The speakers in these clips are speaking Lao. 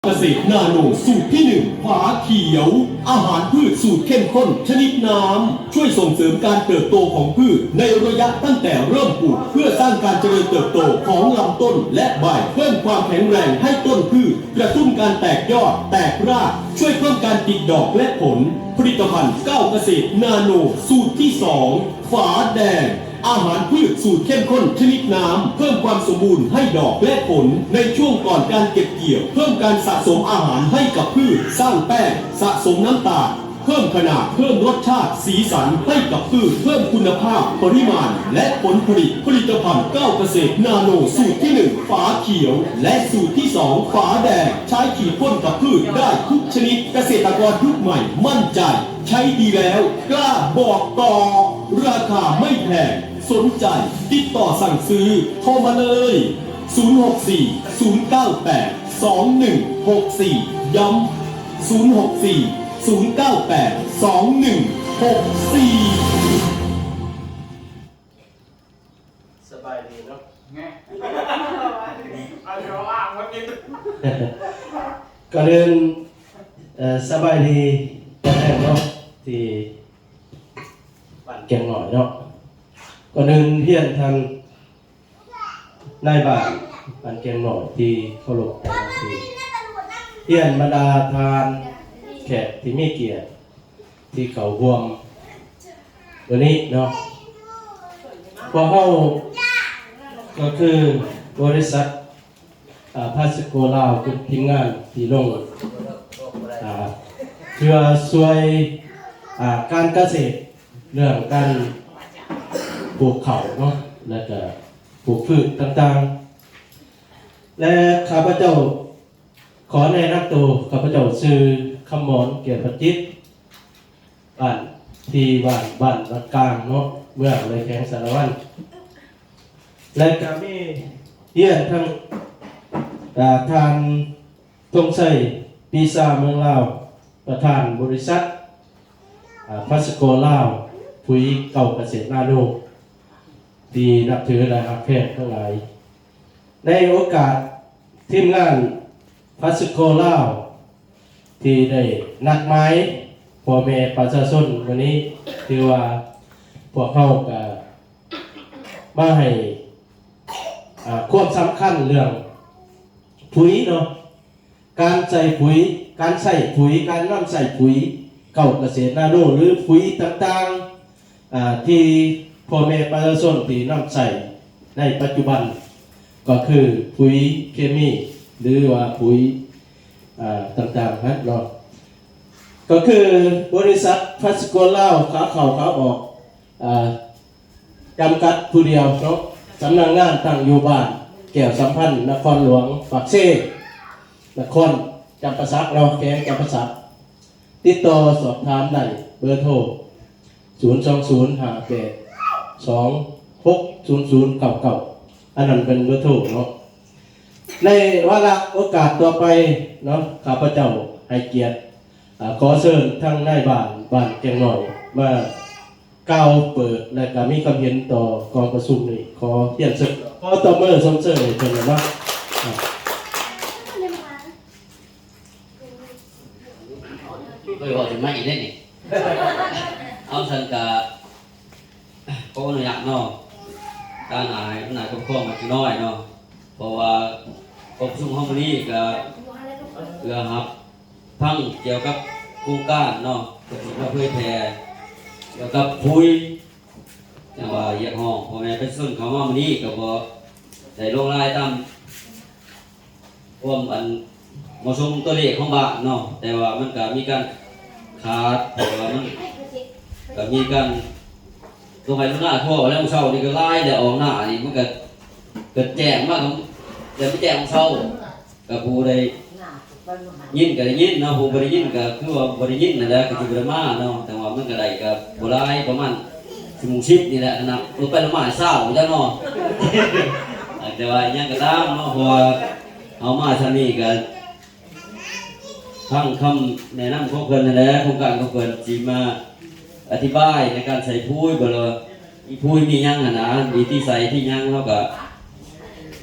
ກະເສດນາໂນ ສູດທີໜຶ່ງ ຝາຂຽວ ອາຫານພືດສູດເຂັ້ມຂົ້ນຊະນິດນ້ຳ ຊ່ວຍສົ່ງເສີມການເຕີບໂຕຂອງພືດໃນໄລຍະຕັ້ງແຕ່ເລີ່ມປູກ ເພື່ອສ້າງການຈະເລີນເຕີບໂຕຂອງລຳຕົ້ນ ແລະ ໃບ, ເພີ່ມຄວາມແຂງແຮງໃຫ້ຕົ້ນພືດ, ກະຕຸ້ນການແຕກຍອດ, ແຕກຮາກ, ຊ່ວຍເພີ່ມການຕິດດອກ ແລະ ຜົນ. ຜະລິດຕະພັນເກົ້າກະເສດນາໂນ ສູດທີສອງ ຝາແດງ ອາຫານພືດສູດເຂັ້ມຂົ້ນຊະນິດນ້ຳ ເພີ່ມຄວາມສົມບູນໃຫ້ດອກ ແລະ ຜົນ ໃນຊ່ວງກ່ອນການເກັບກ່ຽວ, ເພີ່ມການສະສົມອາຫານໃຫ້ກັບພືດ, ສ້າງແປ້ງ, ສະສົມນ້ຳຕານ, ເພີ່ມຂະໜາດ, ເພີ່ມລົດຊາດ, ສີສັນໃຫ້ກັບພືດ, ເພີ່ມຄຸນນະພາບ, ປະລິມານ ແລະ ຜົນຜະລິດ. ຜະລິດຕະພັນເກົ້າກະເສດນາໂນ ສູດທີໜຶ່ງ ຝາຂຽວ ແລະ ສູດທີສອງ ຝາແດງ ໃຊ້ຂີດພົ່ນກັບພືດໄດ້ທຸກຊະນິດ. ກະເສດຕະກອນຍຸກໃໝ່ໝັ້ນໃຈ ໃຊ້ດີແລ້ວ ກ້າບອກຕໍ່. ລາຄາໄມ່ແພງ, ສົນໃຈຕິດຕໍ່ສັ່ງຊື້ ໂທມາເລີຍ ສູນຫົກສີ່ ສູນເກົ້າແປດ ສອງໜຶ່ງຫົກສີ່ ຢ້ຳ ສູນຫົກສີ່ ສູນເກົ້າແປດ ສອງໜຶ່ງຫົກສີ່. ສະບາຍດີເນາະ ແນ່ ເອົາເດີວ່າງມາກິນ ກ່ອນອື່ນ ເອີ ສະບາຍດີຕອນແລງເນາະ ທີ່ບ້ານແກ້ງນ້ອຍເນາະ. ກ່ອນອື່ນຮຽນທ່ານນາຍບ້ານບ້ານແກ້ງນ້ອຍທີ່ເຄົາລົບ ແລະ ທີ່ຮຽນບັນດາທ່ານແຂກທີ່ມີກຽດ ທີ່ເຂົ້າຮ່ວມມື້ນີ້ເນາະ. ພວກເຮົາກໍຄືບໍລິສັດ ອາ ພາສໂກລາວ ເປັນທີມງານທີ່ລົງ ອາ ເພື່ອຊ່ວຍ ອາ ການກະເສດ ເລື່ອງການປູກເຂົ້າເນາະ ແລະ ກະປູກພືດຕ່າງໆ ແລະ ຂ້າພະເຈົ້າ ຂໍແນະນຳໂຕ, ຂ້າພະເຈົ້າຊື່ ຄຳມອນ ແກ້ວປະຈິດ ບ້ານ ທີ່ບ້ານ ບ້ານວັດກາງເນາະ ເມືອງ ແລະ ແຂວງສາລະວັນ ແລະ ກະມີຮຽນທັງ ອາ ທ່ານ ທົງໄຊ ປີຊາ ເມືອງລາວ ປະທານບໍລິສັດ ອາ ພາສໂກລາວ ປຸຍເກົ້າກະເສດນາໂນ ທີ່ນັບຖື ແລະ ຮັກແພງທັງຫຼາຍ. ໃນໂອກາດທີມງານພາສໂກລາວ ທີ່ໄດ້ນັດໝາຍພໍ່ແມ່ປະຊາຊົນມື້ນີ້ ຖືວ່າພວກເຮົາກະມາໃຫ້ ອາ ຄວາມສຳຄັນເລື່ອງປຸຍເນາະ ການໃຊ້ປຸຍ, ການໃຊ້ປຸຍ, ການນຳໃຊ້ປຸຍເກົ້າກະເສດນາໂນ ຫຼື ປຸຍຕ່າງໆ ອາ ທີ່ພໍ່ແມ່ປະຊາຊົນທີ່ນຳໃຊ້ໃນປັດຈຸບັນ ກໍຄືປຸຍເຄມີ ຫຼືວ່າປຸຍ ອາ ຕ່າງໆນັ້ນເນາະ ກໍຄືບໍລິສັດພາສໂກລາວ ຂາເຂົ້າຂາອອກ ອາ ຈຳກັດຜູ້ດຽວເນາະ ສຳນັກງານຕັ້ງຢູ່ບ້ານແກ້ວສຳພັນ ນະຄອນຫຼວງປາກເຊ ນະຄອນຈຳປາສັກເນາະ ແຂວງຈຳປາສັກ. ຕິດຕໍ່ສອບຖາມໄດ້ ເບີໂທ ສູນສອງສູນຫ້າແປດສອງຫົກສູນສູນເກົ້າເກົ້າ ອັນນັ້ນເປັນເບີໂທເນາະ. ໃນວາລະໂອກາດຕໍ່ໄປເນາະ ຂ້າພະເຈົ້າໃຫ້ກຽດ ອາ ຂໍເຊີນທາງນາຍບ້ານ ບ້ານແກ້ງນ້ອຍ ມາກ່າວເປີດ ແລະ ກະມີຄຳເຫັນຕໍ່ກອງປະຊຸມນີ້ ຂໍຮຽນເຊີນ ຂໍຕົບມືຊົມເຊີຍໃຫ້ເພິ່ນເນາະ. ເອີຍ ເວົ້າເຖິງໄມ້ອີກເດ້ນີ້ ເອົາຊັ້ນກະ ຂໍອະນຸຍາດເນາະ ທາງອາຍອຳນາດປົກຄອງບ້ານແກ້ງນ້ອຍເນາະ ເພາະວ່າກອງປະຊຸມເຮົາມື້ນີ້ກະເພື່ອຮັບຟັງກ່ຽວກັບໂຄງການເນາະ ເພື່ອຊິມາເຜີຍແຜ່ກ່ຽວກັບປຸຍ ຈັ່ງວ່າຮຽກຮ້ອງພໍ່ແມ່ປະຊາຊົນເຂົ້າມາມື້ນີ້ກະບໍ່ໄດ້ລົງລາຍຕາມ ຄວາມອັນເໝາະສົມຕົວເລກຂອງບ້ານເນາະ ແຕ່ວ່າມັນກະມີການຂາດ ເພາະວ່າມັນກະມີການລົງໄຮ່ລົງນາ ພໍແລ້ວ ມື້ເຊົ້ານີ້ກະຫຼາຍແລ້ວ ອອກໜ້ານີ້ມັນກະ ກະແຈ້ງມາ ແຕ່ໄປແຈ້ງມື້ເຊົ້າ ກະຜູ້ໃດຍິນກະໄດ້ຍິນເນາະ ຜູ້ບໍ່ໄດ້ຍິນກະຄືວ່າບໍ່ໄດ້ຍິນຫັ້ນແຫຼະ ກະຊິບໍ່ໄດ້ມາເນາະ ແຕ່ວ່າມັນກະໄດ້ກະບໍ່ຫຼາຍ ປະມານສິບໂມງສິບນີ້ແຫຼະ ນະ ລົງໄປລົງມາຊາວຈັ່ງເນາະ ແຕ່ວ່າຫຍັງກະຕາມເນາະ ເພາະວ່າ ເຮົາມາຊ່ຳນີ້ກະຟັງຄຳແນະນຳຂອງເພິ່ນຫັ້ນແຫຼະ ໂຄງການຂອງເພິ່ນຊິມາອະທິບາຍໃນການໃສ່ປຸຍ ບໍ່ວ່າມີປຸຍມີຫຍັງຫັ້ນນະ ມີທີ່ໃສ່ທີ່ຫຍັງ ເຮົາກະ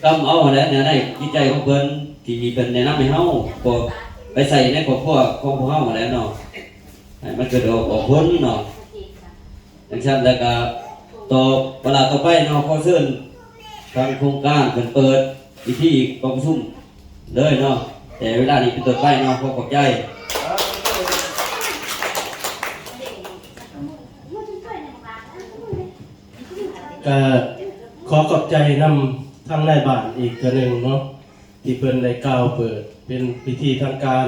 ກຳເອົາຫັ້ນແຫຼະ ແນວໃນຈິດໃຈຂອງເພິ່ນ ທີ່ເພິ່ນແນະນຳໃຫ້ເຮົາ ກໍໄປໃຊ້ໃນຄອບຄົວຂອງພວກເຮົາຫັ້ນແຫຼະເນາະ ໃຫ້ມັນເກີດດອກອອກຜົນເນາະ. ຈັ່ງຊັ້ນແລ້ວກໍຕໍ່ ເວລາຕໍ່ໄປເນາະ ຂໍເຊີນທາງໂຄງການເພິ່ນເປີດພິທີກອງປະຊຸມເລີຍເນາະ ແຕ່ເວລານີ້ເປັນຕົ້ນໄປເນາະ. ຂໍຂອບໃຈ. ກໍຂໍຂອບໃຈນຳທາງນາຍບ້ານອີກເທື່ອໜຶ່ງເນາະ ທີ່ເພິ່ນໄດ້ກ່າວເປີດເປັນພິທີທາງການ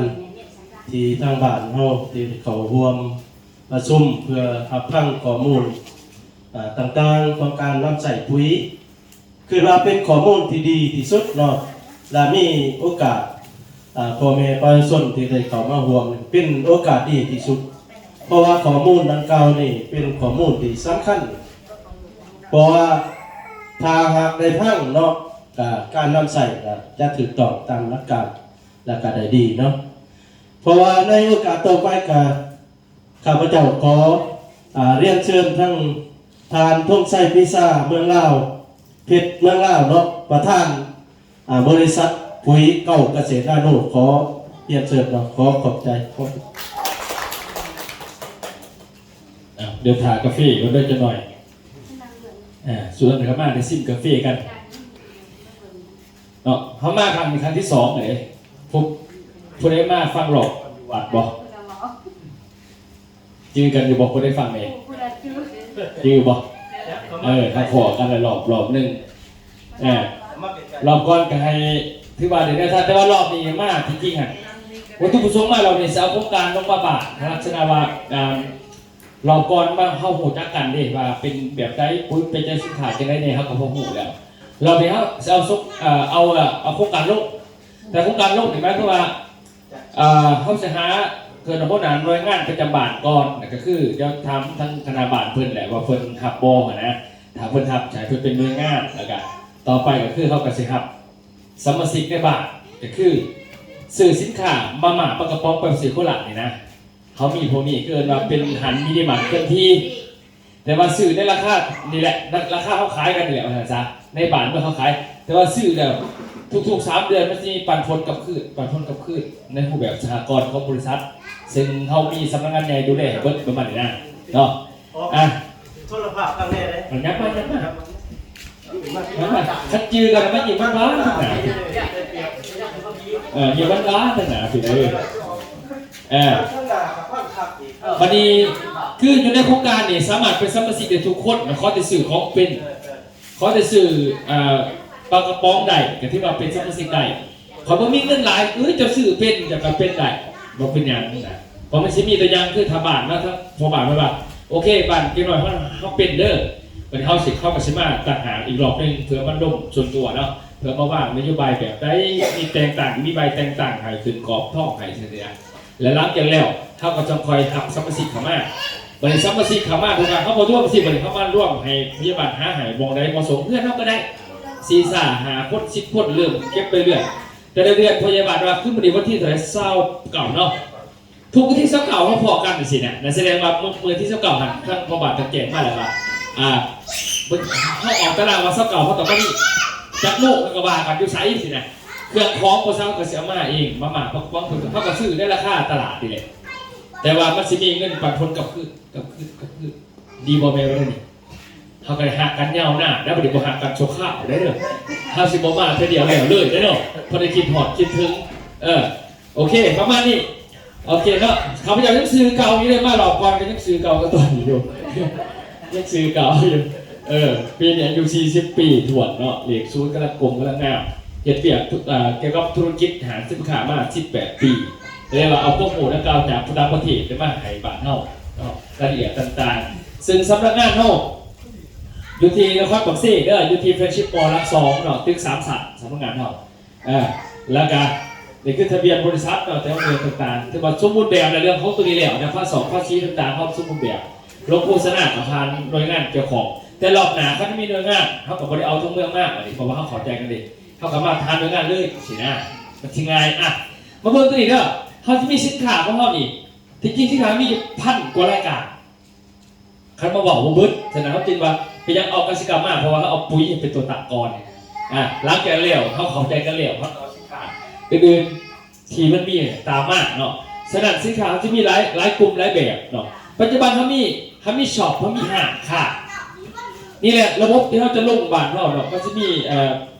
ທີ່ທາງບ້ານເຮົາໄດ້ເຂົ້າຮ່ວມປະຊຸມເພື່ອຮັບຟັງຂໍ້ມູນ ອາ ຕ່າງໆຂອງການນຳໃຊ້ປຸຍ. ຄືວ່າເປັນຂໍ້ມູນທີ່ດີທີ່ສຸດເນາະ ແລະ ມີໂອກາດ ອາ ພໍ່ແມ່ປະຊາຊົນທີ່ໄດ້ເຂົ້າມາຮ່ວມ ເປັນໂອກາດດີທີ່ສຸດ ເພາະວ່າຂໍ້ມູນດັ່ງກ່າວນີ້ເປັນຂໍ້ມູນທີ່ສຳຄັນ ເພາະວ່າຖ້າຫາກໄດ້ຟັງເນາະ ກະການນຳໃຊ້ກະຈະຖືກຕ້ອງຕາມຫຼັກການ ແລະ ກະໄດ້ດີເນາະ. ເພາະວ່າໃນໂອກາດຕໍ່ໄປກະ ຂ້າພະເຈົ້າຂໍ ອາ ຮຽນເຊີນທັງທ່ານ ທອງໄຊ ປີຊາ ເມືອງລາວ ເພັດ ເມືອງລາວເນາະ ປະທານ ອາ ບໍລິສັດປຸຍເກົ້າກະເສດນາໂນ ຂໍຮຽນເຊີນເນາະ. ຂໍຂອບໃຈ. ອ່ະ ດຽວຖ້າກາເຟກ່ອນເດີຈັກໜ່ອຍ. ອ່າ ສ່ວນຂ້າມາໄດ້ຊິມກາເຟກັນເນາະ. ເຮົາມາຄັ້ງນີ້ຄັ້ງທີສອງເດ້. ຜູ້ ຜູ້ໃດມາຟັງລອບວັດບໍ່? ຈື່ກັນຢູ່ບໍ່? ຜູ້ໃດຟັງແດ່? ຈື່ບໍ່? ເອີ ເຮົາພໍ້ກັນແລ້ວລອບ ລອບໜຶ່ງ. ເອີ ລອບກ່ອນກໍໃຫ້ຖືວ່າໄດ້ແນວທາງ ແຕ່ວ່າລອບນີ້ມາທີ່ຈິງຫັ້ນ ວັດຖຸປະສົງມາລອບນີ້ຊິເອົາໂຄງການລົງມາບ້ານ ລັກສະນະວ່າ ອ່າ ລອບກ່ອນມາເຮົາຮູ້ຈັກກັນເດ້ ວ່າເປັນແບບໃດ ປຸຍເປັນຈັ່ງຊີ້ ຂາຍຈັ່ງໃດແດ່ ເຮົາກໍພໍຮູ້ແລ້ວ. ລອບນີ້ເຮົາຊິເອົາສົກ ເອີ ເອົາ ເອົາໂຄງການລົງ ແຕ່ໂຄງການລົງນີ້ໝາຍຄວາມວ່າ ເອີ ເຮົາຊິຫາ ເອີ້ນຫົວໜ້າໜ່ວຍງານປະຈຳບ້ານກ່ອນ ແລ້ວກໍຄືດຽວຖາມທາງຄະນະບ້ານເພິ່ນແຫຼະວ່າເພິ່ນຮັບບໍ່ຫັ້ນນະ. ຖ້າເພິ່ນຮັບ ໃຫ້ເພິ່ນເປັນໜ່ວຍງານ ແລ້ວກໍຕໍ່ໄປກໍຄືເຮົາກໍຊິຮັບສະມາຊິກໃນບ້ານ ກໍຄືຊື້ສິນຄ້າມາມ່າ ປາກະປ໋ອງ ເປັບຊີ ໂຄລານີ້ນະ. ເຮົາມີພວກນີ້ ເອີ້ນວ່າເປັນຮ້ານມິນິມາດເຄື່ອນທີ່ ແຕ່ວ່າຊື້ໃນລາຄານີ້ແຫຼະ ລາ ລາຄາເຮົາຂາຍກັນນີ້ແຫຼະ ວ່າຊັ້ນຊະ ໃນບ້ານເມືອງເຮົາຂາຍ. ແຕ່ວ່າຊື້ແລ້ວທຸກໆສາມເດືອນ ມັນຊິມີປັນຜົນກັບຄືນ ປັນຜົນກັບຄືນໃນຮູບແບບສະຫະກອນຂອງບໍລິສັດ ເຊິ່ງເຮົາມີສຳນັກງານໃຫຍ່ດູແລໃຫ້ເບິດ ປະມານນີ້ນະເນາະ. ອ່ະ ໂທລະພາບຂ້າງໃນເດ້ ຍັບມາ ຍັບມາ ຄັນຈື່ກັນມາຍິ້ມຫວານໆ ເອີ ຍິ້ມຫວານໆ ເອີ ບັດນີ້ຄືຢູ່ໃນໂຄງການນີ້ສາມາດເປັນສະມາຊິກໄດ້ທຸກຄົນ ຂໍແຕ່ຊື້ຂອງເປັນ ຂໍແຕ່ຊື້ ເອີ ປາກະປ໋ອງໄດ້ ກໍຖືວ່າເປັນສະມາຊິກໄດ້. ຂ້ອຍບໍ່ມີເງິນຫຼາຍ ເອີ ເຈົ້າຊື້ເປັນ ເຈົ້າກໍເປັນໄດ້ ບໍ່ເປັນຫຍັງນະ. ເພາະມັນຊິມີຕົວຢ່າງ ຄືຖ້າບ້ານເນາະ ຖ້າພໍ່ບ້ານເພິ່ນວ່າ ໂອເຄ ບ້ານເດັກນ້ອຍເຮົາ ເຮົາເປັນເດີ ບັດນີ້ເຮົາຊິ ເຮົາກໍຊິມາຕ່າງຫາກອີກລອບໜຶ່ງ ເພື່ອມາລົມສ່ວນຕົວເນາະ ເພື່ອມາວາງນະໂຍບາຍແບບໃດ ມີແຕ່ງຕັ້ງ ມີໃບແຕ່ງຕັ້ງໃຫ້ ຂຶ້ນກອບທອງໃຫ້ ຈັ່ງຊີ້ນະ. ແລະ ຫຼັງຈາກແລ້ວ ເຮົາກໍຈະຄ່ອຍຮັບສະມາຊິກເຂົ້າມາ. ບັດນີ້ສະມາຊິກເຂົ້າມາ ເພິ່ນວ່າເຮົາບໍ່ລວມຊິ ບັດນີ້ເຮົາມາລວມໃຫ້ພະຍາບານຫາໃຫ້ ບ່ອນໃດເໝາະສົມ ເຮືອນເຮົາກໍໄດ້ ສີ່ ຫ້າ ຄົນ ສິບ ຄົນ ເລີ່ມເກັບໄປເລື້ອຍ. ແຕ່ລະເດືອນພະຍາບານວ່າ ຄືມື້ນີ້ວັນທີເທົ່າໃດ ຊາວເກົ້າເນາະ ທຸກວັນທີຊາວເກົ້າເຮົາພໍ້ກັນຈັ່ງຊີ້ນະ ນັ້ນສະແດງວ່າມື້ ມື້ທີຊາວເກົ້າຫັ້ນ ທາງພໍ່ບ້ານເພິ່ນແຈ້ງມາແລ້ວວ່າ ອ່າ ເພິ່ນ ເຮົາອອກຕາລາງວ່າຊາວເກົ້າເຮົາຕ້ອງມານີ້ ຈັກໂມງ ເຮົາກໍວ່າກັນຢູ່ໃສຊີ້ນະ. ເຄື່ອງຂອງພວກເຮົາກໍຊິເອົາມາເອງ ມາມ່າ ປາກະປ໋ອງ ເພິ່ນ ເຮົາກໍຊື້ໃນລາຄາຕະຫຼາດນີ້ແຫຼະ ແຕ່ວ່າມັນຊິມີເງິນປັນຜົນກັບຄືນ ກັບຄືນ ກັບຄືນ ດີບໍ່ແມ່ນບໍ່ໄດ້ນີ້? ເຮົາກໍໄດ້ຮັກກັນຍາວນານ ແລ້ວບັດນີ້ບໍ່ຮັກກັນຊົ່ວຄາວໄດ້ເດີ ເຮົາຊິບໍ່ມາເທື່ອດຽວແລ້ວເລີຍເດ້ເນາະ ເພາະໄດ້ຄິດຮອດຄິດເຖິງ. ເອີ ໂອເຄ ປະມານນີ້ ໂອເຄເນາະ ຂ້າພະເຈົ້າຍັງຊື່ເກົ່າຢູ່ເດ້ ມາລອບກ່ອນກໍຍັງຊື່ເກົ່າກໍຕອນນີ້ຢູ່ ຍັງຊື່ເກົ່າຢູ່. ເອີ ປີນີ້ອາຍຸສີ່ສິບປີຖ້ວນເນາະ ເລກສູນກຳລັງກົມກຳລັງງາມ ເຮັດວຽກ ເອີ ກ່ຽວກັບທຸລະກິດຫ້າງສິນຄ້າມາສິບແປດປີ ແຕ່ວ່າເອົາຄວາມຮູ້ດັ່ງກ່າວຈາກຜູ້ຕ່າງປະເທດໄດ້ມາໃຫ້ບ້ານເຮົາເນາະ ລາຍລະອຽດຕ່າງໆ ເຊິ່ງສຳນັກງານເຮົາຢູ່ທີ່ນະຄອນປາກເຊເດີ ຢູ່ທີ່ Friendship Mall ຫຼັກສອງເນາະ ຕຶກສາມຊັ້ນ ສຳນັກງານເຮົາ. ເອີ ແລ້ວກະນີ້ຄືທະບຽນບໍລິສັດເນາະ ແຕ່ວ່າເລື່ອງຕ່າງໆ ຖືວ່າສົມບູນແບບແລ້ວ ເລື່ອງຂອງໂຕນີ້ແລ້ວນະ ພາສອງພາສີຕ່າງໆ ເຮົາສົມບູນແບບ ລົງໂຄສະນາກັບຜ່ານໜ່ວຍງານກ່ຽວຂ້ອງ ແຕ່ລອບໜ້າຄັນມີໜ່ວຍງານ ເຮົາກໍບໍ່ໄດ້ເອົາທັງເມືອງມາ ບັດນີ້ ເພາະວ່າເຮົາເຂົ້າໃຈກັນເດ້ ເຮົາກໍມາຜ່ານໜ່ວຍງານເລີຍ ຊີ້ນະ ມັນຊິງ່າຍ. ອ່ະ ມາເບິ່ງໂຕນີ້ເດີ ເຮົາຊິມີສິນຄ້າຂອງເຮົານີ້ ທີ່ຈິງສິນຄ້າມີຢູ່ພັນກວ່າລາຍການ ຄັນມາເວົ້າບໍ່ເບິດ ສະນັ້ນເຮົາຈຶ່ງວ່າເປັນຫຍັງເອົາກະສິກຳມາ ເພາະວ່າເຮົາເອົາປຸຍເປັນຕົວຕັ້ງກ່ອນ. ອ່າ ຫຼັງຈາກແລ້ວ ເຮົາເຂົ້າໃຈກັນແລ້ວ ເຮົາກໍເອົາສິນຄ້າ ອື່ນໆທີ່ມັນມີຕາມມາເນາະ. ສະນັ້ນສິນຄ້າເຮົາຈະມີຫຼາຍ ຫຼາຍກຸ່ມຫຼາຍແບບເນາະ. ປັດຈຸບັນເຮົາມີ ເຮົາມີຊັອບ ເຮົາມີຮ້ານຄ້າ. ນີ້ແຫຼະລະບົບທີ່ເຮົາຈະລົງບ້ານເຮົາເນາະ ມັນຈະມີ ເອີ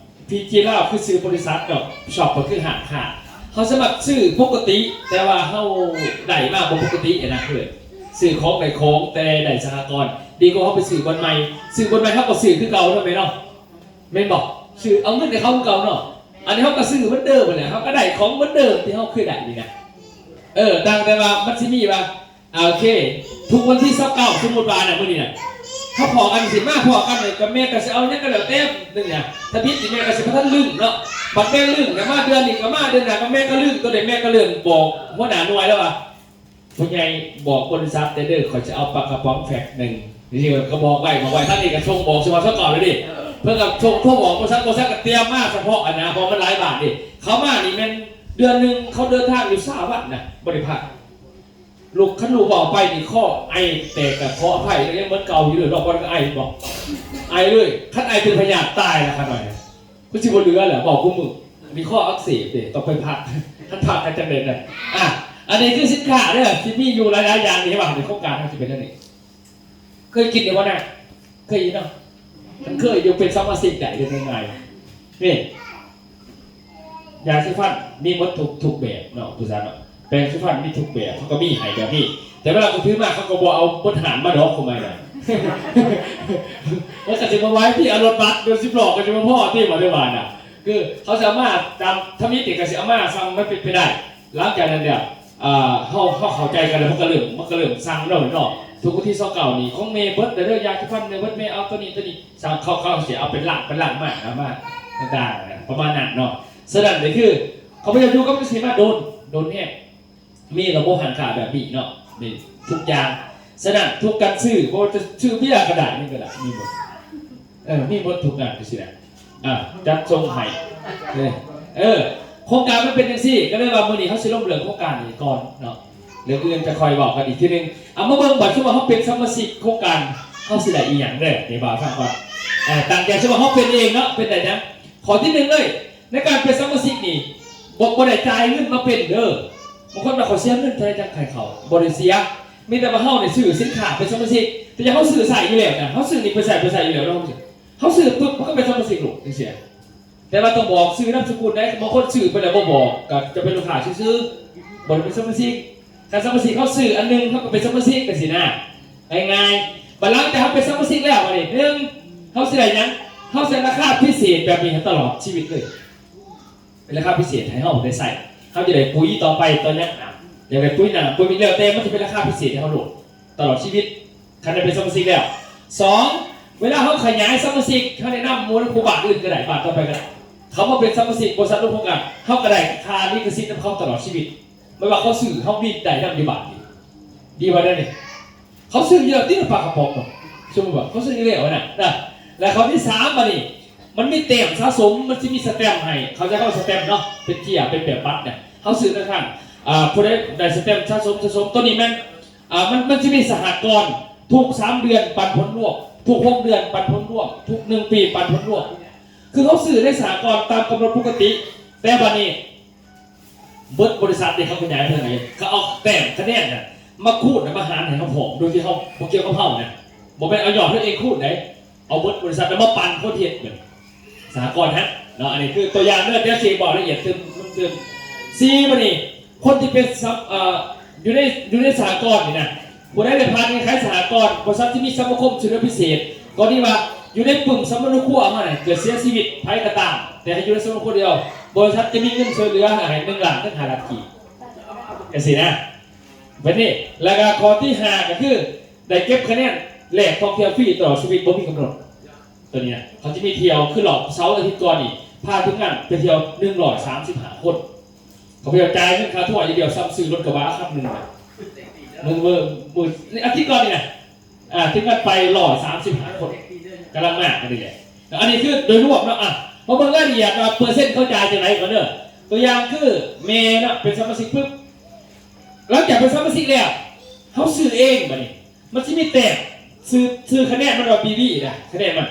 ພີຈີລາວຄືຊື່ບໍລິສັດເນາະ, ຊັອບກໍຄືຮ້ານຄ້າ. ເຮົາສາມາດຊື້ປົກກະຕິ ແຕ່ວ່າເຮົາໄດ້ມາບໍ່ປົກກະຕິນະ ຄືຊື້ຂອງໄດ້ຂອງ ແຕ່ໄດ້ສະຫະກອນ. ດີກວ່າເຮົາໄປຊື້ບ່ອນໃໝ່, ຊື້ບ່ອນໃໝ່ເຮົາກໍຊື້ຄືເກົ່າເນາະ ແມ່ນເນາະ. ແມ່ນບໍ່? ຊື້ເອົາເງິນໃຫ້ເຂົາຄືເກົ່າເນາະ. ອັນນີ້ເຮົາກໍຊື້ເໝືອນເດີມຫັ້ນແຫຼະ, ເຮົາກໍໄດ້ຂອງເໝືອນເດີມທີ່ເຮົາເຄີຍໄດ້ນີ້ນະ. ເອີ ຕ່າງແຕ່ວ່າມັນຊິມີວ່າ ອ່າ ໂອເຄ ທຸກວັນທີຊາວເກົ້າ ສົມມຸດວ່ານະ ມື້ນີ້ນະ ເຮົາພໍ້ກັນ ຊິມາພໍ້ກັນ ກໍແມ່ກໍຊິເອົາຫຍັງກໍແລ້ວແຕ່ໜຶ່ງນະ. ທຳອິດນີ້ແມ່ກໍຊິບໍ່ທັນລຶ້ງເນາະ, ບັດແມ່ລຶ້ງກໍມາເດືອນນີ້ ກໍມາເດືອນໜ້າ ກໍແມ່ກໍລຶ້ງ. ຕົວໃດແມ່ກໍເລີ່ມບອກຫົວໜ້າໜ່ວຍແລ້ວວ່າ ຜູ້ໃຫຍ່ບອກບໍລິສັດແດ່ເດີ ຂ້ອຍຈະເອົາປາກະປ໋ອງແພັກໜຶ່ງ. ນີ້ກໍບອກໄວ້ ບອກໄວ້. ທາງນີ້ກໍສົ່ງບອກສຸພາບຊາວເກົ້າເລີຍເດ້. ເພິ່ນກໍສົ່ງ ໂທບອກບໍລິສັດ ບໍລິສັດກໍຕຽມມາສະເພາະຫັ້ນນະ ເພາະມັນຫຼາຍບາດເດ້. ເຂົ້າມານີ້ແມ່ນເດືອນໜຶ່ງ ເຂົາເດີນທາງຢູ່ຊາວວັນນະ ບໍ່ໄດ້ພັກ. ລູກ ຄັນລູກເວົ້າໄປນີ້ ຄໍໄອແຕກ ກໍຂໍອະໄພ ກໍຍັງເໝືອນເກົ່າຢູ່ເລີຍ. ລອກບ່ອນກໍໄອບໍ່? ໄອເລີຍ. ຄັນໄອເປັນພະຍາດຕາຍລະ ຄັນວ່າ ຄືຊິບໍ່ເຫຼືອແຫຼະ ເວົ້າຄູ່ມື້. ນີ້ຄໍອັກເສບເດ້ ຕ້ອງໄປພັກ. ຄັນພັກກໍຈັ່ງໃດນະ. ອ່າ ອັນນີ້ຄືສິນຄ້າເດີ ທີ່ມີຢູ່ຫຼາຍໆຢ່າງນີ້ ວ່າໃນໂຄງການເຮົາຊິເປັນແນວນີ້. ເຄີຍກິນຢູ່ບໍ່ນະ? ເຄີຍຢູ່ເນາະ. ຄັນເຄີຍຢູ່ ເປັນສະມາຊິກໄດ້ເດີ ງ່າຍໆ. ນີ້ ຢາສີຟັນມີໝົດທຸກ ທຸກແບບເນາະ ຜູ້ສາວເນາະ. ແປງສີຟັນມີທຸກແບບ ເຂົາກໍມີໃຫ້ແບບນີ້. ແຕ່ເວລາເຂົາຖືມາ ເຂົາກໍບໍ່ເອົາເບິດຮ້ານມາດອກ ເຂົາໝາຍວ່າ ມັນກໍຊິບໍ່ໄຫວຕິ. ເອົາລົດບັສ ລົດສິບລໍ້ກໍຊິບໍ່ພໍຕິ ບໍ່ໄດ້ວ່ານະ. ຄືເຂົາຊິເອົາມາຕາມທຳອິດນີ້ ກໍຊິເອົາມາສ່ຳມັນເປັນໄປໄດ້. ຫຼັງຈາກນັ້ນແລ້ວ ອ່າ ເຮົາ ເຮົາເຂົ້າໃຈກັນແລ້ວ ມັນກໍເລີ່ມ ມັນກໍເລີ່ມສັ່ງແລ້ວເນາະ. ທຸກວັນທີຊາວເກົ້ານີ້ ຂອງແມ່ເບິດແລ້ວເດີ ຢາສີຟັນແມ່ເບິດ ແມ່ເອົາໂຕນີ້ ໂຕນີ້ ສັ່ງ ເຂົາ ເຂົາຊິເອົາເປັນລັງ ເປັນລັງມາ ເອົາມາຕ່າງໆ ປະມານນັ້ນເນາະ. ສະນັ້ນນີ້ຄື ຂ້າພະເຈົ້າຢູ່ກັບມັນຊິມາດົນ ດົນແຮງ. ມີລະບົບຮ້ານຄ້າແບບນີ້ເນາະ ມີທຸກຢ່າງ. ສະນັ້ນທຸກການຊື້ ບໍ່ວ່າຈະຊື້ເບຍກໍໄດ້ ຫຍັງກໍໄດ້ ມີໝົດ. ເອີ ມີໝົດທຸກງານ ຈັ່ງຊີ້ນະ. ອ່າ ຈັດສົ່ງໃຫ້ ເອີ ເອີ ໂຄງການມັນເປັນຈັ່ງຊີ້ ກໍເລີຍວ່າມື້ນີ້ເຮົາຊິລົມເລື່ອງໂຄງການນີ້ກ່ອນເນາະ. ເລື່ອງອື່ນຈະຄ່ອຍເວົ້າກັນອີກທີໜຶ່ງ. ເອົາມາເບິ່ງບາດ ສົມມຸດວ່າເຮົາເປັນສະມາຊິກໂຄງການ ເຮົາຊິໄດ້ອີ່ຫຍັງເດີ ນີ້ເວົ້າໃຫ້ຟັງກ່ອນ. ເອີ ຕັ້ງໃຈ ສົມມຸດວ່າເຮົາເປັນເອງເນາະ ເປັນໄດ້ຫຍັງ? ຂໍ້ທີໜຶ່ງເລີຍ ໃນການເປັນສະມາຊິກນີ້ ບໍ່ ບໍ່ໄດ້ຈ່າຍເງິນມາເປັນເດີ. ບາງຄົນວ່າ ເຂົາເສຍເງິນເທົ່າໃດຈັ່ງໃຫ້ເຂົ້າ? ບໍ່ໄດ້ເສຍ. ມີແຕ່ວ່າເຮົານີ້ຊື້ສິນຄ້າເປັນສະມາຊິກ ແຕ່ເຮົາຊື້ໃຊ້ຢູ່ແລ້ວນະ, ເຮົາຊື້ນີ້ໄປໃຊ້ ໄປໃຊ້ຢູ່ແລ້ວເນາະ. ເຮົາຊື້ປຶບ ເຮົາກໍເປັນສະມາຊິກໂລດ ຈັ່ງຊີ້. ແຕ່ວ່າຕ້ອງບອກຊື່ນາມສະກຸນໃດ໋, ບາງຄົນຊື້ໄປແລ້ວບໍ່ບອກ ກໍຈະເປັນລູກຄ້າຊື່ໆ ບໍ່ໄດ້ເປັນສະມາຊິກ. ຄັນສະມາຊິກເຮົາຊື້ອັນໜຶ່ງ ເຮົາກໍເປັນສະມາຊິກ ຈັ່ງຊີ້ນະ ງ່າຍໆ. ບັດຫຼັງຈາກເຮົາເປັນສະມາຊິກແລ້ວ ບາດນີ້ ໜຶ່ງ ເຮົາຊິໄດ້ຫຍັງ? ເຮົາຊິໄດ້ລາຄາພິເສດແບບນີ້ໃຫ້ຕະຫຼອດຊີວິດເລີຍ. ເປັນລາຄາພິເສດໃຫ້ເຮົາໄດ້ໃຊ້. ເຮົາຈະໄດ້ປຸຍຕໍ່ໄປ ຕໍ່ຫຍັງ ອາ ຢາກໄດ້ປຸຍນ້ຳ ປຸຍໝິກ ແລ້ວແຕ່ ມັນຈະເປັນລາຄາພິເສດໃຫ້ເຮົາໂລດຕະຫຼອດຊີວິດ ຄັນໄດ້ເປັນສະມາຊິກແລ້ວ. ສອງ ເວລາເຮົາຂະຫຍາຍສະມາຊິກ ເຮົາແນະນຳໝູ່ນຳຄູ່ບ້ານອື່ນກໍໄດ້ ບ້ານຕໍ່ໄປກໍໄດ້ ເຂົາມາເປັນສະມາຊິກບໍລິສັດ ຫຼື ໂຄງການ ເຮົາກໍໄດ້ຄ່າລິຂະສິດນຳເຂົາຕະຫຼອດຊີວິດ. ບໍ່ວ່າເຂົາຊື້ ເຮົາມີໄດ້ນຳຢູ່ບ້ານນີ້ ດີກວ່າແນວນີ້. ເຂົາຊື້ຢູ່ແລ້ວຕິ ປາກະປ໋ອງເນາະ ສົມມຸດວ່າເຂົາຊື້ຢູ່ແລ້ວນະ ນະ. ແລ້ວຂໍ້ທີສາມ ບາດນີ້ ມັນມີແຕ້ມສະສົມ ມັນຊິມີສະແຕັມໃຫ້ ເຂົາຈະເອົາສະແຕັມເນາະ ເປັນເຈ້ຍ ເປັນແບບບັດນະ. ເຮົາຊື້ທະນາຄານ ອ່າ ຜູ້ໃດໄດ້ສະແຕັມສະສົມ ສະສົມ ໂຕນີ້ແມ່ນ ອ່າ ມັນ ມັນຊິມີສະຫະກອນ ທຸກສາມເດືອນປັນຜົນລວມ ທຸກຫົກເດືອນປັນຜົນລວມ ທຸກໜຶ່ງປີປັນຜົນລວມ. ຄືເຮົາຊື້ໃນສະຫະກອນຕາມກຳນົດປົກກະຕິ ແຕ່ບາດນີ້ ເບິດບໍລິສັດເດ້ ເຂົາຂະຫຍາຍໄປທາງໃດ ເຂົາເອົາແຕ້ມຄະແນນນະມາຄູນນະ ມາຫານໃຫ້ເຮົາພ້ອມ ໂດຍທີ່ເຮົາບໍ່ກ່ຽວກັບເຮົານະ. ບໍ່ແມ່ນເອົາຍອດເຮົາເອງຄູນໃດ ເອົາເບິດບໍລິສັດນະມາປັນຄົນເຮັດເນາະ ສະຫະກອນຫັ້ນເນາະ. ອັນນີ້ຄືຕົວຢ່າງເດີ ດຽວຊິບອກລະອຽດຕື່ມ ຕື່ມ. ສີ່ ບາດນີ້ ຄົນທີ່ເປັນສະ ເອີ ຢູ່ໃນ ຢູ່ໃນສະຫະກອນນີ້ນະ ຜູ້ໃດໄດ້ຜ່ານເງື່ອນໄຂສະຫະກອນ ບໍລິສັດຈະມີສະມາຄົມຊ່ວຍເຫຼືອພິເສດ. ກໍດີວ່າຢູ່ໃນປຶ້ມສຳມະໂນຄົວເຮົານະ ເກີດເສຍຊີວິດໃຜກໍຕາມ ແຕ່ໃຫ້ຢູ່ໃນສຳມະໂນຄົວດຽວ ບໍລິສັດຈະມີເງິນຊ່ວຍເຫຼືອໃຫ້ໜຶ່ງລ້ານເຖິງຫ້າລ້ານກີບ ຈັ່ງຊີ້ນະ. ບັດນີ້ ແລ້ວກໍຂໍ້ທີຫ້າ ກໍຄືໄດ້ເກັບຄະແນນແລກທ່ອງທ່ຽວຟຣີຕະຫຼອດຊີວິດ ບໍ່ມີກຳນົດ. ຕົວນີ້ນະ ເຂົາຈະມີທ່ຽວ ຄືລອບເສົາອາທິດກ່ອນນີ້ ພາທີມງານໄປທ່ຽວໜຶ່ງຮ້ອຍສາມສິບຫ້າຄົນ. ເຂົາໄປຈ່າຍເງິນຄ່າທົວຢູ່ດຽວ ສ່ຳຊື້ລົດກະບະຄັນໜຶ່ງນະ. ມື້ ມື້ ມື້ອາທິດກ່ອນນີ້ນະ ອ່າ ທີມງານໄປຮ້ອຍສາມສິບຫ້າຄົນ ກຳລັງມາກັນນີ້ແຫຼະ. ອັນນີ້ຄືໂດຍລວມເນາະ. ອ່ະ ມາເບິ່ງລາຍລະອຽດວ່າເປີເຊັນເຂົາຈ່າຍຈັ່ງໃດກ່ອນເດີ. ຕົວຢ່າງຄືແມ່ເນາະ ເປັນສະມາຊິກປຶບ ຫຼັງຈາກເປັນສະມາຊິກແລ້ວ ເຮົາຊື້ເອງ ບາດນີ້ ມັນຊິມີແຕ້ມ ຊື່ ຊື່ຄະແນນມັນວ່າ ບີບີ ນະ ຄະແນນມັນ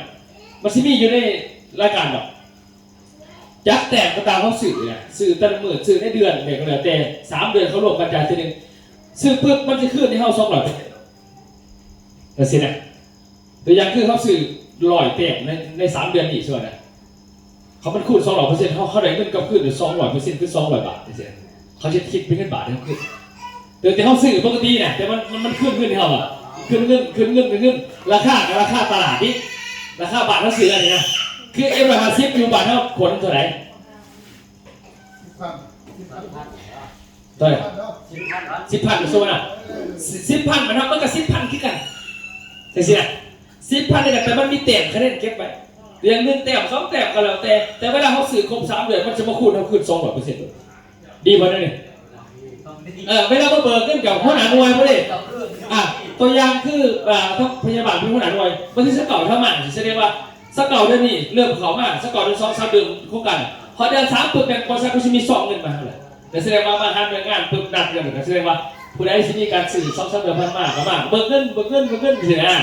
ມັນຊິມີຢູ່ໃນລາຍການດອກ. ຈັກແຕ້ມກໍຕາມເຮົາຊື້ນະ ຊື້ແຕ່ລະມື້ ຊື້ໃນເດືອນໃດກໍແລ້ວແຕ່ ສາມເດືອນເຂົາລວມກັນຈ່າຍເທື່ອໜຶ່ງ ຊື້ປຶບມັນຊິຄືນໃຫ້ເຮົາສອງຮ້ອຍເປີເຊັນ ຈັ່ງຊີ້ນະ. ຕົວຢ່າງຄືເຮົາຊື້ຮ້ອຍແຕ້ມໃນ ໃນສາມເດືອນນີ້ ສ່ວນນະ ເຂົາມັນຄູນສອງຮ້ອຍເປີເຊັນ ເຮົາ ເຮົາໄດ້ເງິນກັບຄືນສອງຮ້ອຍເປີເຊັນ ຄືສອງຮ້ອຍບາດຈັ່ງຊີ້ນະ ເຂົາຊິຄິດເປັນເງິນບາດໃຫ້ເຮົາຄືນ. ແຕ່ ແຕ່ເຮົາຊື້ປົກກະຕິນະ ແຕ່ມັນ ມັນ ມັນຄືນເງິນໃຫ້ເຮົາອະ ຄືນເງິນ ຄືນເງິນ ຄືນເງິນ ລາຄາກໍລາຄາຕະຫຼາດນີ້ ລາຄາບາດເຮົາຊື້ອັນນີ້ນະ ຄືເອັມຮ້ອຍຫ້າສິບຢູ່ບ້ານເຮົາຂວດເທົ່າໃດ? ເທົ່າໃດ? ສິບພັນ ໂຊນະ ສິບພັນມັນ ມັນກໍສິບພັນຄືກັນ ຈັ່ງຊີ້ນະ ສິບພັນນີ້ນະ ແຕ່ມັນມີແຕ້ມຄະແນນເກັບໄວ້ ຢ່າງໜຶ່ງແຕ້ມ ສອງແຕ້ມກໍແລ້ວແຕ່ ແຕ່ເວລາເຮົາຊື້ຄົບສາມເດືອນ ມັນຈະມາຄູນເຮົາຄືນສອງຮ້ອຍເປີເຊັນ ດີບໍ່ແນວນີ້? ເອີ ເວລາມາເບີກເງິນກັບຫົວໜ້າໜ່ວຍພຸ້ນເດ້ ອາ ຕົວຢ່າງຄື ອາ ທາງພະຍາບານເປັນຫົວໜ້າໜ່ວຍ ວັນທີຊາວເກົ້າເຂົ້າມາ ສະແດງວ່າຊາວເກົ້າເດືອນນີ້ເລີ່ມເຂົ້າມາ ຊາວເກົ້າເດືອນ ສອງສາມເດືອນໂຄງການ ຮອດເດືອນສາມປຶບ ແມ່ນບໍລິສັດກໍຊິມີຊອງເງິນມາໃຫ້ແລ້ວ ກໍສະແດງວ່າມາຫາໜ່ວຍງານປຶບ ນັດກັນ ກໍສະແດງວ່າຜູ້ໃດຊິມີການຊື້ ສອງສາມເດືອນຜ່ານມາກໍມາ ເບີກເງິນ ເບີກເງິນ ເບີກເງິນ ຊີ້ນະ.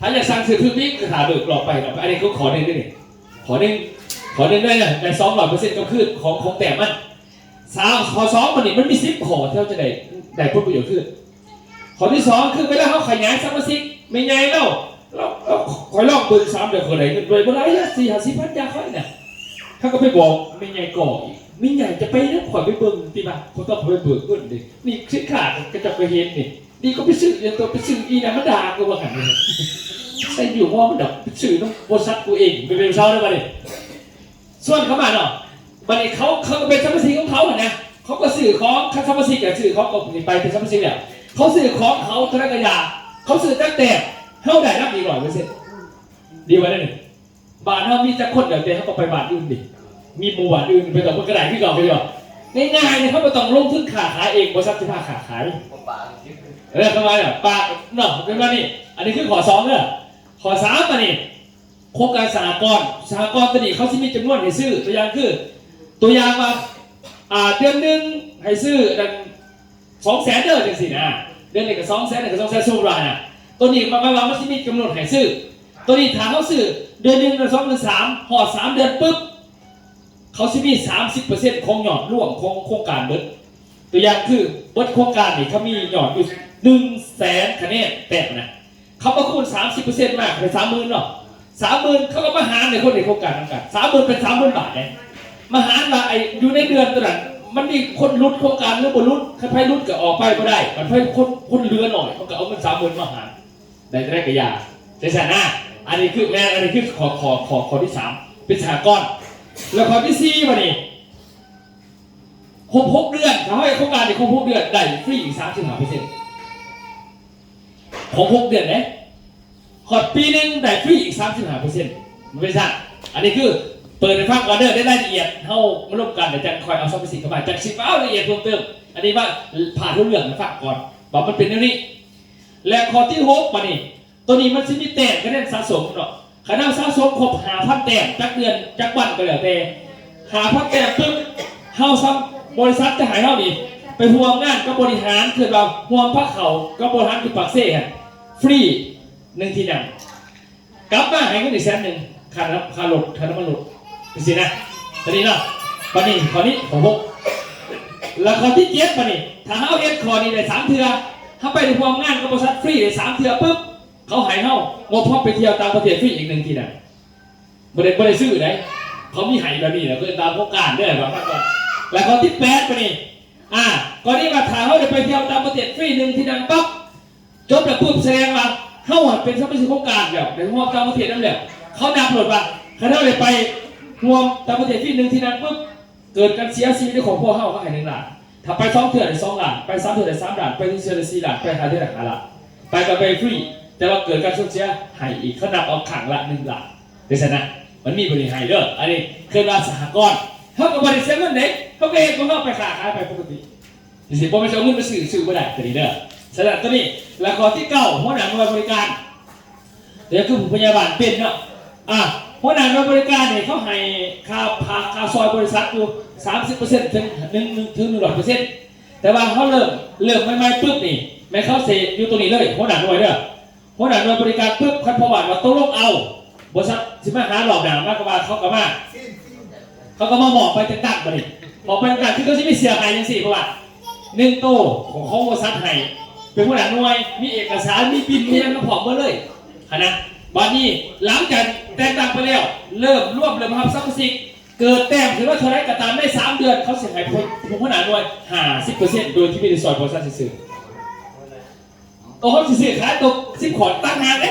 ຖ້າຢາກສັ່ງຊື້ເພີ່ມອີກ ກໍຖ້າເບີກລອບໄປ ອັນນີ້ຄືຂໍ້ໜຶ່ງເດ້ນີ້ ຂໍ້ໜຶ່ງ ຂໍ້ໜຶ່ງໄດ້ນະ ໄດ້ສອງຮ້ອຍເປີເຊັນກັບຄືນຂອງ ຂອງແຕ້ມມັນ. ສາມ ຂໍ້ສອງມັນນີ້ ມັນມີສິບຂໍ້ທີ່ເຮົາຈະໄດ້ ໄດ້ຜົນປະໂຫຍດຄືນ. ຂໍ້ທີສອງຄືເວລາເຮົາຂະຫຍາຍສະມາຊິກ ແມ່ໃຫຍ່ລາວ ລາວ ລາວ ຂ້ອຍລອງເບິ່ງສາມເດືອນ ຂ້ອຍໄດ້ເງິນດ້ວຍບໍ່ຫຼາຍ ສີ່ຫ້າສິບພັນ ຢາກຂ້ອຍນະ ເຮົາກໍໄປບອກແມ່ໃຫຍ່ກໍອີກ ແມ່ໃຫຍ່ຈະໄປນຳຂ້ອຍໄປເບິ່ງຕິວ່າ ຂ້ອຍຕ້ອງໄປເບີກເງິນເດ້ ນີ້ສິນຄ້າຂະເຈົ້າກໍເຫັນນີ້ ນີ້ກໍໄປຊື້ ເອີ ໄປຊື້ອີ່ຫຍັງມາດ່າກໍວ່າຫັ້ນ ໃສ່ຢູ່ບໍ່ມັນດອກ ໄປຊື້ນຳບໍລິສັດກູເອງ ໄປເປັນຊາວໄດ້ບາດນີ້. ຊວນເຂົາມາເນາະ ບາດນີ້ເຂົາ ເຂົາກໍເປັນສະມາຊິກຂອງເຂົາຫັ້ນນະ ເຂົາກໍຊື້ຂອງ ຄັນສະມາຊິກກໍຊື້ຂອງ ກໍໄປເປັນສະມາຊິກແລ້ວ ເຂົາຊື້ຂອງເຂົາເທົ່າໃດກໍຢ່າ ເຂົາຊື້ຈັກແຕ້ມ ເຮົາໄດ້ນຳອີກຮ້ອຍເປີເຊັນ ດີກວ່ານັ້ນ. ບ້ານເຮົາມີຈັກຄົນແລ້ວແຕ່ ເຮົາກໍໄປບ້ານອື່ນເດ້ ມີໝູ່ບ້ານອື່ນໄປຕໍ່ ເພິ່ນກໍໄດ້ຄືເກົ່າ ເຫັນບໍ່? ງ່າຍໆ ເຮົາບໍ່ຕ້ອງລົງທຶນຄ້າຂາຍເອງ ບໍລິສັດຊິພາຄ້າຂາຍ ເອີ ປະມານນັ້ນ ປາກເນາະ ເປັນວ່ານີ້ ອັນນີ້ຄືຂໍ້ສອງເດີ. ຂໍ້ສາມ ບາດນີ້ ໂຄງການສະຫະກອນ ສະຫະກອນຕົວນີ້ເຂົາຊິມີຈຳນວນໃຫ້ຊື້ ຕົວຢ່າງຄື ຕົວຢ່າງວ່າ ອ່າ ເດືອນໜຶ່ງໃຫ້ຊື້ອັນນັ້ນ ສອງແສນເດີ ຈັ່ງຊີ້ນະ ເດືອນນີ້ກໍສອງແສນ ນັ້ນກໍສອງແສນ ສົມມຸດວ່ານະ ຕົວນີ້ໝາຍຄວາມວ່າມັນຊິມີຈຳນວນໃຫ້ຊື້ ຕົວນີ້ຖ້າເຮົາຊື້ເດືອນໜຶ່ງ ເດືອນສອງ ເດືອນສາມ ຮອດສາມເດືອນປຶບ ເຂົາຊິມີສາມສິບເປີເຊັນຂອງຍອດລວມຂອງໂຄງການເບິດ ຕົວຢ່າງຄືເບິດໂຄງການນີ້ ເຂົາມີຍອດຢູ່ໜຶ່ງແສນຄະແນນແຕ້ມນະ ເຂົາມາຄູນສາມສິບເປີເຊັນມາເປັນສາມໝື່ນເນາະ ສາມໝື່ນ ເຂົາກໍມາຫານໃຫ້ຄົນໃນໂຄງການນຳກັນ ສາມໝື່ນເປັນສາມໝື່ນບາດເດ້ ມາຫານວ່າໄອ້ຢູ່ໃນເດືອນຕົວນັ້ນ ມັນມີຄົນຫຼຸດໂຄງການຫຼືບໍ່ຫຼຸດ ຄັນໃຜຫຼຸດກໍອອກໄປບໍ່ໄດ້ ຄັນໃຜຄົນ ຄົນເຫຼືອໜ້ອຍ ມັນກໍເອົາເງິນສາມໝື່ນມາຫານ ໄດ້ເທົ່າໃດກໍຢ່າ ຈັ່ງຊັ້ນນະ ອັນນີ້ຄືແມ່ນ ອັນນີ້ຄືຂໍ້ ຂໍ້ ຂໍ້ ຂໍ້ທີສາມ ເປັນສະຫະກອນ ແລ້ວຂໍ້ທີສີ່ ບາດນີ້ ຄົບຫົກເດືອນ ຖ້າເຮົາເຮັດໂຄງການນີ້ຄົບຫົກເດືອນ ໄດ້ຟຣີອີກສາມສິບຫ້າເປີເຊັນ ຄົບຫົກເດືອນເດ້ ຮອດປີໜຶ່ງໄດ້ຟຣີອີກສາມສິບຫ້າເປີເຊັນ ມັນເປັນຊັ້ນ ອັນນີ້ຄືເປີດໃຫ້ຟັງກ່ອນເດີ ໃນລາຍລະອຽດເຮົາມາລົມກັນ ແລ້ວຈັ່ງຄ່ອຍເອົາສະມາຊິກເຂົ້າມາ ຈັ່ງຊິເວົ້າລະອຽດເພີ່ມເຕີມ ອັນນີ້ວ່າຜ່ານຫົວເລື່ອງໃຫ້ຟັງກ່ອນ ວ່າມັນເປັນແນວນີ້ ແລະ ຂໍ້ທີຫົກ ບາດນີ້ ໂຕນີ້ມັນຊິມີແຕ້ມຄະແນນສະສົມເນາະ ຄັນເຮົາສະສົມຄົບຫ້າພັນແຕ້ມ ຈັກເດືອນ ຈັກວັນກໍແລ້ວແຕ່ ຫ້າພັນແຕ້ມປຶບ ເຮົາສາມ ບໍລິສັດຈະໃຫ້ເຮົານີ້ ໄປຮ່ວມງານກັບບໍລິຫານ ຄືວ່າຮ່ວມພາເຂົ້າກັບບໍລິຫານຢູ່ປາກເຊຫັ້ນ ຟຣີໜຶ່ງທີ່ນັ່ງ ກັບມາໃຫ້ເງິນອີກແສນໜຶ່ງ ຄ່າ ຄ່າລົດ ຄ່ານ້ຳມັນລົດ ຈັ່ງຊີ້ນະ ຕົວນີ້ເນາະ ບາດນີ້ຂໍ້ນີ້ ຂໍ້ຫົກ ແລ້ວຂໍ້ທີເຈັດ ບາດນີ້ ຖ້າເຮົາເຮັດຂໍ້ນີ້ໄດ້ສາມເທື່ອ ເຮົາໄປໄດ້ຮ່ວມງານກັບບໍລິສັດຟຣີໄດ້ສາມເທື່ອປຶບ ເຂົາໃຫ້ເຮົາງົບເຮົາໄປທ່ຽວຕ່າງປະເທດຟຣີອີກໜຶ່ງທີ່ນັ້ນ ບໍ່ໄດ້ ບໍ່ໄດ້ຊື້ໃດ ເຂົາມີໃຫ້ແບບນີ້ແຫຼະ ເພິ່ນຕາມໂຄງການເດີ ວ່າມາກ່ອນ ແລ້ວຂໍ້ທີແປດ ບາດນີ້ ອາ ກໍນີ້ວ່າຖ້າເຮົາໄດ້ໄປທ່ຽວຕ່າງປະເທດຟຣີໜຶ່ງທີ່ນັ້ນປັບ ຈົບແລ້ວປຶບ ສະແດງວ່າເຮົາເປັນສະມາຊິກໂຄງການແລ້ວ ໄດ້ຮ່ວມຕ່າງປະເທດນຳແລ້ວ ເຂົານັບໂລດວ່າ ຄັນເຮົາໄດ້ໄປຮ່ວມຕ່າງປະເທດຟຣີໜຶ່ງທີ່ນັ້ນປຶບ ເກີດການເສຍຊີວິດໃນຄອບຄົວເຮົາ ເຂົາໃຫ້ໜຶ່ງລ້ານ ຖ້າໄປສອງເທື່ອໄດ້ສອງລ້ານ ໄປສາມເທື່ອໄດ້ສາມລ້ານ ໄປສີ່ເທື່ອໄດ້ສີ່ລ້ານ ໄປຫ້າເທື່ອໄດ້ຫ້າລ້ານ ໄປກໍໄປຟຣີ ແຕ່ວ່າເກີດການສູນເສຍໃຫ້ອີກ ເຂົານັບເອົາຄັ້ງລະໜຶ່ງລ້ານ ຈັ່ງຊັ້ນນະ ມັນມີບໍລິໃຫ້ເດີ ອັນນີ້ເອີ້ນວ່າສະຫະກອນ ເຮົາກໍບໍ່ໄດ້ເສຍເງິນເດ້ ເຮົາກໍເຮັດຂອງເຮົາໄປ ຄ້າຂາຍໄປປົກກະຕິ ຈັ່ງຊີ້ ບໍ່ແມ່ນຊິເອົາເງິນໄປຊື້ ຊື້ບໍ່ໄດ້ ຕົວນີ້ເດີ ສະນັ້ນຕົວນີ້ ແລ້ວຂໍ້ທີເກົ້າ ຫົວໜ້າໜ່ວຍບໍລິການ ກໍຄືຜູ້ພະຍາບານເປັນເນາະ ອາ ຫົວໜ້າໜ່ວຍບໍລິການນີ້ ເຂົາໃຫ້ຄ່າ ຄ່າ ຄ່າຊ່ອຍບໍລິສັດຢູ່ສາມສິບເປີເຊັນ ເຖິງ ເຖິງໜຶ່ງຮ້ອຍເປີເຊັນ ແຕ່ວ່າເຮົາເລີ່ມ ເລີ່ມໃໝ່ໆປຶບນີ້ ແມ່ນເຂົາຊິຢູ່ຕົງນີ້ເລີຍ ຫົວໜ້າໜ່ວຍເດີ ຫົວໜ້າໜ່ວຍບໍລິການປຶບ ຄັນພໍ່ບ້ານວ່າຕົກລົງເອົາ ບໍລິສັດຊິມາຫາລອບໜ້າ ມາກໍວ່າເຂົາກໍມາ ເຂົາກໍມາມອບໃບແຕ່ງຕັ້ງບັດນີ້ ມອບໃບແຕ່ງຕັ້ງ ຄືເຂົາຊິມີເສື້ອໃຫ້ຈັ່ງຊີ້ ເພາະວ່າໜຶ່ງໂຕຂອງ ຂອງບໍລິສັດໃຫ້ ເປັນຫົວໜ້າໜ່ວຍ ມີເອກະສານ ມີບິນ ມີຫຍັງມາພ້ອມໝົດເລີຍຫັ້ນນະ. ບັດນີ້ຫຼັງຈາກແຕ່ງຕັ້ງໄປແລ້ວ ເລີ່ມລວມ ເລີ່ມຮັບສະມາຊິກ ເກີດແຕ້ມຂຶ້ນມາເທົ່າໃດກໍຕາມ ໃນສາມເດືອນ ເຂົາຊິໃຫ້ຜູ້ ຜູ້ຫົວໜ້າໜ່ວຍຫ້າສິບເປີເຊັນ ໂດຍທີ່ບໍ່ໄດ້ຊ່ອຍບໍລິສັດຊື່ໆ. ໂຕເຮົາຊິຊື້ຂາຍໂຕສິບຂອງຕ່າງຫາກເດ້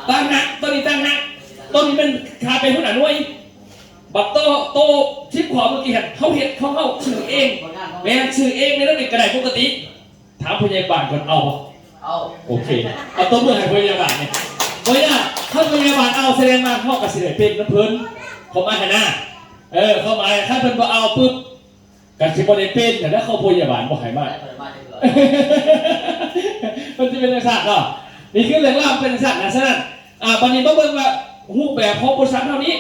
ຕ່າງຫາກ ໂຕນີ້ຕ່າງຫາກ ໂຕນີ້ແມ່ນຄ່າເປັນຫົວໜ້າໜ່ວຍ ບັດໂຕ ໂຕສິບຂອງເມື່ອກີ້ຫັ້ນ ເຮົາເຮັດຂອງເຮົາ ຊື້ເອງ ແມ່ນຊື້ເອງໃນນັ້ນນີ້ກໍໄດ້ປົກກະຕິ. ຖາມຜູ້ໃຫຍ່ບ້ານກ່ອນ ເອົາບໍ່? ເອົາ ໂອເຄ ເອົາຕົບມືໃຫ້ຜູ້ໃຫຍ່ບ້ານນີ້ ບໍ່ຍາກ ຖ້າຜູ້ໃຫຍ່ບ້ານເອົາ ສະແດງວ່າເຮົາກໍຊິໄດ້ເປັນນຳເພິ່ນ ຄວາມໝາຍຫັ້ນນະ ເອີ ຄວາມໝາຍ ຄັນເພິ່ນບໍ່ເອົາປຶບ ກໍຊິບໍ່ໄດ້ເປັນຫັ້ນນະ ເຂົາພະຍາບານບໍ່ໃຫ້ມາ ມັນຊິເປັນຈັ່ງຊັ້ນເນາະ ນີ້ຄືເລື່ອງລາວເປັນຈັ່ງຊັ້ນນະ. ສະນັ້ນ ອາ ບັດນີ້ມາເບິ່ງວ່າຮູບແບບຂອງບໍລິສັດເຮົານີ້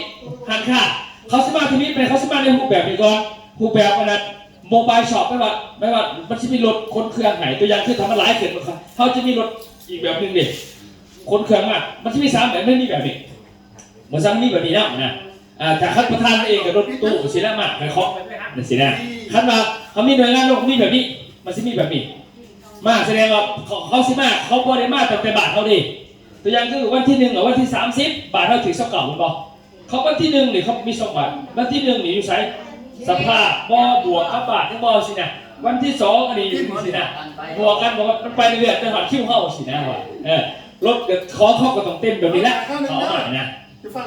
ຮ້ານຄ້າ ເຂົາຊິມາທຳອິດແມ່ນເຂົາຊິມາໃນຮູບແບບນີ້ກ່ອນ ຮູບແບບອັນນັ້ນ ໂມບາຍຊັອບ ແປວ່າ ແປວ່າມັນຊິມີລົດຂົນເຄື່ອງໃຫ້ ຕົວຢ່າງຄືຖ້າມັນຫຼາຍຂຶ້ນ ເຮົາຈະມີລົດອີກແບບໜຶ່ງເດ້ ຂົນເຄື່ອງມາ ມັນຊິມີສາມແບບ ມັນມີແບບນີ້ ບໍ່ຊັ້ນມີແບບນີ້ນຳນະ. ອາ ຖ້າຄັນປະທານເອງກໍລົດຕູ້ຊີ້ນະ ມາໄປເຄາະຈັ່ງຊີ້ນະ ຄັນວ່າເຮົາມີໜ່ວຍງານລົງ ມີແບບນີ້ ມັນຊິມີແບບນີ້ ມາ ສະແດງວ່າເຂົາ ເຂົາຊິມາ ເຂົາບໍ່ໄດ້ມາຕັ້ງແຕ່ບ້ານເຮົາເດ້. ຕົວຢ່າງຄືວັນທີໜຶ່ງ ກັບວັນທີສາມສິບ ບ້ານເຮົາຖືກຊາວເກົ້າແມ່ນບໍ່? ເຂົາວັນທີໜຶ່ງນີ້ເຂົາມີສອງບ້ານ ວັນທີໜຶ່ງນີ້ຢູ່ໃສ? ສະພາບບໍ່ບວກກັບບ້ານຍັງບໍ່ຊີ້ນະ ວັນທີສອງອັນນີ້ຢູ່ຊີ້ນະ ບວກກັນ ບວກກັນ ມັນໄປເລື້ອຍໆ ຈົນຮອດຄິວເຮົາຊີ້ນະ ວ່າ ເອີ ລົດກໍຂອງເຂົາກໍຕ້ອງເຕັມແບບນີ້ແຫຼະ ເຂົາເອົາມານະ.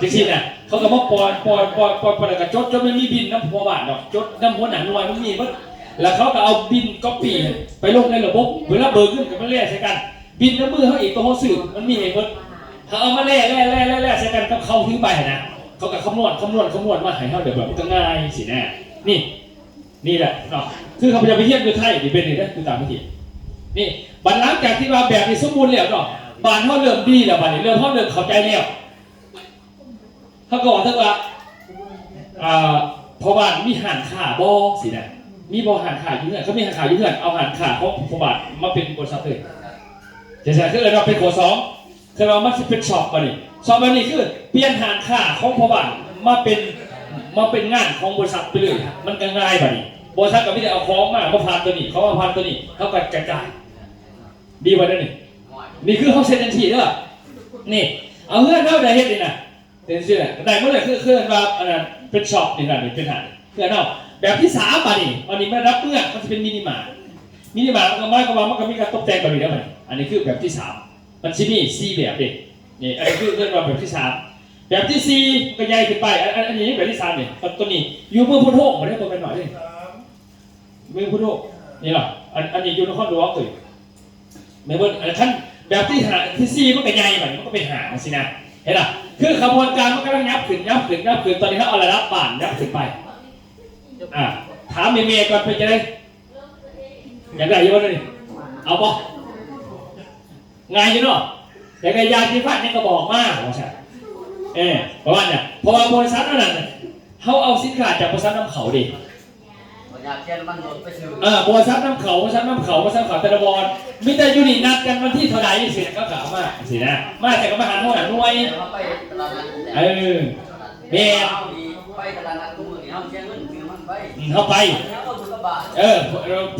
ຈັ່ງຊີ້ນະ ເຂົາກໍມາປ່ອຍ ປ່ອຍ ປ່ອຍ ປ່ອຍ ປ່ອຍ ແລ້ວກໍຈົດ ຈົດ ມັນມີບິນນຳຫົວບ້ານດອກ ຈົດນຳຫົວໜ້າໜ່ວຍ ມັນມີເບິດ ແລ້ວເຂົາກໍເອົາບິນກັອບປີ້ຫັ້ນໄປລົງໃນລະບົບ ເວລາເບີກເງິນກໍມາແລໃສ່ກັນ ບິນນຳມືເຮົາເອງ ໂຕເຮົາຊື້ມັນມີໃຫ້ເບິດ ເຮົາເອົາມາແລ ແລ ແລ ແລ ແລໃສ່ກັນກັບເຂົາຖືໄປຫັ້ນນະ ເຂົາກໍຄຳນວນ ຄຳນວນ ຄຳນວນມາໃຫ້ເຮົາ ແບບ ແບບມັນກໍງ່າຍຊີ້ນະ ນີ້ ນີ້ແຫຼະເນາະ ຄືຂ້າພະເຈົ້າໄປຮຽນຢູ່ໄທນີ້ເປັນນີ້ເດ້ ຢູ່ຕ່າງປະເທດນີ້ ບັດຫຼັງຈາກທີ່ວ່າແບບນີ້ສົມບູນແລ້ວເນາະ ບ້ານເຮົາເລີ່ມດີແລ້ວ ບັດນີ້ເລີ່ມ ເຮົາເລີ່ມເຂົ້າໃຈແລ້ວ ເຮົາກໍເວົ້າເຖິງວ່າ ອ່າ ພໍ່ບ້ານມີຮ້ານຄ້າບໍ່? ຊີ້ນະ ມີບໍ່ຮ້ານຄ້າຢູ່ເຮືອນ? ຄັນມີຮ້ານຄ້າຢູ່ເຮືອນ ເອົາຮ້ານຄ້າຂອງພໍ່ບ້ານມາເປັນບໍລິສັດເລີຍ ຈັ່ງຊັ້ນ ຄືເອີ້ນວ່າເປັນຂໍ້ສອງ ຄືວ່າມັນຊິເປັນຊັອບບັດນີ້ ຊັອບບັດນີ້ຄືປ່ຽນຮ້ານຄ້າຂອງພໍ່ບ້ານມາເປັນ ມາເປັນງານຂອງບໍລິສັດໄປເລີຍ ມັນກໍງ່າຍບັດນີ້ ບໍລິສັດກໍມີແຕ່ເອົາຂອງມາ ມາຜ່ານໂຕນີ້ ຂອງມາຜ່ານໂຕນີ້ ເຮົາກໍກະຈາຍ ດີບໍ່ແນວນີ້? ນີ້ຄືເຮົາເຊັນຈັ່ງຊີ້ເດີ ນີ້ ເອົາເຮືອນເຮົາໄດ້ເຮັດນີ້ນະ ເປັນຈັ່ງຊີ້ນະ ໄດ້ໝົດເລີຍ ຄື ຄືວ່າອັນນັ້ນເປັນຊັອບນີ້ນະ ເປັນຮ້ານ ເຮືອນເຮົາ ແບບທີສາມ ບາດນີ້ ອັນນີ້ມັນລະດັບເມືອງ ມັນຊິເປັນມິນິມາດ ມິນິມາດກໍໝາຍຄວາມວ່າມັນກໍມີການຕົກແຕ່ງແບບນີ້ແລ້ວ ອັນນີ້ຄືແບບທີສາມ ມັນຊິມີສີ່ແບບເດ້ ນີ້ ອັນນີ້ຄືເອີ້ນວ່າແບບທີສາມ ແບບທີສີ່ ມັນກໍໃຫຍ່ຂຶ້ນໄປ ອັນ ອັນ ອັນນີ້ແບບທີສາມນີ້ ຕົວນີ້ຢູ່ເມືອງໂພນໂຮງບໍ່ໄດ້ ບໍ່ແມ່ນໜ້ອຍເດ້ ເມືອງພຸດໂທ ນີ້ເນາະ ອັນ ອັນນີ້ຢູ່ນະຄອນຫຼວງເລີຍ ແມ່ນບໍ່? ອັນຄັນແບບທີຫ້າ ທີສີ່ ມັນກໍໃຫຍ່ບັດນີ້ ມັນກໍເປັນຫ້າ ຈັ່ງຊີ້ນະ ເຫັນລະ? ຄືຂະບວນການມັນກຳລັງຫຍັບຂຶ້ນ ຫຍັບຂຶ້ນ ຫຍັບຂຶ້ນ ຕອນນີ້ເຮົາເອົາລະດັບບ້ານຫຍັບຂຶ້ນໄປ ອາ ຖາມແມ່ໆກ່ອນ ເປັນຈັ່ງໃດ? ຢາກໄດ້ຢູ່ບໍ່ນີ້? ເອົາບໍ່? ງ່າຍຢູ່ເນາະ ຢາກໄດ້ຢາສີຟັນຫຍັງກໍບອກມາ ວ່າຊັ້ນ ເອີ ປະມານນັ້ນ ເພາະວ່າບໍລິສັດເຮົານັ້ນ ເຮົາເອົາສິນຄ້າຈາກບໍລິສັດນຳເຂົ້າເດ້ ບໍ່ຢາກເສຍນ້ຳມັນລົດໄປຊື້ ເອີ ບໍລິສັດນຳເຂົ້າ ບໍລິສັດນຳເຂົ້າ ບໍລິສັດນຳເຂົ້າແຕ່ລະບ່ອນ ມີແຕ່ຢູ່ນີ້ນັດກັນວັນທີເທົ່າໃດ ຈັ່ງຊີ້ນະ ເຂົາກໍເອົາມາ ຈັ່ງຊີ້ນະ ມາແຕ່ກໍມາຫາເຮົາໜ້າໜ່ວຍ ເຮົາໄປຕະຫຼາດນັດ ເອີ ແມ່ນ ເຮົານີ້ໄປຕະຫຼາດນັດມື້ນີ້ ເຮົາເສຍເງິນຊື້ມັນໄປ ອືມ ເຮົາໄປ ເຮົາເອົາເງິນກັບບ້ານ ເອີ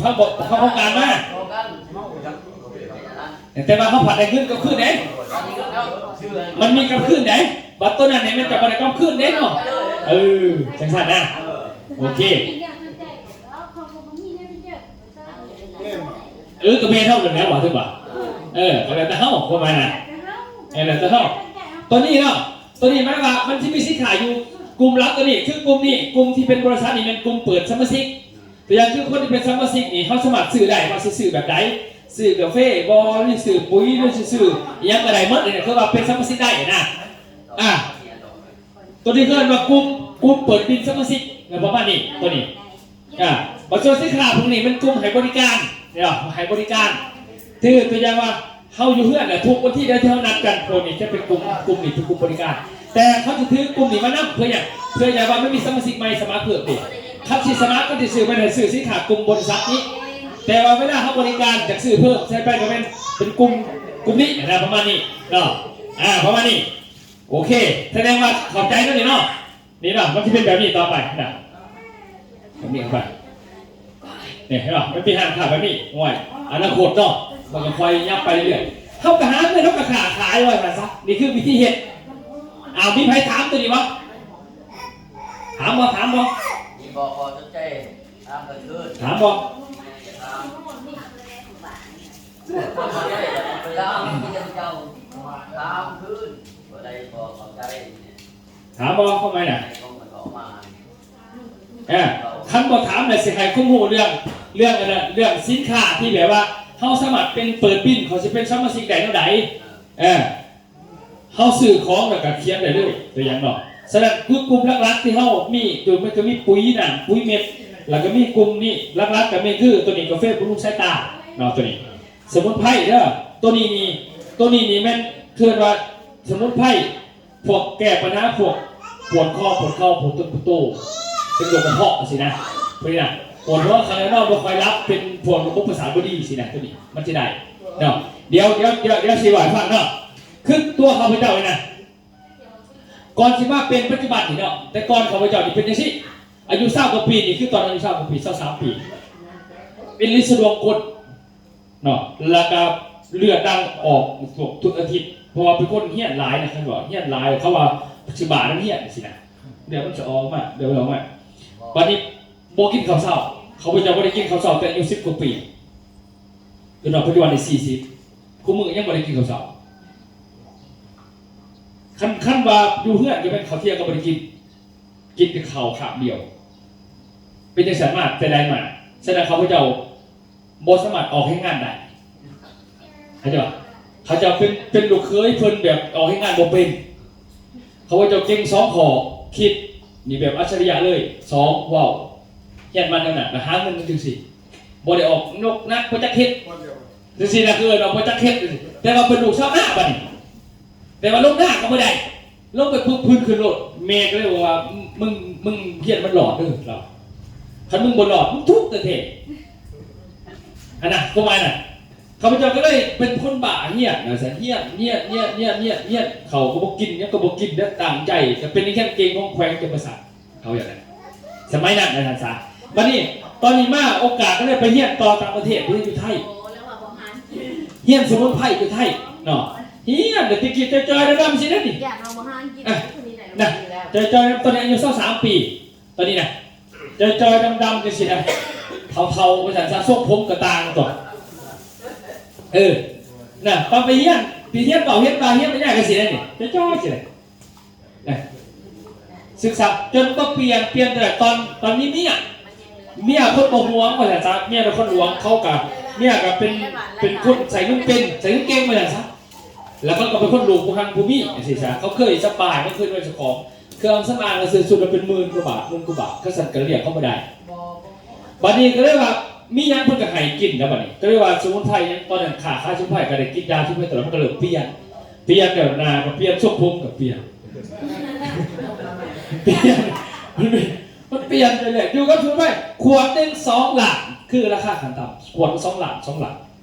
ເຂົາບອກ ເຂົາໂຄງການມາ ໂຄງການ ເຮົາ ແຕ່ວ່າເຮົາພັດໄດ້ເງິນກັບຄືນເດ້ ມັນມີກັບຄືນເດ້ ບັດໂຕນັ້ນນີ້ແມ່ນຈະບໍ່ໄດ້ກັບຄືນເດ້ເນາະ ເອີ ຈັ່ງຊັ້ນນະ ໂອເຄ ເອີ ກໍແມ່ນເຮົານັ້ນແຫຼະວ່າ ຖືກບໍ່ ເອີ ກໍແລ້ວແຕ່ເຮົາ ຄວາມໝາຍນະ ເອີ ແລ້ວແຕ່ເຮົາ ໂຕນີ້ເນາະ ໂຕນີ້ໝາຍວ່າມັນຊິມີສິນຄ້າຢູ່ ກຸ່ມຫຼັກໂຕນີ້ ຄືກຸ່ມນີ້ ກຸ່ມທີ່ເປັນບໍລິສັດນີ້ແມ່ນກຸ່ມເປີດສະມາຊິກ ຕົວຢ່າງຄືຄົນທີ່ເປັນສະມາຊິກນີ້ ເຮົາສາມາດຊື້ໄດ້ວ່າຊິຊື້ແບບໃດ ຊື້ກາເຟບໍ່ ຫຼືຊື້ປຸຍ ຫຼືຊິຊື້ອີ່ຫຍັງກໍໄດ້ໝົດ ນີ້ຄືວ່າເປັນສະມາຊິກໄດ້ນະ ອາ ຕົວນີ້ເອີ້ນວ່າກຸ່ມ ກຸ່ມເປີດບິນສະມາຊິກ ແມ່ນປະມານນີ້ ຕົວນີ້ ອາ ບັດສ່ວນສິນຄ້າພວກນີ້ແມ່ນກຸ່ມໃຫ້ບໍລິການ ເນາະ ໃຫ້ບໍລິການ ຄືຕົວຢ່າງວ່າ ເຮົາຢູ່ເຮືອນແຫຼະ ທຸກວັນທີໃດທີ່ເຮົານັດກັນ ພວກນີ້ຈະເປັນກຸ່ມ ກຸ່ມນີ້ຄືກຸ່ມບໍລິການ ແຕ່ເຂົາຈະຖືກຸ່ມນີ້ມານຳ ເພື່ອຫຍັງ? ເພື່ອຢານວ່າມັນມີສະມາຊິກໃໝ່ສະໝັກເພີ່ມເດ້ ຄັນຊິສະໝັກກໍຊິຊື້ໄປໃຫ້ຊື້ສິນຄ້າກຸ່ມບໍລິສັດນີ້ ແຕ່ວ່າເວລາເຮົາບໍລິການ ຢາກຊື້ເພີ່ມໃສ່ໄປກໍແມ່ນເປັນກຸ່ມ ກຸ່ມນີ້ນະ ປະມານນີ້ເນາະ ອາ ປະມານນີ້ ໂອເຄ ສະແດງວ່າເຂົ້າໃຈແລ້ວນີ້ເນາະ ນີ້ເນາະ ມັນຊິເປັນແບບນີ້ຕໍ່ໄປນະ ແບບນີ້ເຂົ້າໄປ ນີ້ເຫັນບໍ່? ມັນເປັນຮ້ານຄ້າແບບນີ້ ໂອ້ຍ ອະນາຄົດເນາະ ມັນກໍຄ່ອຍຫຍັບໄປເລື້ອຍ. ເຮົາກໍຫາເງິນ ເຮົາກໍຄ້າຂາຍວ່າຊັ້ນຊະ ນີ້ຄືວິທີເຮັດ. ອ້າວ ມີໃຜຖາມຕົວນີ້ບໍ່? ຖາມບໍ່? ຖາມບໍ່? ມີບໍ່ພໍສົນໃຈ ຖາມກໍຄືນ ຖາມບໍ່? ຖາມ ຖາມຄືນ ບໍ່ໄດ້ບໍ່ເຂົ້າໃຈ ຖາມບໍ່? ເຂົ້າໃຈນະ ເອີ ຄັນບໍ່ຖາມແລ້ວຊິໃຫ້ຄວາມຮູ້ເລື່ອງ ເລື່ອງອັນນັ້ນ ເລື່ອງສິນຄ້າທີ່ແບບວ່າເຮົາສາມາດເປັນ ເປີດບິນ ເຂົາຊິເປັນສະມາຊິກໄດ້ແນວໃດ? ເອີ ເຮົາຊື້ຂອງແລ້ວກໍຂຽນໄດ້ເລີຍ ຕົວຢ່າງເນາະ. ສະນັ້ນຄືກຸ່ມຫຼັກໆທີ່ເຮົາມີຢູ່ ມັນກໍມີປຸຍນ້ຳ ປຸຍເມັດ ແລ້ວກໍມີກຸ່ມນີ້ ຫຼັກໆກໍມີຄືຕົວນີ້ ກາເຟບຳລຸງສາຍຕາເນາະ ຕົວນີ້ ສະໝຸນໄພເດີ ຕົວນີ້ນີ້ ຕົວນີ້ນີ້ແມ່ນເອີ້ນວ່າສະໝຸນໄພ ພວກແກ້ບັນຫາພວກປວດຄໍ ປວດເຂົ່າ ປວດຕົ້ນປວດໂຕ ເປັນໂລກກະເພາະຊີ້ນະ ພວກນີ້ນະ ປວດຫົວ ຄາຍນອນບໍ່ຄ່ອຍຫຼັບ ເປັນພວກລະບົບປະສາດບໍ່ດີຊີ້ນະ ຕົວນີ້ມັນຊິໄດ້ເນາະ. ດຽວ ດຽວ ດຽວ ດຽວຊິເວົ້າໃຫ້ຟັງເນາະ. ຄືຕົວຂ້າພະເຈົ້ານີ້ນະ ກ່ອນຊິມາເປັນປັດຈຸບັນນີ້ເນາະ ແຕ່ກ່ອນຂ້າພະເຈົ້ານີ້ເປັນຈັ່ງຊີ້ ອາຍຸຊາວກວ່າປີນີ້ ຄືຕອນອາຍຸຊາວກວ່າປີ ຊາວສາມປີ ເປັນລິດສະດວງກົດເນາະ ແລ້ວກະເລືອດດັງອອກທຸກອາທິດ ເພາະວ່າເປັນຄົນຮຽນຫຼາຍນະ ຄັນວ່າຮຽນຫຼາຍ ເຂົາວ່າຊິບ້ານຳຮຽນຊີ້ນະ ເລືອດມັນຈະອອກມາ ເລືອດມັນອອກມາ. ບັດນີ້ບໍ່ກິນເຂົ້າເຊົ້າ ຂ້າພະເຈົ້າບໍ່ໄດ້ກິນເຂົ້າເຊົ້າແຕ່ອາຍຸສິບກວ່າປີ ຈົນວ່າປັດຈຸບັນນີ້ສີ່ສິບ ຄູ່ມື້ຍັງບໍ່ໄດ້ກິນເຂົ້າເຊົ້າ. ຄັນ ຄັນວ່າຢູ່ເຮືອນກໍແມ່ນເຂົ້າທ່ຽງກໍບໍ່ໄດ້ກິນ ກິນແຕ່ເຂົ້າຄາບດຽວ ເປັນຈັ່ງຊັ້ນມາແຕ່ໃດມາ. ສະນັ້ນຂ້າພະເຈົ້າບໍ່ສາມາດອອກແຮງງານໄດ້ ເຂົາເຈົ້າ ເຂົາເຈົ້າເປັນ ເປັນລູກເຂີຍເພິ່ນແບບອອກແຮງງານບໍ່ເປັນ. ຂ້າພະເຈົ້າເກັ່ງສອງຂໍ້ ຄິດນີ້ແບບອັດສະລິຍະເລີຍ ສອງ ເວົ້າ ຮຽນມາແນວນັ້ນ ແລ້ວຫາເງິນຈັ່ງຊີ້ ບໍ່ໄດ້ອອກນົກໜັກບໍ່ຈັກເຮັດ ຈັ່ງຊີ້ນະ ຄືເອີ້ນວ່າບໍ່ຈັກເຮັດ ແຕ່ວ່າເປັນລູກຊາວນາບັດນີ້ ແຕ່ວ່າລົງນາກໍບໍ່ໄດ້ ລົງໄປປຶບພື້ນຂຶ້ນໂລດ. ແມ່ກໍເລີຍບອກວ່າ ມຶງ ມຶງຮຽນມັນຫຼອດເດີ ລາວ ຄັນມຶງບໍ່ຫຼອດ ມຶງທຸກແທ້ໆ ຫັ້ນນະ ຄວາມໝາຍນະ. ຂ້າພະເຈົ້າກໍເລີຍເປັນຄົນບ້າຮຽນວ່າຊັ້ນ ຮຽນ ຮຽນ ຮຽນ ຮຽນ ຮຽນ ເຂົ້າກໍບໍ່ກິນ ຫຍັງກໍບໍ່ກິນ ແຕ່ຕັ້ງໃຈ ກໍເປັນນັກຮຽນເກັ່ງຂອງແຂວງຈຳປາສັກ ເຂົາຢ່າງນັ້ນ ສະໄໝນັ້ນວ່າຊັ້ນຊະ. ບັດນີ້ຕອນນີ້ມາໂອກາດກໍໄດ້ໄປຮຽນຕໍ່ຕ່າງປະເທດ ໄປຮຽນຢູ່ໄທ ຮຽນສະໝຸນໄພຢູ່ໄທເນາະ ຮຽນແຕ່ກີ້ຈ່ອຍໆດຳໆຊີ້ນະນີ້ ນະ ຈ່ອຍໆ ຕອນນີ້ອາຍຸຊາວສາມປີ ຕອນນີ້ນະ ຈ່ອຍໆດຳໆຈັ່ງຊີ້ນະ ເຖົ້າໆວ່າຊັ້ນຊະ ຊົງຜົມກໍຕ່າງຕົວະ ເອີ ນະ ຕອນໄປຮຽນ ໄປຮຽນເວົ້າ ຮຽນບາ ຮຽນບັນຍາຍກໍຊີ້ນະນີ້ ຈ່ອຍໆຊີ້ນະ ນະ ສຶກສາຈົນມາປ່ຽນ ປ່ຽນແຕ່ຕອນ ຕອນມີເມຍ ເມຍຄົນບໍ່ຫວງວ່າຊັ້ນຊະ ເມຍເປັນຄົນຫຼວງ ເຂົາກະ ເມຍກະເປັນ ເປັນຄົນໃສ່ເງິນເປັນ ໃສ່ເງິນເກັ່ງວ່າຊັ້ນຊະ ແລ້ວເຂົາກໍເປັນຄົນຫຼູກຜູ້ຮັ່ງຜູ້ມີ ຈັ່ງຊີ້ຊະ ເຂົາເຄີຍສະບາຍ ເຂົາເຄີຍໄດ້ເຈົ້າຂອງ ເຄື່ອງສຳອາງກໍຊື້ຊຸດລະເປັນໝື່ນກວ່າບາດ ໝື່ນກວ່າບາດ ເຂົາສັ່ນກໍລຽກເຂົາບໍ່ໄດ້. ບັດນີ້ກໍເລີຍວ່າ ມີຫຍັງເພິ່ນກໍໃຫ້ກິນນະ ບັດນີ້ກໍເລີຍວ່າສະໝຸນໄພຫຍັງ ຕອນນັ້ນຄ້າຂາຍສະໝຸນໄພກໍໄດ້ກິນຢາສະໝຸນໄພຕະຫຼອດ ມັນກໍເລີ່ມປ່ຽນ ປ່ຽນແລ້ວ ໜ້າກໍປ່ຽນ ຊົງຜົມກໍປ່ຽນ ປ່ຽນ ມັນ ມັນປ່ຽນໄປເລື້ອຍ ຢູ່ກັບສະໝຸນໄພ ຂວດໜຶ່ງສອງລ້ານ ຄືລາຄາຂັ້ນຕ່ຳ ຂວດໜຶ່ງສອງລ້ານ ສອງລ້ານ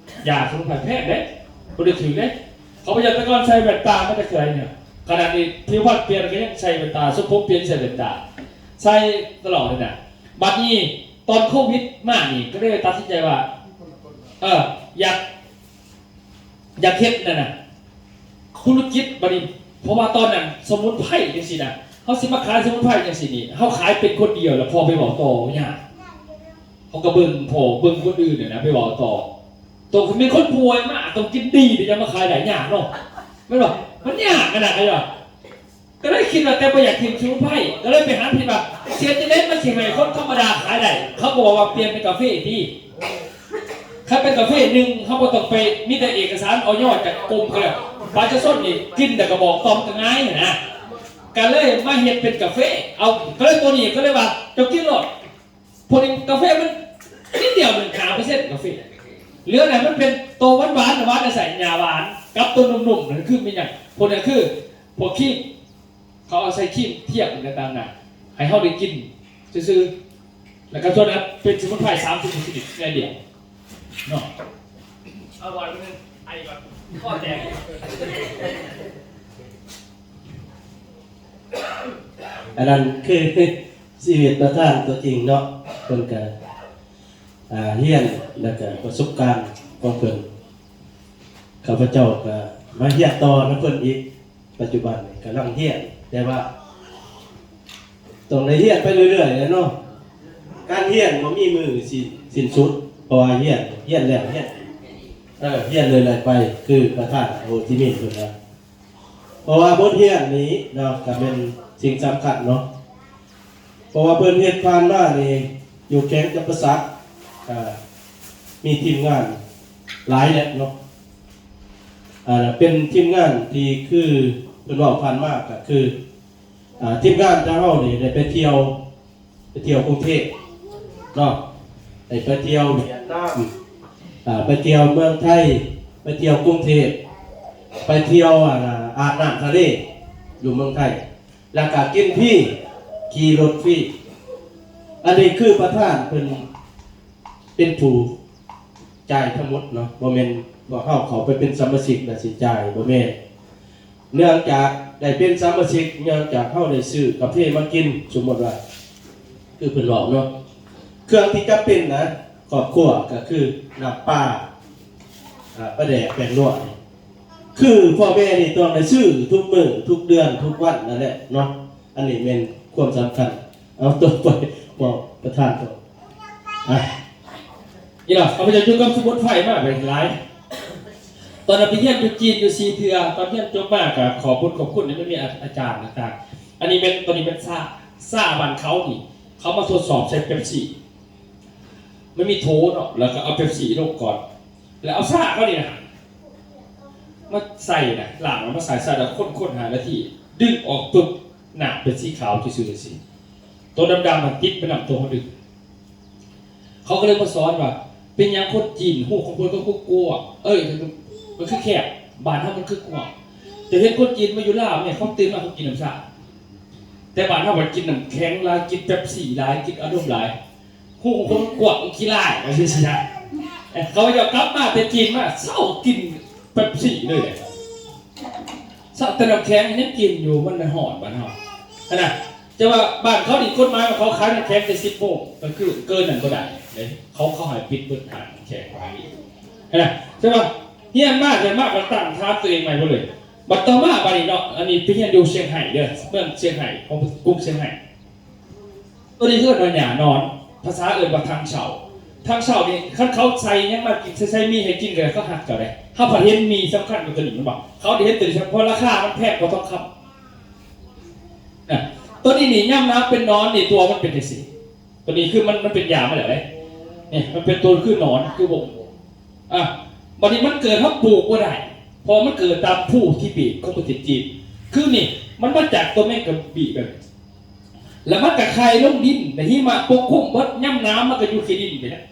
ຢາສະໝຸນໄພແພງເດ້ ບໍ່ໄດ້ຖືກເດ້. ຂ້າພະເຈົ້າແຕ່ກ່ອນໃສ່ແວ່ນຕາມາແຕ່ເທື່ອນີ້ ຂະໜາດນີ້ຜິວພັນປ່ຽນກໍຍັງໃສ່ແວ່ນຕາ ຊົງຜົມປ່ຽນໃສ່ແວ່ນຕາ ໃສ່ຕະຫຼອດເລີຍນະ. ບັດນີ້ຕອນໂຄວິດມານີ້ ກໍເລີຍຕັດສິນໃຈວ່າ ເອີ ຢາກ ຢາກເຮັດນັ້ນນະ ທຸລະກິດບັດນີ້ ເພາະວ່າຕອນນັ້ນສະໝຸນໄພຈັ່ງຊີ້ນະ ເຮົາຊິມາຂາຍສະໝຸນໄພຈັ່ງຊີ້ນີ້ ເຮົາຂາຍເປັນຄົນດຽວ ແລ້ວພໍໄປເວົ້າຕໍ່ຍາກ ເຮົາກໍເບິ່ງພໍເບິ່ງຄົນອື່ນຫັ້ນນະ ໄປເວົ້າຕໍ່ ໂຕຄັນແມ່ນຄົນປ່ວຍມາຕ້ອງກິນດີ ເດ ຈັ່ງມາຂາຍໄດ້ ຍາກເນາະ ແມ່ນບໍ່? ມັນຍາກຂະໜາດໃດວະ? ກໍເລີຍຄິດວ່າ ແຕ່ບໍ່ຢາກຖິ້ມສະໝຸນໄພ ກໍເລີຍໄປຫາຄິດວ່າ ຊິເຮັດຈັ່ງໃດມັນຊິໃຫ້ຄົນທຳມະດາຂາຍໄດ້ ເຂົາກໍບອກວ່າປ່ຽນເປັນກາເຟຕິ ຄັນເປັນກາເຟໜຶ່ງ ເຮົາບໍ່ຕ້ອງໄປ ມີແຕ່ເອກະສານ ອອຍ ຈາກກົມ ເຂົາແລ້ວ ປະຊາຊົນນີ້ກິນແລ້ວກໍບອກຕໍ່ ມັນກໍງ່າຍຫັ້ນນະ ກໍເລີຍມາເຮັດເປັນກາເຟ ເອົາ ກໍເລີຍໂຕນີ້ ກໍເລີຍວ່າ ເຈົ້າກິນໂລດ ພວກນີ້ກາເຟມັນນິດດຽວໜຶ່ງ ຫ້າເປີເຊັນກາເຟ ເຫຼືອນັ້ນມັນເປັນໂຕຫວານໆ ຫວານໃສ່ຫຍ້າຫວານ ກັບໂຕໜຸ່ມໆ ນັ້ນຄືແມ່ນຫຍັງ? ພວກນັ້ນຄືພວກຄຣີມ ເຂົາເອົາໃສ່ຄຣີມທຽບຕ່າງໆນາ ໃຫ້ເຮົາໄດ້ກິນຊື່ໆ ແລ້ວກໍສ່ວນນັ້ນເປັນສະໝຸນໄພສາມສິບຊະນິດໃນດຽວເນາະ. ເອົາຫວານໜຶ່ງ ໄອກ່ອນ ຄໍແຕກ. ອັນນັ້ນຄືຊີວິດປະທານຕົວຈິງເນາະ ເພິ່ນກະ ອ່າ ຮຽນ ແລ້ວກະປະສົບການຂອງເພິ່ນ ຂ້າພະເຈົ້າກະມາຮຽນຕໍ່ນຳເພິ່ນອີກ. ປັດຈຸບັນນີ້ກຳລັງຮຽນ ແຕ່ວ່າຕ້ອງໄດ້ຮຽນໄປເລື້ອຍໆແຫຼະເນາະ. ການຮຽນບໍ່ມີມື້ສິ້ນ ສິ້ນສຸດ ເພາະວ່າຮຽນ ຮຽນແລ້ວຮຽນອີກ ເອີ ຮຽນເລື້ອຍໆໄປ ຄືປະທານໂຮຈິມິນເພິ່ນວ່າ. ເພາະວ່າບົດຮຽນນີ້ເນາະ ກະແມ່ນສິ່ງສຳຄັນເນາະ. ເພາະວ່າເພິ່ນເຮັດຜ່ານມານີ້ ຢູ່ແຂວງຈຳປາສັກ ກະມີທີມງານຫຼາຍແຫຼະເນາະ. ອ່າ ເປັນທີມງານທີ່ຄືເພິ່ນເວົ້າຜ່ານມາ ກະຄື ອ່າ ທີມງານຂອງເຮົານີ້ໄດ້ໄປທ່ຽວ ໄປທ່ຽວກຸງເທບເນາະ ໄດ້ໄປທ່ຽວຫວຽດນາມ ອ່າ ໄປທ່ຽວເມືອງໄທ ໄປທ່ຽວກຸງເທບ ໄປທ່ຽວ ອ່າ ອາບນ້ຳທະເລຢູ່ເມືອງໄທ ແລ້ວກະກິນຟຣີ ຂີ່ລົດຟຣີ. ອັນນີ້ຄືປະທານເພິ່ນເປັນຜູ້ຈ່າຍທັງໝົດເນາະ ບໍ່ແມ່ນພວກເຮົາເຂົ້າໄປເປັນສະມາຊິກແລ້ວຊິຈ່າຍ ບໍ່ແມ່ນ. ເນື່ອງຈາກໄດ້ເປັນສະມາຊິກ ເນື່ອງຈາກເຮົາໄດ້ຊື້ກາເຟມາກິນ ສົມມຸດວ່າ ຄືເພິ່ນເວົ້າເນາະ ເຄື່ອງທີ່ຈຳເປັນນະຄອບຄົວ ກະຄືນ້ຳປາ ອ່າ ປາແດກ ແປ້ງນົວ ຄືພໍ່ແມ່ນີ້ຕ້ອງໄດ້ຊື້ທຸກມື້ ທຸກເດືອນ ທຸກວັນນັ້ນແຫຼະເນາະ. ອັນນີ້ແມ່ນຄວາມສຳຄັນ. ເອົາ ຕໍ່ໄປ ບອກປະທານຕໍ່. ອ່ະ ນີ້ລະ ຂ້າພະເຈົ້າຢູ່ກັບສະໝຸດໄພມາໄປຫຼາຍ ຕອນນັ້ນໄປຮຽນຢູ່ຈີນຢູ່ສີ່ເທື່ອ ຕອນຮຽນຈົບມາກະຂອບບຸນຂອບຄຸນທີ່ມັນມີອາ ອາຈານຕ່າງໆ. ອັນນີ້ແມ່ນ ໂຕນີ້ແມ່ນຊາ ຊາບ້ານເຂົານີ້ ເຂົາມາທົດສອບໃສ່ເປັບຊີ ມັນມີໂຖເນາະ ແລ້ວກະເອົາເປັບຊີລົງກ່ອນ ແລ້ວເອົາຊາເຂົານີ້ນະມາໃສ່ນະ ລ້າງແລ້ວມາໃສ່ ໃສ່ແລ້ວຄົນໆຫ້ານາທີ ດຶງອອກປຶບ ນ້ຳເປັນສີຂາວຊື່ໆຈັ່ງຊີ້ ໂຕດຳໆມັນຕິດໄປນຳໂຕເຮົາດຶງ. ເຂົາກະເລີຍມາສອນວ່າ ເປັນຫຍັງຄົນຈີນຮູຂອງເພິ່ນກະຄືກວ້າງ ເອີຍ ມັນຄືແຄບ ບ້ານເຮົາມັນຄືກວ້າງ. ຈະເຫັນຄົນຈີນມາຢູ່ລາວນີ້ ເຂົາຕື່ນມາເຂົາກິນນ້ຳຊາ ແຕ່ບ້ານເຮົາມັນກິນນ້ຳແຂງຫຼາຍ ກິນເປັບຊີຫຼາຍ ກິນອາດົມຫຼາຍ ຮູຂອງເພິ່ນກວ້າງຂີ້ລ້າຍ ວ່າຊີ້ຊະ. ເຂົາເຈົ້າກັບມາແຕ່ຈີນມາ ເຊົາກິນເປັບຊີເລີຍ ເຊົາແຕ່ນ້ຳແຂງຍັງກິນຢູ່ ມັນຮ້ອນບ້ານເຮົາຫັ້ນນະ. ແຕ່ວ່າບ້ານເຂົານີ້ກົດໝາຍວ່າເຂົາຂາຍນ້ຳແຂງແຕ່ສິບໂມງ ກາງຄືນ ເກີນນັ້ນບໍ່ໄດ້ເດ້ ເຂົາ ເຂົາໃຫ້ປິດເບິດຮ້ານນ້ຳແຂງ ຫັ້ນນະ. ແຕ່ວ່າຮຽນມາ ຮຽນມາກະຕັ້ງຖາມໂຕເອງໃໝ່ເບິດເລີຍ. ບັດຕໍ່ມາບາດນີ້ເນາະ ອັນນີ້ໄປຮຽນຢູ່ຊຽງໄຮ້ເດີ ເມືອງຊຽງໄຮ້ ຂອງກຸງຊຽງໄຮ້ ໂຕນີ້ເອີ້ນວ່າຫຍ້ານອນ ພາສາເອີ້ນວ່າຖັງເຊົ່າ. ຖັງເຊົ່ານີ້ ຄັນເຂົາໃສ່ຫຍັງມາກິນ ໃສ່ ໃສ່ໝີ່ໃຫ້ກິນກະໄດ້ ເຂົາຮັກເຈົ້າເດ້. ເຮົາພັດເຫັນໝີ່ສຳຄັນກວ່າໂຕນີ້ ແມ່ນບໍ່? ເຂົາໄດ້ເຫັນໂຕນີ້ສຳ ເພາະລາຄາມັນແພງກວ່າທອງຄຳ. ນະ ໂຕນີ້ນີ້ ຍາມໜາວເປັນໜອນນີ້ ຕົວມັນເປັນຈັ່ງຊີ້. ໂຕນີ້ຄືມັນ ມັນເປັນຢາມາແລ້ວເດ້. ນີ້ ມັນເປັນໂຕຄືໜອນ ຄືວົງ. ອ່ະ ບາດນີ້ມັນເກີດ ເຮົາປູກບໍ່ໄດ້ ເພາະມັນເກີດຕາມພູທິເບດຂອງປະເທດຈີນ. ຄືນີ້ ມັນມາຈາກໂຕແມງກະບີແບບນີ້ ແລ້ວມັນກະໄຂ່ລົງດິນ ແລ້ວຫິມະປົກຄຸມເບິດ ຍາມໜາວມັນກະຢູ່ຂີ້ດິນໄປແລ້ວ.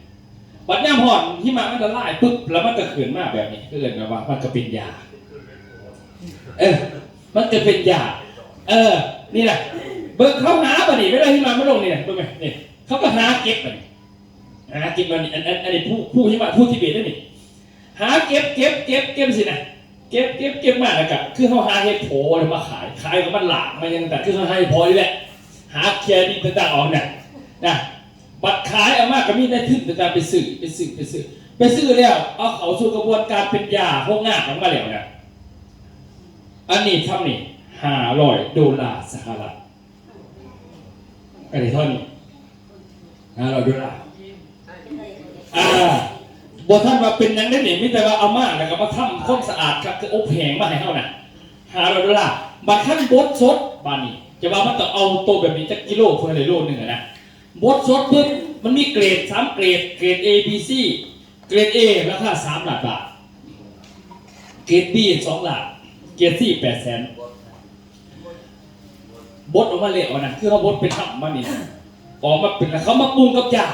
ບັດຍາມຮ້ອນຫິມະມັນລະລາຍປຶບ ແລ້ວມັນກະຂຶ້ນມາແບບນີ້ ເອີ້ນວ່າມັນກະເປັນຢາ. ເອີ ມັນກະເປັນຢາ. ເອີ ນີ້ນະ ເບິ່ງເຂົາຫາບາດນີ້ ເວລາຫິມະມັນລົງນີ້ນະ ເບິ່ງແມະ ນີ້ ເຂົາກະຫາເກັບບາດນີ້ ຫາເກັບບາດນີ້. ອັນ ອັນ ອັນນີ້ພູ ພູຫິມະ ພູທິເບດເດ້ນີ້. ຫາເກັບ ເກັບ ເກັບ ເກັບຊີ້ນະ ເກັບ ເກັບ ເກັບມາ ແລ້ວກະຄືເຮົາຫາເຫັດເຜາະແລ້ວມາຂາຍ ຂາຍກະມາລ້າງມາຫຍັງຕ່າງ ຄືເຮົາຫາເຫັດເຜາະນີ້ແຫຼະ ຫາເຄັຍດິນຕ່າງໆອອກນະ ນະ ບັດຂາຍອອກມາກະມີນາຍທຶນຕ່າງໆໄປຊື້ ໄປຊື້ ໄປຊື້ ໄປຊື້ແລ້ວເອົາເຂົ້າສູ່ກະບວນການເປັນຢາໂຮງງານອອກມາແລ້ວນະ. ອັນນີ້ທຳນີ້ຫ້າຮ້ອຍໂດລາສະຫະລັດ. ອັນນີ້ເທົ່ານີ້ ຫ້າຮ້ອຍໂດລາ. ອ່າ ບໍ່ທັນວ່າເປັນຫຍັງເດ້ນີ້ ມີແຕ່ວ່າເອົາມາ ແລ້ວກະມາທຳຄວາມສະອາດ ກະອົບແຫ້ງມາໃຫ້ເຮົານະ ຫ້າຮ້ອຍໂດລາ. ບາດຄັນບົດສົດ ບາດນີ້ ຈະວ່າມັນຕ້ອງເອົາໂຕແບບນີ້ຈັກກິໂລ ເພື່ອໃຫ້ໄດ້ໂລໜຶ່ງຫັ້ນນະ. ບົດສົດປຶບ ມັນມີເກຣດສາມເກຣດ ເກຣດ A B C ເກຣດ A ລາຄາສາມລ້ານບາດ ເກຣດ B ສອງລ້ານ ເກຣດ C ແປດແສນ. ບົດອອກມາແລ້ວນະ ຄືເຮົາບົດເປັນນ້ຳມານີ້ນະ ອອກມາເປັນ ເຂົາມາປຸງກັບຢາ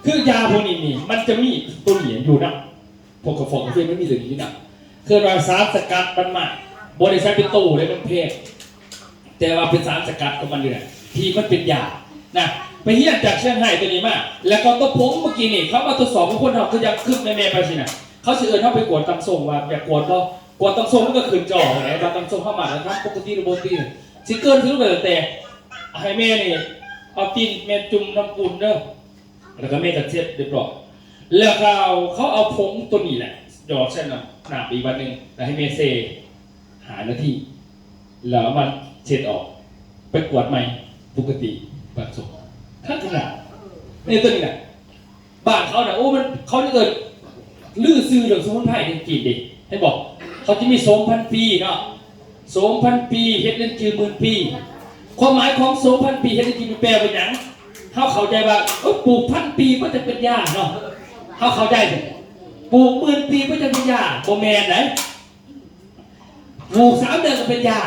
ຄືຢາພວກນີ້ນີ້ ມັນຈະມີໂຕນີ້ຢູ່ນຳ ພວກກະຟອກກາເຟມັນມີໂຕນີ້ຢູ່ນຳ ເອີ້ນວ່າສານສະກັດມັນມາ ບໍ່ໄດ້ໃຊ້ເປັນໂຕເດ້ ມັນແພງ ແຕ່ວ່າເປັນສານສະກັດຂອງມັນຢູ່ນະ ທີ່ມັນເປັນຢານະ. ໄປຮຽນຈາກຊຽງໄຮ້ໂຕນີ້ມາ ແລ້ວກໍຕົວຜົງເມື່ອກີ້ນີ້ ເຂົາມາທົດສອບຂອງຄົນເຮົາ ຄືຢາກຄຶບແນ່ໆໄປຊີ້ນະ. ເຂົາຊິເອີ້ນເຮົາໄປກວດຕຳຊົງວ່າຢາກກວດບໍ່ ກວດຕຳຊົງມັນກະຂຶ້ນຈໍຫັ້ນແຫຼະ ວ່າຕຳຊົງເຮົາມາດຕະຖານປົກກະຕິຫຼືບໍ່ຕິ. ຊິເກີນ ຊິລຸກໄປຕັ້ງແຕ່ ໃຫ້ແມ່ນີ້ເອົາຕີນແມ່ຈຸ່ມນ້ຳອຸ່ນເດີ ແລ້ວກໍແມ່ກໍເຊັດຮຽບຮ້ອຍ ແລ້ວກໍເຂົາເອົາຜົງໂຕນີ້ແຫຼະ ຢອດໃສ່ນ້ຳ ນ້ຳອີກບາດໜຶ່ງ ແລ້ວໃຫ້ແມ່ແຊ່ຫ້ານາທີ ແລ້ວເອົາມາເຊັດອອກ ໄປກວດໃໝ່ ປົກກະຕິ ບາດສົບ ຄັກຂະໜາດ. ນີ້ ໂຕນີ້ນະ ບ້ານເຂົານະ ໂອ້ ມັນ ເຂົາເອີ້ນ ລືຊື່ເລື່ອງສະໝຸນໄພຂອງຈີນເດ້ ເຫັນບໍ່? ເຂົາຈະມີໂສມພັນປີເນາະ ໂສມພັນປີ ເຮັດເລື່ອງຈື່ໝື່ນປີ. ຄວາມໝາຍຂອງໂສມພັນປີ ເຮັດເລື່ອງຈື່ໝື່ນ ແປວ່າຫຍັງ? ເຮົາເຂົ້າໃຈວ່າ ເອີ ປູກພັນປີມັນຈະເປັນຢາເນາະ ເຮົາເຂົ້າໃຈ ປູກໝື່ນປີມັນຈະເປັນຢາ ບໍ່ແມ່ນໃດ. ປູກສາມເດືອນກໍເປັນຢາ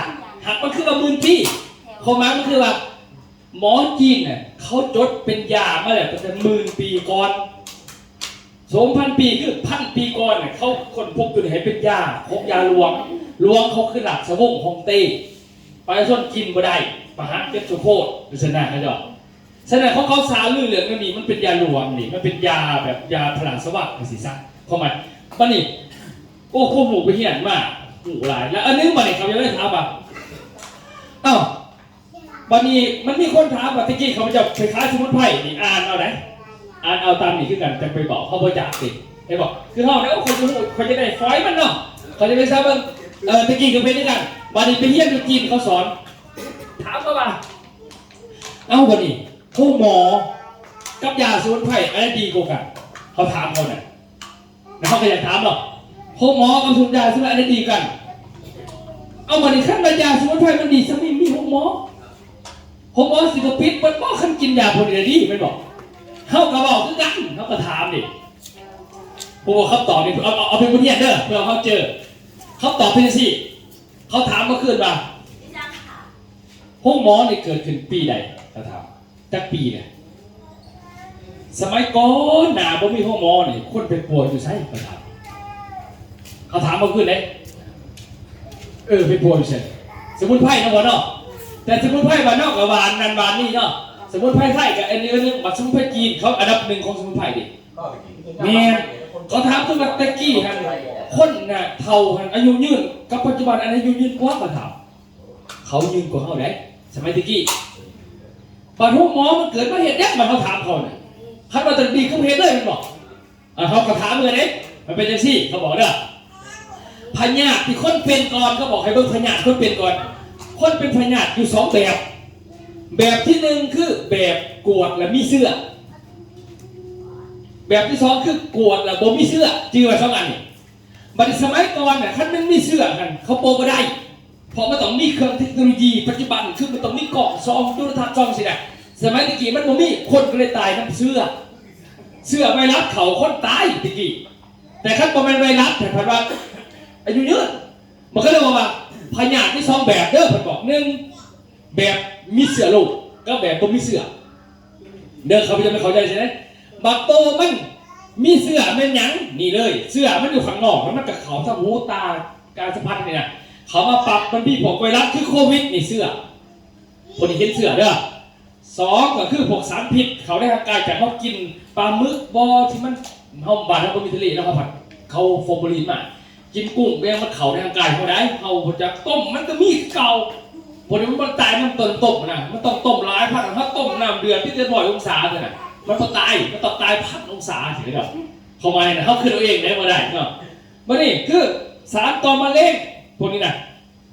ຫາກມັນຄືວ່າໝື່ນປີ ຄວາມໝາຍມັນຄືວ່າ ໝໍຈີນນະ ເຂົາຈົດເປັນຢາມາແລ້ວຕັ້ງແຕ່ໝື່ນປີກ່ອນ ໂສມພັນປີ ຄືພັນປີກ່ອນນະ ເຂົາຄົ້ນພົບຕົວນີ້ໃຫ້ເປັນຢາ ຂອງຢາຫຼວງ ຫຼວງເຂົາຄືລາຊະວົງຮົງເຕ້ ປະຊາຊົນກິນບໍ່ໄດ້ ປະຫານເຈັບໂສໂຄດ ຢູ່ຊັ້ນນະເຂົາເຈົ້າ. ສະນັ້ນ ຂອງເຂົາສາລືເລື່ອງແນວນີ້ ມັນເປັນຢາຫຼວງນີ້ ມັນເປັນຢາແບບຢາພະລາຊະວັງຈັ່ງຊີ້ຊະ ຄວາມໝາຍ ບັດນີ້ ໂອ້ ຄວາມຮູ້ໄປຮຽນມາ ຮູ້ຫຼາຍ ແລ້ວອັນໜຶ່ງ ບັດນີ້ເຂົາເຈົ້າເລີຍຖາມວ່າ ເອົ້າ ບັດນີ້ມັນມີຄົນຖາມວ່າ ແຕ່ກີ້ຂ້າພະເຈົ້າໄປຂາຍສະໝຸນໄພນີ້ ອ່ານເອົາໃດ ອ່ານເອົາຕາມນີ້ຄືກັນ ຈັ່ງໄປເວົ້າ ເຮົາບໍ່ຈັກຕິ ເຫັນບໍ່? ຄືເຮົາເດ້ ໂອ້ ຂ້ອຍຈະຮູ້ ຂ້ອຍຈະໄດ້ຝອຍມັນເນາະ ຂ້ອຍຈະໄດ້ຊາເບິ່ງ ເອີ ແຕ່ກີ້ກໍເປັນຄືກັນ ບັດນີ້ໄປຮຽນຢູ່ຈີນເຂົາສອນ ຖາມເຂົາວ່າ ເອົ້າ ບັດນີ້ໂຮງໝໍກັບຢາສະໝຸນໄພ ອັນໃດດີກວ່າກັນ? ເຂົາຖາມເຂົານະ ແລ້ວເຮົາກໍຢາກຖາມເນາະ ໂຮງໝໍກັບສູນຢາ ສະໝຸນໄພ ອັນໃດດີກັນ? ເອົາ ບັດນີ້ຄັນວ່າຢາສະໝຸນໄພມັນດີ ຊຳນີ້ມີໂຮງໝໍ ໂຮງໝໍຊິບໍ່ປິດເບິດບໍ່? ຄັນກິນຢາພວກນີ້ໄດ້ດີແມ່ນບໍ່? ເຮົາກໍເວົ້າຄືກັນ ເຮົາກໍຖາມເດ້ ບໍ່ຮູ້ຄຳຕອບນີ້ ເອົາ ເອົາ ເອົາເປັນບົດຮຽນເດີ ເພື່ອເຮົາເຈີ ຄຳຕອບເປັນຈັ່ງຊີ້ ເຂົາຖາມມາຄືນວ່າ ໂຮງໝໍນີ້ເກີດຂຶ້ນປີໃດ? ເຂົາຖາມ ຈັກປີແລ້ວ? ສະໄໝກ່ອນໜ້າບໍ່ມີໂຮງໝໍນີ້ ຄົນໄປປົວຢູ່ໃສ? ເຂົາຖາມ ເຂົາຖາມມາຄືນເດ້ ເອີ ໄປປົວຢູ່ໃສ? ສະໝຸນໄພເນາະ ເນາະ ແຕ່ສະໝຸນໄພບ້ານເຮົາກໍຫວານນັ້ນຫວານນີ້ເນາະ ສະໝຸນໄພໄທກໍອັນນີ້ອັນໜຶ່ງ ບັດສະໝຸນໄພຈີນ ເຂົາອັນດັບໜຶ່ງຂອງສະໝຸນໄພເດ້ ແມ່ນ ເຂົາຖາມຄືວ່າແຕ່ກີ້ຫັ້ນ ຄົນນະເຖົ້າຫັ້ນອາຍຸຍືນ ກັບປັດຈຸບັນອັນໃດອາຍຸຍືນກວ່າ? ເຂົາຖາມ ເຂົາຍືນກວ່າເຮົາໃດ ສະໄໝແຕ່ກີ້ ບັດໂຮງໝໍມັນເກີດມາເຮັດຫຍັງ? ບັດເຮົາຖາມເຂົານະ ຄັນວ່າຈະດີຄືເຮັດເລີຍແມ່ນບໍ່? ເຮົາກໍຖາມເພິ່ນເດ້ ມັນເປັນຈັ່ງຊີ້ ເຂົາບອກເດີ ພະຍາດທີ່ຄົນເປັນກ່ອນ ເຂົາບອກໃຫ້ເບິ່ງພະຍາດຄົນເປັນກ່ອນ ຄົນເປັນພະຍາດຢູ່ສອງແບບ ແບບທີໜຶ່ງຄືແບບກວດແລ້ວມີເຊື້ອ ແບບທີສອງຄືກວດແລ້ວບໍ່ມີເຊື້ອ ຈື່ໄວ້ສອງອັນນີ້ ບັດນີ້ສະໄໝກ່ອນນະ ຄັນມັນມີເຊື້ອຫັ້ນ ເຂົາປົວບໍ່ໄດ້ ເພາະມັນຕ້ອງມີເຄື່ອງເທັກໂນໂລຢີປັດຈຸບັນ ຄືມັນຕ້ອງມີກ້ອງສ່ອງ ໂທລະທັດສ່ອງຊີ້ນະ ສະໄໝແຕ່ກີ້ມັນບໍ່ມີ ຄົນກໍເລີຍຕາຍນຳເຊື້ອ ເຊື້ອໄວຣັສເຂົ້າຄົນຕາຍແຕ່ກີ້ ແຕ່ຄັນບໍ່ແມ່ນໄວຣັສຫັ້ນ ເພິ່ນວ່າອາຍຸຍືນ ມັນກໍເລີຍບອກວ່າ ພະຍາດມີສອງແບບເດີ ເພິ່ນບອກ ໜຶ່ງ ແບບມີເຊື້ອໂລກກັບແບບບໍ່ມີເຊື້ອເດີ ຂ້າພະເຈົ້າໄມ່ເຂົ້າໃຈໃຊ່ໄໝ ບັກໂຕມັນມີເຊື້ອແມ່ນຫຍັງ? ນີ້ເລີຍ ເຊື້ອມັນຢູ່ຂ້າງນອກ ແລ້ວມັນກໍເຂົ້າທາງຫູຕາ ການສຳຜັດນີ້ນະ ເຂົ້າມາປັບ ມັນມີພວກໄວຣັສຄືໂຄວິດນີ້ເຊື້ອ ຄົນທີ່ເຫັນເຊື້ອເດີ ສອງກໍຄືພວກສານພິດເຂົ້າໃນຮ່າງກາຍ ຈາກເຮົາກິນປາໝຶກບໍ່ ທີ່ມັນ ເຮົາ ບ້ານເຮົາບໍ່ມີທະເລເນາະ ເຮົາພັດເຂົາຟໍມໂຟລິນມາ ກິນກຸ້ງແມ່ງມັນເຂົ້າໃນຮ່າງກາຍເຮົາໄດ້ ເຮົາບໍ່ຈັກຕົ້ມມັນກໍມີຄືເກົ່າ ບໍ່ໄດ້ມັນຕາຍນຳຕົ້ນຕົ້ມນະ ມັນຕ້ອງຕົ້ມຫຼາຍພັນ ຖ້າຕົ້ມນ້ຳເດືອດມີແຕ່ຮ້ອຍອົງສາເທົ່ານັ້ນ ມັນບໍ່ຕາຍ ມັນຕ້ອງຕາຍພັນອົງສາຊີ້ເດີ ຄວາມໝາຍນະ ເຮົາຄິດເອົາເອງໄດ້ບໍ່ໄດ້ເນາະ ບັດນີ້ຄືສານກໍ່ມະເຮັງພວກນີ້ນະ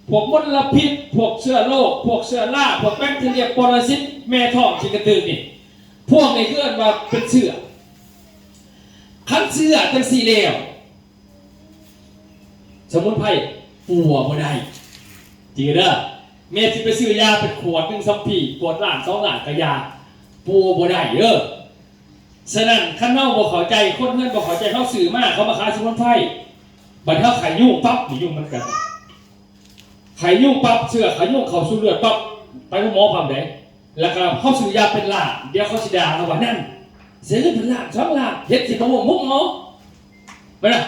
ພວກມົນລະພິດ ພວກເຊື້ອໂລກ ພວກເຊື້ອລາ ພວກແບັກທີເຣຍ ປະລະສິດ ແມ່ທ້ອງຂີ້ກະຕືກນີ້ ພວກນີ້ຄືເອີ້ນວ່າເປັນເຊື້ອ ຄັນເຊື້ອຈັ່ງຊີ້ແລ້ວ ສະໝຸນໄພປົວບໍ່ໄດ້ ຈື່ເດີ ແມ່ຊິໄປຊື້ຢາເປັນຂວດໜຶ່ງສຳພີ ຂວດລ້ານສອງລ້ານກະຢາ ປົວບໍ່ໄດ້ເດີ ສະນັ້ນ ຄັນເຮົາບໍ່ເຂົ້າໃຈ ຄົນເຮືອນບໍ່ເຂົ້າໃຈ ເຮົາຊື້ມາ ເຂົາມາຂາຍສະໝຸນໄພ ບັດເຮົາໄຂ້ຍຸງປັບ ນີ້ຍຸງມັນກັດ ໄຂ້ຍຸງປັບ ເຊື້ອໄຂ້ຍຸງເຂົ້າສູ່ເລືອດປັບ ໄປໂຮງໝໍພ້ອມໃດ ແລ້ວກໍເຮົາຊື້ຢາເປັນລ້ານ ດຽວເຂົາຊິດ່າເຮົາວ່າ ນັ້ນ ເສຍເງິນເປັນລ້ານສອງລ້ານ ເຮັດຊິບໍ່ຮູ້ໂຮງໝໍ ແມ່ນລະ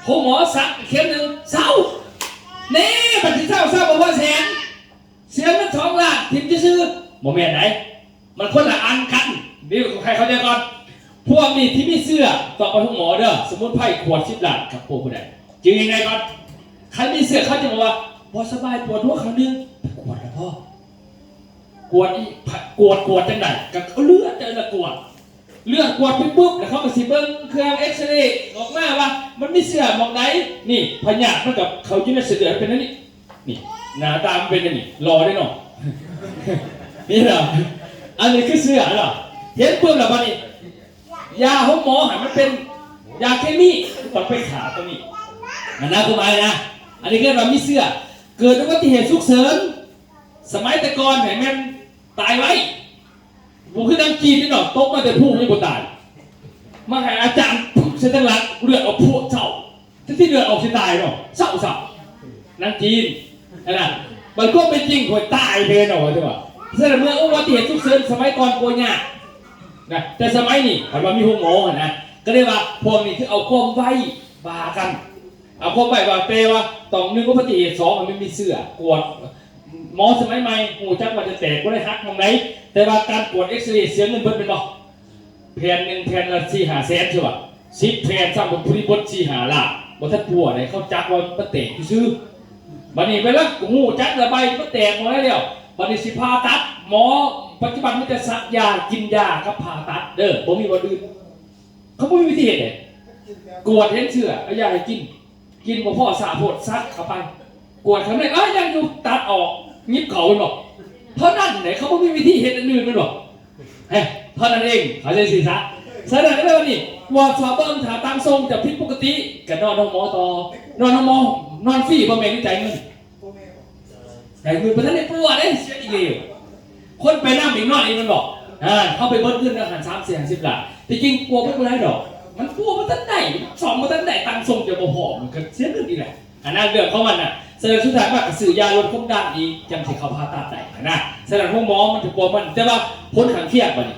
ໂຮງໝໍສັກເຂັມໜຶ່ງເຊົາ ແນ່ ບັດຊິເຊົາ ເຊົາບໍ່ພໍແສນ ເສຍເງິນສອງລ້ານ ຖິ້ມຊື່ໆ ບໍ່ແມ່ນໃດ ມັນຄົນລະອັນກັນ ນີ້ໃຫ້ເຂົ້າໃຈກ່ອນ ພວກນີ້ທີ່ມີເຊື້ອຕ້ອງໄປໂຮງໝໍເດີ ສະໝຸນໄພຂວດສິບລ້ານ ກັບປົວບໍ່ໄດ້ ຈື່ງ່າຍໆກ່ອນ ຄັນມີເຊື້ອເຂົາຈະບອກວ່າ ບໍ່ສະບາຍ ປວດຫົວຂ້າງໜຶ່ງ ໄປກວດແລ້ວ ກວດອີ ກວດ ກວດຈັ່ງໃດ? ກໍເອົາເລືອດຈັ່ງນັ້ນລະກວດ ເລືອດກວດໄປປຸບ ແລ້ວເຂົາກໍຊິເບິ່ງເຄື່ອງເອັກສະເຣອອກມາວ່າມັນມີເຊື້ອໝ່ອງໃດ. ນີ້ພະຍາດມັນກໍເຂົ້າຢູ່ໃນເສັ້ນເລືອດ ເປັນອັນນີ້ ນີ້ ໜ້າຕາມັນເປັນອັນນີ້ ຫຼໍ່ເດ້ເນາະ ນີ້ເນາະ ອັນນີ້ຄືເຊື້ອເນາະ. ເຫັນປຶບແລ້ວບັດນີ້ ຢາໂຮງໝໍຫັ້ນມັນເປັນຢາເຄມີ ຕ້ອງໄປຂ້າຕົວນີ້ ອັນນັ້ນຄືໝາຍນະ. ອັນນີ້ເອີ້ນວ່າມີເຊື້ອ ເກີດອຸບັດຕິເຫດສຸກເສີນ ສະໄໝແຕ່ກ່ອນໃຫ້ແມ່ນຕາຍໄວ ບໍ່ຄືນາງຈີນນີ້ເນາະ ຕົກມາແຕ່ພູຍັງບໍ່ຕາຍ ມາໃຫ້ອາຈານປຶບໃສ່ທາງຫຼັງ ເລືອດອອກພວກເຈົ້າ ແຕ່ທີ່ເລືອດອອກຊິຕາຍເນາະ ເຊົາໆ ນາງຈີນຫັ້ນນະ. ບັດຄວາມເປັນຈິງ ໂຫຍ ຕາຍເລີຍເນາະ ວ່າຊັ້ນວ່າ. ສະນັ້ນເມື່ອອຸບັດຕິເຫດສຸກເສີນສະໄໝກ່ອນກໍຍາກນະ ແຕ່ສະໄໝນີ້ຄັນວ່າມີໂຮງໝໍຫັ້ນນະ ກໍເລີຍວ່າພວກນີ້ຄືເອົາຄວາມໄວວ່າກັນ ເອົາຄວາມໄວວ່າ ແປວ່າຕ້ອງ ໜຶ່ງ ອຸບັດຕິເຫດ ສອງ ມັນມີເຊື້ອກວດ ໝໍສະໄໝໃໝ່ຮູ້ຈັກວ່າຈະແຕກບໍ່ໄດ້ຫັກໝ່ອງໃດ ແຕ່ວ່າການກວດເອັກສະເຣເສຍເງິນເບິດແມ່ນບໍ່? ແຜ່ນໜຶ່ງແຜ່ນລະສີ່ຫ້າແສນ ຊິວ່າ ສິບແຜ່ນຊ້ຳ ເພິ່ນຜູ້ນີ້ເບິດສີ່ຫ້າລ້ານ ບໍ່ທັນປົວໃດ ເຂົາຈັກວ່າມັນແຕກຊື່ໆ. ບັດນີ້ເວລາຮູ້ຈັກລະໃບມັນແຕກໝົດແລ້ວ ບັດນີ້ຊິຜ່າຕັດ ໝໍປັດຈຸບັນມີແຕ່ສັກຢາ ກິນຢາກັບຜ່າຕັດເດີ ບໍ່ມີບ່ອນອື່ນ. ເຂົາບໍ່ມີວິທີເຮັດເດ້ ກວດເຫັນເຊື້ອ ເອົາຢາໃຫ້ກິນ ກິນບໍ່ພໍຊ້າໂພດ ສັກເຂົ້າໄປ ກວດຂ້າງໃນ ເອີ ຍັງຢູ່ ຕັດອອກ ຫຍິບເຂົ້າແມ່ນບໍ່? ເທົ່ານັ້ນເດ້ ເຂົາບໍ່ມີວິທີເຮັດອັນອື່ນແມ່ນບໍ່? ເອີ ເທົ່ານັ້ນເອງ ເຂົາໃຈຊີ້ຊະ. ສະນັ້ນແລ້ວນີ້ ກວດສອບເບິ່ງ ຖ້າຕັງຊົງຈະຜິດປົກກະຕິ ກໍນອນໂຮງໝໍຕໍ່ ນອນໂຮງໝໍ ນອນຟຣີບໍ່ແມ່ນ ຫຼືຈ່າຍເງິນ? ໃຫ້ມືບໍ່ທັນໄດ້ປົວເດ້ ເສຍອີກແລ້ວ ຄົນໄປນຳອີກ ນອນອີກ ແມ່ນບໍ່? ອ່າ ເຮົາໄປເບິດເງິນນຳຫັ້ນ ສາມສິບຫ້າສິບລ້ານ ທີ່ຈິງປົວບໍ່ໄດ້ດອກ ມັນປົວບໍ່ທັນໄດ້ ສ້ອມບໍ່ທັນໄດ້ ຕັງຊົງຈະບໍ່ພ້ອມ ມັນກໍເສຍເງິນອີກແຫຼະ ອັນນັ້ນເລື່ອງຂອງມັນນະ. ສະນັ້ນສຸດທ້າຍມາກໍຊື້ຢາລົດຄວາມດັນອີກ ຈັ່ງຊິເຂົ້າຜ່າຕັດໄດ້ຫັ້ນນະ. ສະນັ້ນໂຮງໝໍມັນຈະປົວມັນ ແຕ່ວ່າຜົນຂ້າງຄຽງບັດນີ້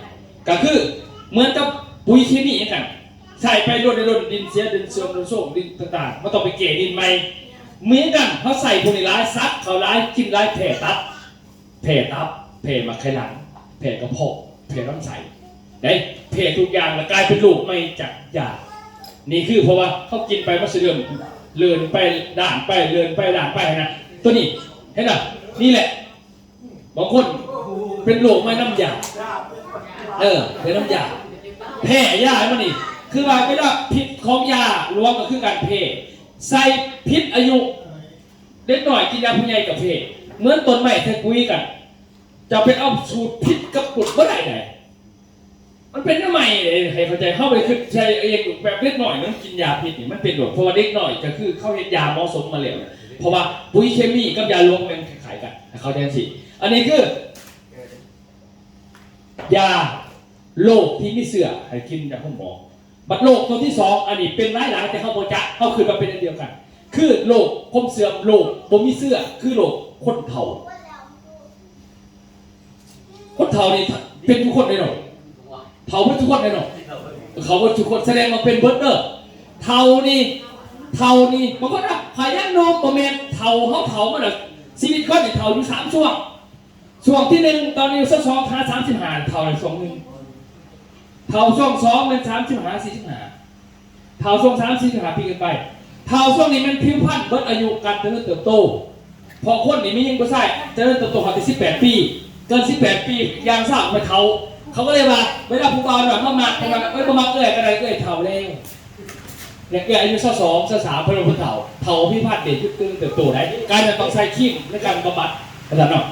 ກໍຄືເໝືອນກັບປຸ໋ຍເຄມີຄືກັນ ໃຊ້ໄປດົນໆ ດິນເສຍ ດິນເສື່ອມ ດິນໂຊມ ດິນຕ່າງໆ ມັນຕ້ອງໄປແກ່ດິນໃໝ່. ເໝືອນກັນ ເຮົາໃຊ້ພວກນີ້ຫຼາຍ ສັກເຂົ້າຫຼາຍ ກິນຫຼາຍ ແພ້ຕັບ ແພ້ຕັບ ແພ້ໝາກໄຂ່ຫຼັງ ແພ້ກະເພາະ ແພ້ລຳໄສ້ ໄດ້ ແພ້ທຸກຢ່າງ ແລ້ວກາຍເປັນໂລກໃໝ່ຈາກຢາ. ນີ້ຄືເພາະວ່າເຮົາກິນໄປ ມັນຊິເລີ່ມເລີນໄປ ດ້ານໄປ ເລີນໄປ ດ້ານໄປຫັ້ນນະ. ຕົວນີ້ ເຫັນບໍ່? ນີ້ແຫຼະ ບາງຄົນເປັນໂລກມານຳຢາ ເອີ ເປັນນຳຢາ ແພ້ຢາໃຫ້ມັນນີ້ ຄືວ່າເວລາພິດຂອງຢາຫຼວງກໍຄືການແພ້ ໃສ່ຜິດອາຍຸ ເດັກນ້ອຍກິນຢາ ຜູ້ໃຫຍ່ກໍແພ້ ເໝືອນຕົ້ນໄມ້ໃສ່ປຸ໋ຍກັນ ຈະໄປເອົາສູດຜິດກັບກົດບໍ່ໄດ້ໃດ. ມັນເປັນແນວໃໝ່ເດ້ ໃຫ້ເຂົ້າໃຈ ເຮົາໄປຄິດໃສ່ເອງ ແບບເດັກນ້ອຍມັນກິນຢາຜິດນີ້ ມັນເປັນໂລດ ເພາະວ່າເດັກນ້ອຍກໍຄືເຂົາເຮັດຢາເໝາະສົມມາແລ້ວນະ ເພາະວ່າປຸ໋ຍເຄມີກັບຢາຫຼວງແມ່ນຄ້າຍໆກັນ ໃຫ້ເຂົ້າໃຈຈັ່ງຊີ້. ອັນນີ້ຄືຢາໂລກທີ່ມີເຊື້ອໃຫ້ກິນຢາໂຮງໝໍ. ບັດໂລກຕົວທີສອງ ອັນນີ້ເປັນຫຼາຍໆ ແຕ່ເຮົາບໍ່ຈັກ ເຮົາຄິດວ່າເປັນອັນດຽວກັນ ຄືໂລກຄວາມເສື່ອມ ໂລກບໍ່ມີເຊື້ອ ຄືໂລກຄົນເຖົ້າ. ຄົນເຖົ້ານີ້ເປັນທຸກຄົນເດ້ເນາະ ເຖົ້າເບິດທຸກຄົນເດ້ເນາະ ເຖົ້າເບິດທຸກຄົນ ສະແດງວ່າເປັນເບິດເດີ. ເຖົ້ານີ້ ເຖົ້ານີ້ ບາງຄົນວ່າ ຂ້ອຍຍັງໜຸ່ມ ບໍ່ແມ່ນ ເຖົ້າ ເຮົາເຖົ້າມາແລ້ວ ຊີວິດຄົນນີ້ເຖົ້າຢູ່ສາມຊ່ວງ ຊ່ວງທີໜຶ່ງ ຕອນອາຍຸຊາວສອງຫາສາມສິບຫ້າ ເຖົ້າໃນຊ່ວງໜຶ່ງ ເຖົ້າຊ່ວງສອງແມ່ນສາມສິບຫ້າ ສີ່ສິບຫ້າ ເຖົ້າຊ່ວງສາມ ສີ່ສິບຫ້າປີຂຶ້ນໄປ ເຖົ້າຊ່ວງນີ້ແມ່ນຜິວພັນເບິດອາຍຸການຈະເລີນເຕີບໂຕ ເພາະຄົນນີ້ມີຍິງຜູ້ຊາຍຈະເລີນເຕີບໂຕຮອດແຕ່ສິບແປດປີ ເກີນສິບແປດປີຢ່າງຊ້າໄປເຖົ້າ ເຂົາກໍເລີຍວ່າ ເວລາຜູ້ບ່າວມາມັກ ເພິ່ນວ່າ ເອີຍ ບໍ່ມັກເອື້ອຍກໍໄດ້ ເອື້ອຍເຖົ້າແລ້ວ ແລະເອື້ອຍອາຍຸຊາວສອງ ຊາວສາມ ເພິ່ນວ່າເຖົ້າ ເຖົ້າຜິວພັນເດດຈຸດເຕີບໂຕໄດ້ ການນັ້ນຕ້ອງໃສ່ຄຣີມໃນການບຳບັດ ວ່າຊັ້ນເນາະ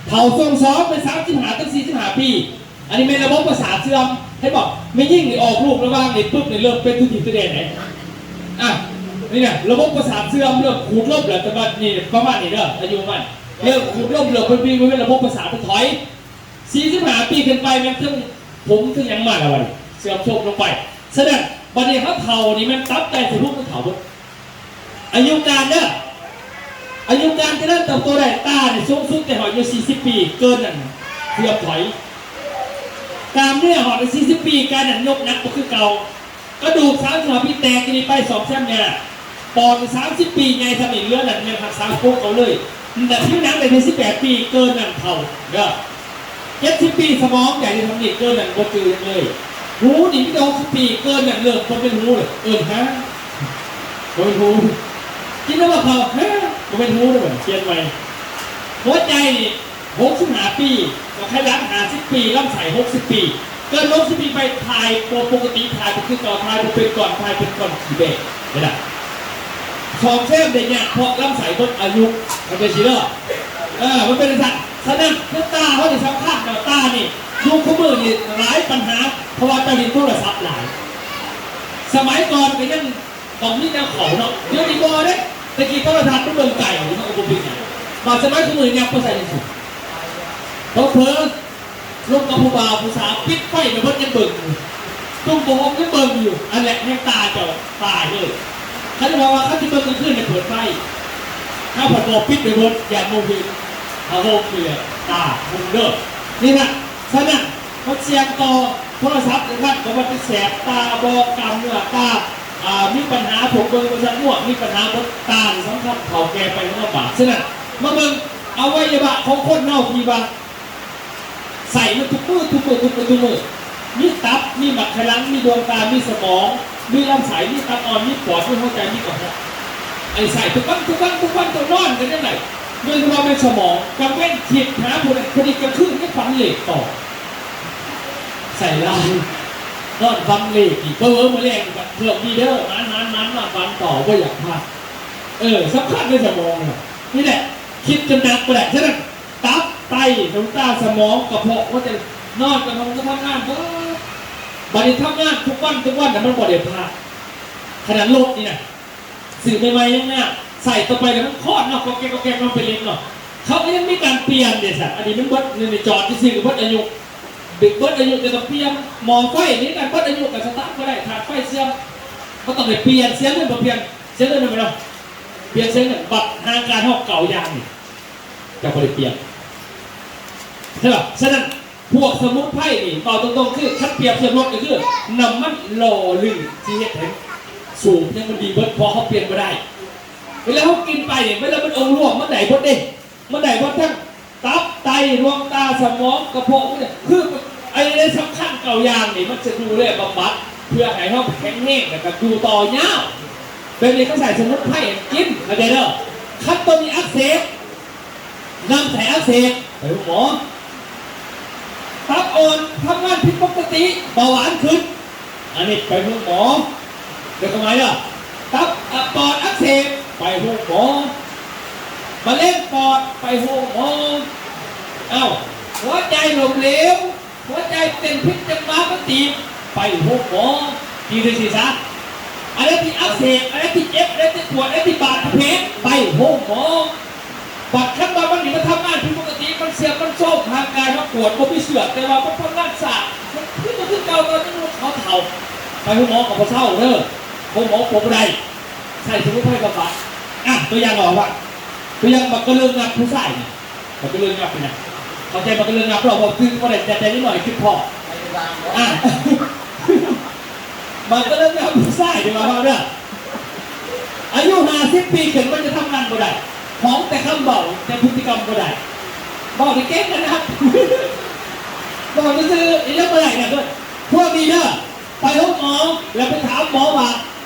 ເຖົ້າຊ່ວງສອງເປັນສາມສິບຫ້າ ເຖິງສີ່ສິບຫ້າປີ ອັນນີ້ແມ່ນລະບົບປະສາດເສື່ອມ ເຫັນບໍ່? ແມ່ຍິງນີ້ອອກລູກລະຫວ່າງນີ້ປຶບນີ້ເລີ່ມເປັນຕົວຈິດຕົວແດນເດ້ ອ່ະ ນີ້ນະ ລະບົບປະສາດເສື່ອມ ເລີ່ມຂູດລົບແລ້ວ ແຕ່ວ່ານີ້ປະມານນີ້ເດີ ອາຍຸມັນເລີ່ມຂູດລົບ ເລີ່ມເປັນ ເປັນລະບົບປະສາດຖອຍ ສີ່ສິບຫ້າປີຂຶ້ນໄປແມ່ນເຖິງຜົມເຖິງຫຍັງມາແລ້ວບັດນີ້ ເສື່ອມໂຊມລົງໄປ. ສະນັ້ນ ບັດນີ້ເຮົາເຖົ້ານີ້ແມ່ນຕັບໄຕສະໂພກມັນເຖົ້າເບິດ ອາຍຸການເດີ ອາຍຸການຈະເລີນເຕີບໂຕໄດ້ ຕານີ້ສູງສຸດແຕ່ຮອດອາຍຸສີ່ສິບປີ ເກີນນັ້ນເສື່ອມຖອຍ ກາມເນື້ອຮອດສີ່ສິບປີ ການນັ້ນຍົກໜັກບໍ່ຄືເກົ່າ ກະດູກສາມສິບຫ້າປີແຕກ ທີ່ນີ້ໄປສອບແຊມຍາກ ປອດສາມສິບປີໃຫຍ່ຊ່ຳນີ້ ເຫຼືອນັ້ນແມ່ນຮັກສາໂຄເກົ່າເລີຍ ແຕ່ຜິວໜັງໄດ້ເຖິງສິບແປດປີ ເກີນນັ້ນເຖົ້າເດີ ເຈັດສິບປີສະໝອງໃຫຍ່ຊ່ຳນີ້ ເກີນນັ້ນບໍ່ຈື່ຫຍັງເລີຍ ຫູນີ້ມີແຕ່ຫົກສິບປີ ເກີນນັ້ນເລີ່ມບໍ່ເປັນຫູເລີຍ ເອີ້ນຫາ ບໍ່ເປັນຫູ ກິນແລ້ວບໍ່ເຂົ້າ ຫາ ບໍ່ເປັນຫູເລີຍ ປ່ຽນໃໝ່ ຫົວໃຈນີ້ຫົກສິບຫ້າປີ, ໝາກໄຂ່ຫຼັງຫ້າສິບປີ, ລຳໄສ້ຫົກສິບປີ. ເກີນຫົກສິບປີໄປ ຖ່າຍບໍ່ປົກກະຕິ, ຖ່າຍບໍ່ຄືເກົ່າ, ຖ່າຍບໍ່ເປັນກ້ອນ, ຖ່າຍເປັນກ້ອນຂີ້ແບ້ໄດ້. ສ້ອມແຊມໄດ້ຍາກ ເພາະລຳໄສ້ໝົດອາຍຸ, ເຂົ້າໃຈຊິເດີ. ເອີ ມັນເປັນຈັ່ງຊັ້ນ. ສະນັ້ນ ຄືຕາເຮົານີ້ສຳຄັນເນາະ, ຕານີ້ ຍຸກຄູ່ມື້ນີ້ຫຼາຍບັນຫາ ເພາະວ່າເຈົ້າຫຼິ້ນໂທລະສັບຫຼາຍ. ສະໄໝກ່ອນກໍຍັງ ຕ້ອງມີແນວເຂົ້າເນາະ, ດຽວນີ້ບໍ່ເດ້. ແຕ່ກີ້ໂທລະທັດມັນເບິ່ງໄກ ມັນກໍບໍ່ເປັນຫຍັງ. ບາດສະໄໝຄູ່ມື້ຍັບມາໃສ່ຈັ່ງຊີ້ ເຜີໆລົມກັບຜູ້ບ່າວຜູ້ສາວ ປິດໄຟໄປເບິດຍັງເບິ່ງຢູ່, ຕຸ້ມຜ້າຫົ່ມຍັງເບິ່ງຢູ່. ອັນແຫຼະແຮງຕາເຈົ້າຕາຍເລີຍ. ຄັນເວົ້າວ່າຄັນຊິເບິ່ງກາງຄືນໃຫ້ເປີດໄຟ, ຖ້າເພິ່ນບໍ່ປິດໄປເບິດ ຢ້ານໝູ່ເຫັນ. ຜ້າຫົ່ມນີ້ແຫຼະຕາຄຸມເດີ. ນີ້ນະ, ສະນັ້ນ ມັນສ່ຽງຕໍ່ໂທລະສັບ ຫຼື ທ່ານກໍວ່າຈະແສບຕາບໍ ກ້າມເນື້ອຕາ ອ່າ ມີບັນຫາພວກເບິ່ງບໍ່ຊັດງວດ ມີບັນຫາເບິດ. ຕານີ້ສຳຄັນ ເຖົ້າແກ່ໄປແລ້ວລຳບາກ. ສະນັ້ນ ມາເບິ່ງອະໄວຍະວະຂອງຄົນເຮົາທີ່ວ່າໃຊ້ມັນທຸກມື້ ທຸກມື້ ທຸກມື້ ທຸກມື້. ມີຕັບ, ມີໝາກໄຂ່ຫຼັງ, ມີດວງຕາ, ມີສະໝອງ, ມີລຳໄສ້, ມີຕັບອ່ອນ, ມີປອດ, ມີຫົວໃຈ, ມີກະເພາະ. ໄອ້ໃຊ້ທຸກວັນ ທຸກວັນ ທຸກວັນ ຕ້ອງນອນກັນຈັ່ງໃດ? ໂດຍສະເພາະແມ່ນສະໝອງ, ກາງເວັນຄິດຫາຜູ້ໃດ, ພໍດີກາງຄືນຍັງຝັນເລກຕໍ່. ໃສ່ລາຍ ນອນຝັນເລກອີກ. ເຜີໆມື້ແລງເຄື່ອງມີເດີ ໝານໆໆ ນອນຝັນຕໍ່ ບໍ່ຢາກພັກ. ເອີ ສຳຄັນໃນສະໝອງນະ. ນີ້ແຫຼະ ຄິດຈົນໜັກບໍ່ໄດ້. ສະນັ້ນ ຕັບ, ໄຕ, ໜູຕາ, ສະໝອງ, ກະເພາະ, ຫົວໃຈ ນອນກະນອນ ກະທຳງານເບິດ. ບາດນີ້ທຳງານທຸກວັນ ທຸກວັນນະ ມັນບໍ່ໄດ້ພັກ. ຂະໜາດລົດນີ້ນະ ຊື້ໃໝ່ໆຍັງງາມ, ໃຊ້ຕໍ່ໄປແລ້ວມັນຄອນເນາະ ກອກແກກກອກແກກ ມັນເປັນເຫຼັກເນາະ. ເຂົາກໍຍັງມີການປ່ຽນເດ້ຊັ້ນ. ອັນນີ້ມັນເບິດ ນີ້ ນີ້ຈອດຊື່ໆກໍເບິດອາຍຸ, ເບິດອາຍຸແລ້ວກໍປ່ຽນ. ໝໍ້ໄຟນີ້ກະເບິດອາຍຸ ກໍສະຕາດບໍ່ໄດ້ ທາດໄຟເສື່ອມ, ມັນຕ້ອງໄດ້ປ່ຽນ. ເສຍເງິນບໍ່ປ່ຽນ, ເສຍເງິນນຳເນາະ, ປ່ຽນເສຍເງິນ. ບັດຮ່າງກາຍເຮົາເກົ່າຢ່າງນີ້ ເຈົ້າບໍ່ໄດ້ປ່ຽນ ໃຊ່ບໍ່? ສະນັ້ນ ພວກສະໝຸນໄພນີ້ ເວົ້າຕົງໆ ຄືຄັນປຽບທຽບລົດກໍຄືນ້ຳມັນຫຼໍ່ລື່ນ ທີ່ເຮັດໃຫ້ສູບຫຍັງມັນດີເບິດ ເພາະເຮົາປ່ຽນບໍ່ໄດ້. ເວລາເຮົາກິນໄປນີ້ ເວລາມັນອົງລວມ ມັນໄດ້ເບິດເດ້, ມັນໄດ້ເບິດທັງຕັບ, ໄຕ, ດວງຕາ, ສະໝອງ, ກະເພາະ, ຄືໄອ້ໃນສຳຄັນເກົ້າຢ່າງນີ້ ມັນຈະດູແລບຳບັດ ເພື່ອໃຫ້ເຮົາແຂງແຮງ ແລ້ວກໍຢູ່ຕໍ່ຍາວ. ແບບນີ້ເຂົາໃຊ້ສະໝຸນໄພກິນ ເຂົ້າໃຈເດີ. ຄັນຕົວນີ້ອັກເສບ ລຳໄສ້ອັກເສບ ໄປໂຮງໝໍ. ຕັບອ່ອນທຳງານຜິດປົກກະຕິ ເບົາຫວານຂຶ້ນ ອັນນີ້ໄປໂຮງໝໍ. ເດີ ເຂົ້າໃຈເດີ. ຕັບ ອະ ປອດອັກເສບ ໄປໂຮງໝໍ. ມະເຮັງປອດ ໄປໂຮງໝໍ. ເອົ້າ ຫົວໃຈລົ້ມເຫຼວ ຫົວໃຈເຕັ້ນຜິດຈັງຫວະມັນຕີບ ໄປໂຮງໝໍ. ຕີໄປຊີ້ຊະ. ອັນໃດທີ່ອັກເສບ ອັນໃດທີ່ເຈັບ ອັນໃດທີ່ປວດ ອັນໃດທີ່ບາດທີ່ແຜ ໄປໂຮງໝໍ. ບັດຄັນວ່າມັນນີ້ມັນທຳງານຜິດປົກກະຕິ ມັນເສື່ອມມັນໂຊມ ຮ່າງກາຍເຮົາປວດ ບໍ່ມີເຊື້ອ ແຕ່ວ່າມັນທຳງານຊ້າ ມັນຄືບໍ່ຄືເກົ່າ ຕອນຍັງໜຸ່ມເຂົາເຖົ້າ ໄປໂຮງໝໍກໍບໍ່ເຊົາເດີ. ໂຮງໝໍປົວບໍ່ໄດ້ ໃຊ້ສະໝຸນໄພບຳບັດ. ອ່ະ ຕົວຢ່າງເວົ້າວ່າ ຕົວຢ່າງບັກກະເລີງງັບຜູ້ຊາຍນີ້ ບັກກະເລີງງັບນີ້ນະ ເຂົ້າໃຈບັກກະເລີງງັບເນາະ ເວົ້າຕື່ມບໍ່ໄດ້ ແຕ່ເດັກນ້ອຍຄິດພໍ້. ອ່ະ ບັກກະເລີງງັບຜູ້ຊາຍ ທີ່ວ່າເວົ້າເດີ ອາຍຸຫ້າສິບປີຂຶ້ນ ມັນຈະທຳງານບໍ່ໄດ້ ຂອງແຕ່ຄຳເວົ້າ ແຕ່ພຶດຕິກຳບໍ່ໄດ້ ເວົ້ານີ້ເກັ່ງນະ ເວົ້າຊື່ໆ ອີ່ຫຍັງບໍ່ໄດ້ນະ ພວກນີ້ເດີ. ໄປໂຮງໝໍ ແລ້ວໄປຖາມໝໍວ່າ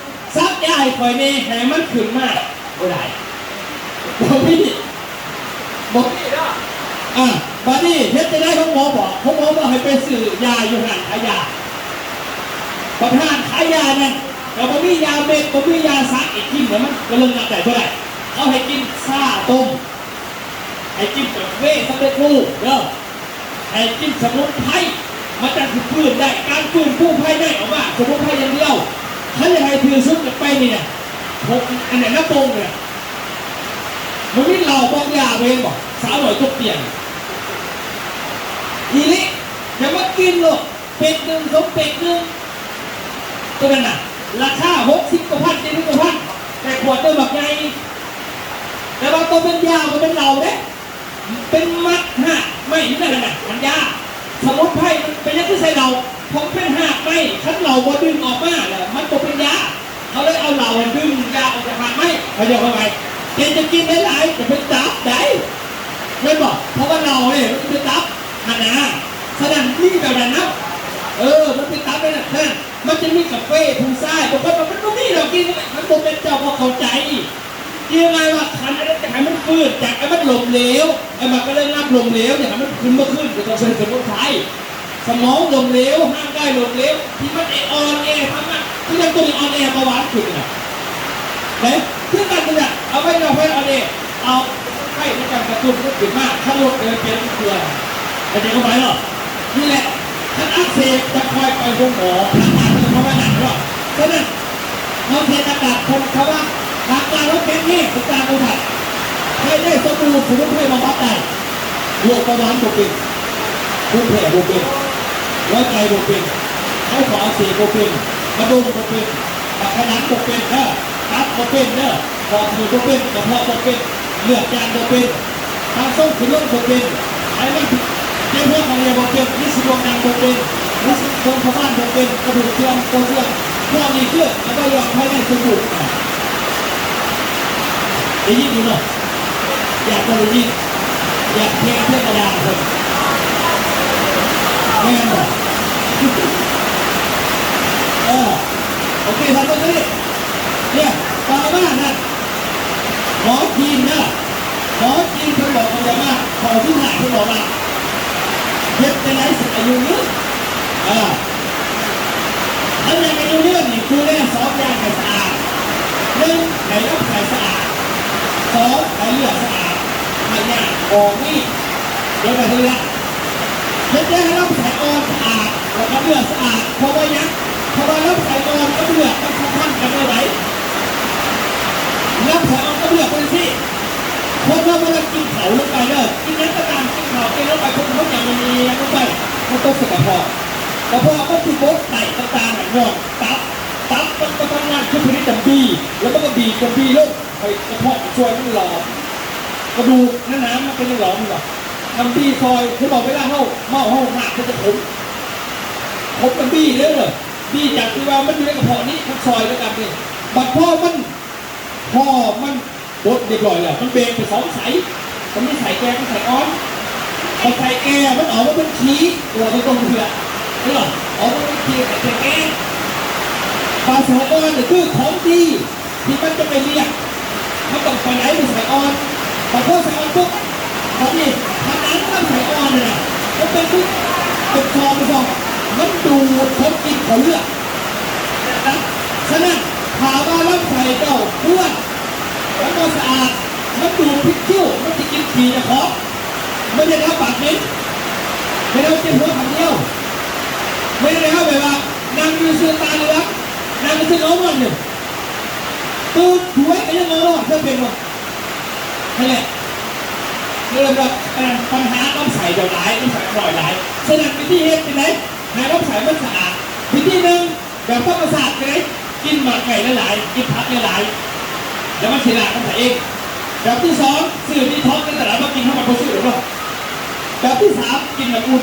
ສັກຢາໃຫ້ຂ້ອຍແດ່ ໃຫ້ມັນຂຶ້ນມາ ບໍ່ໄດ້ ບໍ່ມີ ບໍ່ມີເດີ. ອ່າ ບາດນີ້ເຮັດຈັ່ງໃດ? ໂຮງໝໍບອກ ໂຮງໝໍບອກໃຫ້ໄປຊື້ຢາຢູ່ຮ້ານຂາຍຢາ ບັດຮ້ານຂາຍຢານັ້ນກໍບໍ່ມີຢາເມັດ ບໍ່ມີຢາສັກໃຫ້ກິນ ແລ້ວມັນກໍເລີກນັບໄດ້ບໍ່ໄດ້ ເຂົາໃຫ້ກິນຊາຕົ້ມ ໃຫ້ກິນກາເຟສຳເລັດຮູບເດີ ໃຫ້ກິນສະໝຸນໄພ ມັນຈັ່ງຊິຟື້ນໄດ້ ການຟື້ນຟູພາຍໃນອອກມາ ສະໝຸນໄພຢ່າງດຽວ. ຄັນຢາກໃຫ້ຖືກສຸດກໍໄປນີ້ນະ ພວກອັນນັ້ນນະ ໂປ່ງນີ້ນະ ມັນມີເຫຼົ້າບອກຢາບໍ່ ເຫັນບໍ່? ສາວນ້ອຍຕົກຕຽງ ອີ່ຫຼີ ຢ່າມາກິນໂລດ ເປັກໜຶ່ງ ສົມເປັກໜຶ່ງ ໂຕນັ້ນນະ ລາຄາຫົກສິບກວ່າພັນ ເຈັດສິບກວ່າພັນ ແຕ່ຂວດເດີບັກໃຫຍ່ ແຕ່ວ່າໂຕເປັນຢາບໍ່ແມ່ນເຫຼົ້າເດ້ ເປັນມັດຮາກໄມ້ຢູ່ນັ້ນນະ ມັນຢາ. ສະໝຸນໄພມັນເປັນຫຍັງຄືໃສ່ເຫຼົ້າ? ເພາະມັນເປັນຮາກໄມ້ ຄັນເຫຼົ້າບໍ່ດຶງອອກມາແລ້ວ ມັນບໍ່ເປັນຢາ. ເຂົາເລີຍເອົາເຫຼົ້າດຶງຢາອອກຈາກຮາກໄມ້ ເຂົາເຈົ້າເຂົ້າໃຈ. ແຕ່ຈະກິນຫຼາຍໆ ຈະເປັນຕັບໄດ໋ ແມ່ນບໍ່? ເພາະວ່າເຫຼົ້າເດ້ ມັນເປັນຕັບຫັ້ນນະ. ສະນັ້ນມີແບບນັ້ນນຳ ເອີ ມັນເປັນຕັບໄດ໋ນະ. ສະນັ້ນມັນຈະມີກາເຟຜູ້ຊາຍ ບາງຄົນວ່າມັນບໍ່ມີດອກກິນ ມັນບໍ່ແມ່ນ ເຈົ້າບໍ່ເຂົ້າໃຈ. ຄືງ່າຍວ່າຄັນອັນນັ້ນຈະໃຫ້ມັນຟື້ນຈາກອັນມັນລົ້ມເຫຼວ ອັນມັນກໍເລີຍນັບລົ້ມເຫຼວ ຢາກໃຫ້ມັນຂຶ້ນມາຄືນ ກໍຕ້ອງໃຊ້ສະໝຸນໄພ. ສະໝອງລົ້ມເຫຼວ, ຮ່າງກາຍລົ້ມເຫຼວ ທີ່ມັນໄອ້ອ່ອນແອທຳມະ ຄືຈັ່ງຕົວນີ້ອ່ອນແອ ເບົາຫວານຂຶ້ນນະ ເດ້ ຄືກັນນີ້ນະ ເອົາໄວ້ເອົາໄວ້ອ່ອນແອ ເອົາໄຟໃນການກະຕຸ້ນມັນຂຶ້ນມາ ຄັນລົດເດີນປ່ຽນເຄື່ອງ ເຂົ້າໃຈຄວາມໝາຍບໍ່? ນີ້ແຫຼະ ຄັນອັກເສບຈະຄ່ອຍໄປໂຮງໝໍ ອາການມັນຈະປະມານນັ້ນເນາະ. ສະນັ້ນ ເຮົາເສຍອາກາດຄົນເຂົາວ່າ ອາການເຮົາແຂງແຮງ ຕ່າງໆ ບໍ່ທັນ ໃຊ້ໄດ້ ສະບູ ສະໝຸນໄພບຳບັດໄດ້ ໂລກເບົາຫວານບໍ່ເປັນ ພູມແພ້ບໍ່ເປັນ ຫົວໃຈບໍ່ເປັນ ໄຂຂໍ້ອັກເສບບໍ່ເປັນ ກະດູກບໍ່ເປັນ ປາກຂະໜັງບໍ່ເປັນເດີ ຕັບບໍ່ເປັນເດີ ຫອດຫູດບໍ່ເປັນ ກະເພາະບໍ່ເປັນ ເລືອດຈາງບໍ່ເປັນ ທາງຊົງຂຶ້ນລົງບໍ່ເປັນ ໄຂມັນເຈັບຫົວເຂົ້າເຫື່ອບໍ່ເປັນ ລິດສີດວງໜັງບໍ່ເປັນ ລິດສີດວງທະບານບໍ່ເປັນ ກະດູກເສື່ອມ ໂຕເສື່ອມ ພວກນີ້ຄືອະໄວຍະວະພາຍໃນສົມບູນ. ໄດ້ຍິນຢູ່ເນາະ? ຢາກບໍ່ໄດ້ຍິນ? ຢາກແຕ່ເທວະດາເພິ່ນ ແມ່ນບໍ່? ເອີ ໂອເຄ ຖ້າເບິ່ງຕົວນີ້ ເນຍ ຕໍ່ມານັ້ນ ໝໍຈີນເດີ ໝໍຈີນເພິ່ນບອກວ່າ ຢ່າມາ ຂໍ້ສຸດທ້າຍເພິ່ນບອກວ່າ ເຮັດຈັ່ງໃດຊິອາຍຸຍືນ? ເອີ ຄັນຢາກອາຍຸຍືນນີ້ ດູແລສອງຢ່າງໃຫ້ສະອາດ ໜຶ່ງ ໃຫ້ລຳໄສ້ສະອາດ ສອງ ໃຫ້ເລືອດສະອາດ ພະຍາດອອກນີ້ ເຮັດໄປເທື່ອ ເຮັດໃຫ້ລຳໄສ້ອ່ອນສະອາດ ແລ້ວກໍເລືອດສະອາດ ເພາະວ່າຫຍັງ? ເພາະວ່າລຳໄສ້ອ່ອນກັບເລືອດມັນສຳພັນກັນແນວໃດ? ລຳໄສ້ອ່ອນກັບເລືອດເປັນຈັ່ງຊີ້ ຄົນເຮົາເວລາກິນເຂົ້າລົງໄປເດີ ກິນຫຍັງກໍຕາມ ກິນເຂົ້າກິນລົງໄປ ຄົນເຮົາຫຍັງມັນເອງລົງໄປ ມັນຕົກໃສ່ກະເພາະ ກະເພາະມັນຊິບົດໄຕຕ່າງໆ ຍ້ອນຕັບ ຕັບມັນບໍ່ທຳງານ ຄືຜະລິດນ້ຳບີ ແລ້ວມັນກໍບີດນ້ຳບີລົງ ໃຫ້ກະເພາະຊ່ວຍມັນຫຼອມ ກະດູກໜາໆ ມັນກໍຍັງຫຼອມຢູ່ ນ້ຳບີຊ່ອຍ ຄືບອກເວລາເຮົາເມົາເຮົາຮາກມັນຈະຂົມ ຂົມນ້ຳບີເດີ ບີຈາກທີ່ວ່າມັນຢູ່ໃນກະເພາະນີ້ ມັນຊ່ອຍໃນການນີ້ ບັດພໍມັນ ພໍມັນບົດຮຽບຮ້ອຍແລ້ວ ມັນແບ່ງເປັນສອງໄສ້ ມັນມີໄສ້ແກ່ກັບໄສ້ອ່ອນ ບັດໄສ້ແກ່ມັນອອກມາເປັນຂີ້ ຕົວຕົງໆ ເທື່ອ ເຫັນບໍ່? ອອກມາເປັນຂີ້ ໄສ້ແກ່ ບາດໄສ້ອ່ອນນີ້ຄືຂອງດີ ທີ່ມັນຈະໄປລ້ຽງ ມັນຕ້ອງໄປໄຫຼໄປໃສ່ອ່ອນ ບາດພໍໃສ່ອ່ອນປຸບ ບາດນີ້ ພະໜັງນຳໃສ່ອ່ອນນີ້ນະ ມັນເປັນຄື ເປັນຊ່ອງ ເປັນຊ່ອງ ມັນດູດຂອງກິນເຂົ້າເລືອດນະ. ສະນັ້ນ ຖ້າວ່າລຳໄສ້ເຈົ້າເປື້ອນ ມັນບໍ່ສະອາດ ມັນດູດຜິດຄິວ ມັນຊິກິນຂີ້ເຈົ້າຂອງ ມັນເຮັດໃຫ້ເຮົາປາກເໝັນ ເຮັດໃຫ້ເຮົາເຈັບຫົວຂ້າງດຽວ ມັນເຮັດໃຫ້ເຮົາແບບວ່າ ນັ່ງຢູ່ຊື່ຕາເຫຼືອງ ນັ່ງຢູ່ຊື່ເງົານອນຢູ່ ຕື່ນຫວຍກໍຍັງເງົານອນ ເຄີຍເປັນບໍ່? ຫັ້ນແຫຼະ ເລີ່ມແລ້ວ ອັນນັ້ນ ບັນຫາລຳໄສ້ເຈົ້າຫຼາຍ ລຳໄສ້ນ້ອຍຫຼາຍ. ສະນັ້ນ ວິທີເຮັດຈັ່ງໃດໃຫ້ລຳໄສ້ມັນສະອາດ? ວິທີໜຶ່ງ ແບບທຳມະຊາດ ຄື ກິນໝາກໄມ້ຫຼາຍໆ ກິນຜັກຫຼາຍໆ ແລ້ວມັນຊິລ້າງລຳໄສ້ເອງ. ແບບທີສອງ ຊື້ດີທັອກໃນຕະຫຼາດມາກິນ ເຮົາມັນບໍ່ຊື້ດອກເນາະ. ແບບທີສາມ ກິນນ້ຳອຸ່ນ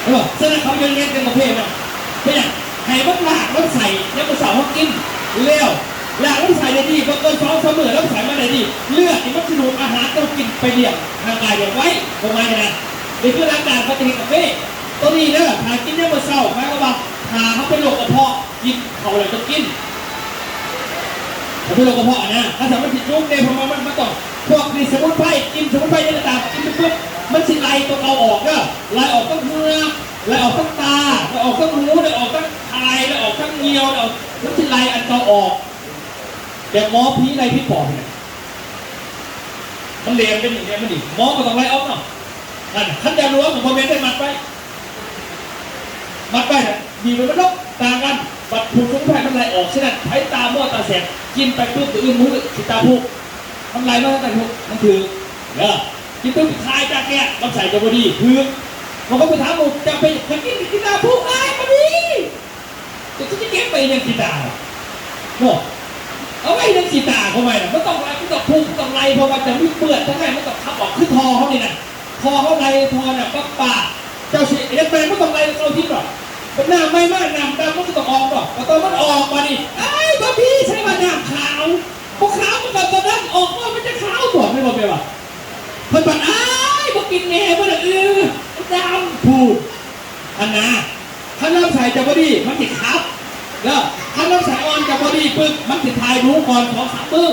ເຫັນບໍ່? ສະນັ້ນ ເຂົາເຮັດເຮັດກັນປະເພດນັ້ນ ເປັນຫຍັງ? ໃຫ້ມັນລ້າງລຳໄສ້ ຍາມມື້ເຊົ້າເຮົາກິນ ແລ້ວລ້າງລຳໄສ້ໄດ້ດີ ບໍ່ເກີນສອງສາມມື້ ລຳໄສ້ມັນໄດ້ດີ ເລືອດນີ້ມັນຊິດູດອາຫານທີ່ເຮົາກິນໄປລ້ຽງຮ່າງກາຍໄດ້ໄວ ປະມານນັ້ນ. ນີ້ຄືຫຼັກການເຂົາຈະເຮັດກາເຟ ໂຕນີ້ເດີ ຖ້າກິນຍາມມື້ເຊົ້າ ໝາຍຄວາມວ່າ ຖ້າເຮົາເປັນໂລກກະເພາະ ກິນເຂົ້າແລ້ວຕ້ອງກິນ ເຮົາເປັນໂລກກະເພາະນະ ຄັນຊັ້ນມັນຊິຈຸກເດ້ ເພາະວ່າມັນ ມັນຕ້ອງ ພວກນີ້ສະໝຸນໄພ ກິນສະໝຸນໄພຫຍັງກໍຕາມ ກິນໄປປຶບ ມັນຊິໄລ່ຕົວເກົ່າອອກເດີ ໄລ່ອອກທັງເຫື່ອ ໄລ່ອອກທັງຕາ ໄລ່ອອກທັງຫູ ໄລ່ອອກທັງຖ່າຍ ໄລ່ອອກທັງຍ່ຽວ ໄລ່ອອກ ມັນຊິໄລ່ອັນເກົ່າອອກ ແບບໝໍຜີໄລ່ຜີປອບນີ້ນະ ມັນແຫຼມເປັນຫຍັງແຫຼມມັນນີ້ ໝໍກໍຕ້ອງໄລ່ອອກເນາະ. ນັ້ນ ຄັນຢາຫຼວງກໍບໍ່ແມ່ນໄດ້ມັດໄວ້ ມັດໄວ້ນະ ບີບໃຫ້ມັນລົງ ຕ່າງກັນ ບັດຜູກສະໝຸນໄພມັນໄລ່ອອກ ສະນັ້ນ ໃຜຕາມົວຕາແສບ ກິນໄປປຶບ ມື້ອື່ນມື້ຊິຕາຜູກ ມັນໄລ່ມາຕັ້ງແຕ່ ມັນຖືກເດີ ກິນປຶບຄາຍຈາກແກະ ລຳໄສ້ຈະບໍ່ດີ ຖືກ. ບາງຄົນໄປຖາມໝູ່ ເຈົ້າໄປ ໄປກິນ ກິນຕາຜູກ ອ້າຍ ບໍ່ດີ ແຕ່ຊິເກັບໄວ້ຫຍັງຂີ້ຕາເນາະ ເອົາໄວ້ຫຍັງຂີ້ຕາ ຄວາມໝາຍນະ ມັນຕ້ອງໄລ່ ມັນຕ້ອງຜູກ ມັນຕ້ອງໄລ່ ເພາະວ່າຈະມີເປື້ອນທາງໃນ ມັນຕ້ອງຂັບອອກ ຄືທໍ່ເຮົານີ້ນະ ທໍ່ເຮົາໄລ່ ທໍ່ນ້ຳປະປາ ເຈົ້າຊິເຮັດໃໝ່ ມັນຕ້ອງໄລ່ເກົ່າຖິ້ມດອກ ບັດນ້ຳໃໝ່ມາ ນ້ຳດຳມັນກໍຕ້ອງອອກດອກ ບັດຕອນມັນອອກບາດນີ້ ອ້າຍ ບໍ່ມີ ໃສວ່ານ້ຳຂາວ ບໍ່ຂາວມັນກໍຕົວນັ້ນ ອອກມາມັນຈະຂາວຕົວະ ແມ່ນບໍ່ ແມ່ນບໍ່? ເພິ່ນບັດ ອ້າຍ ບໍ່ກິນແນ່ ບໍ່ໄດ້ ເອີ ມັນດຳ ພູດ ຫັ້ນນະ ຄັນລຳໄສ້ເຈົ້າບໍ່ດີ ມັນຊິຂັບເດີ ຄັນລຳໄສ້ອ່ອນເຈົ້າບໍ່ດີປຶບ ມັນຊິຖ່າຍດູກ່ອນສອງສາມມື້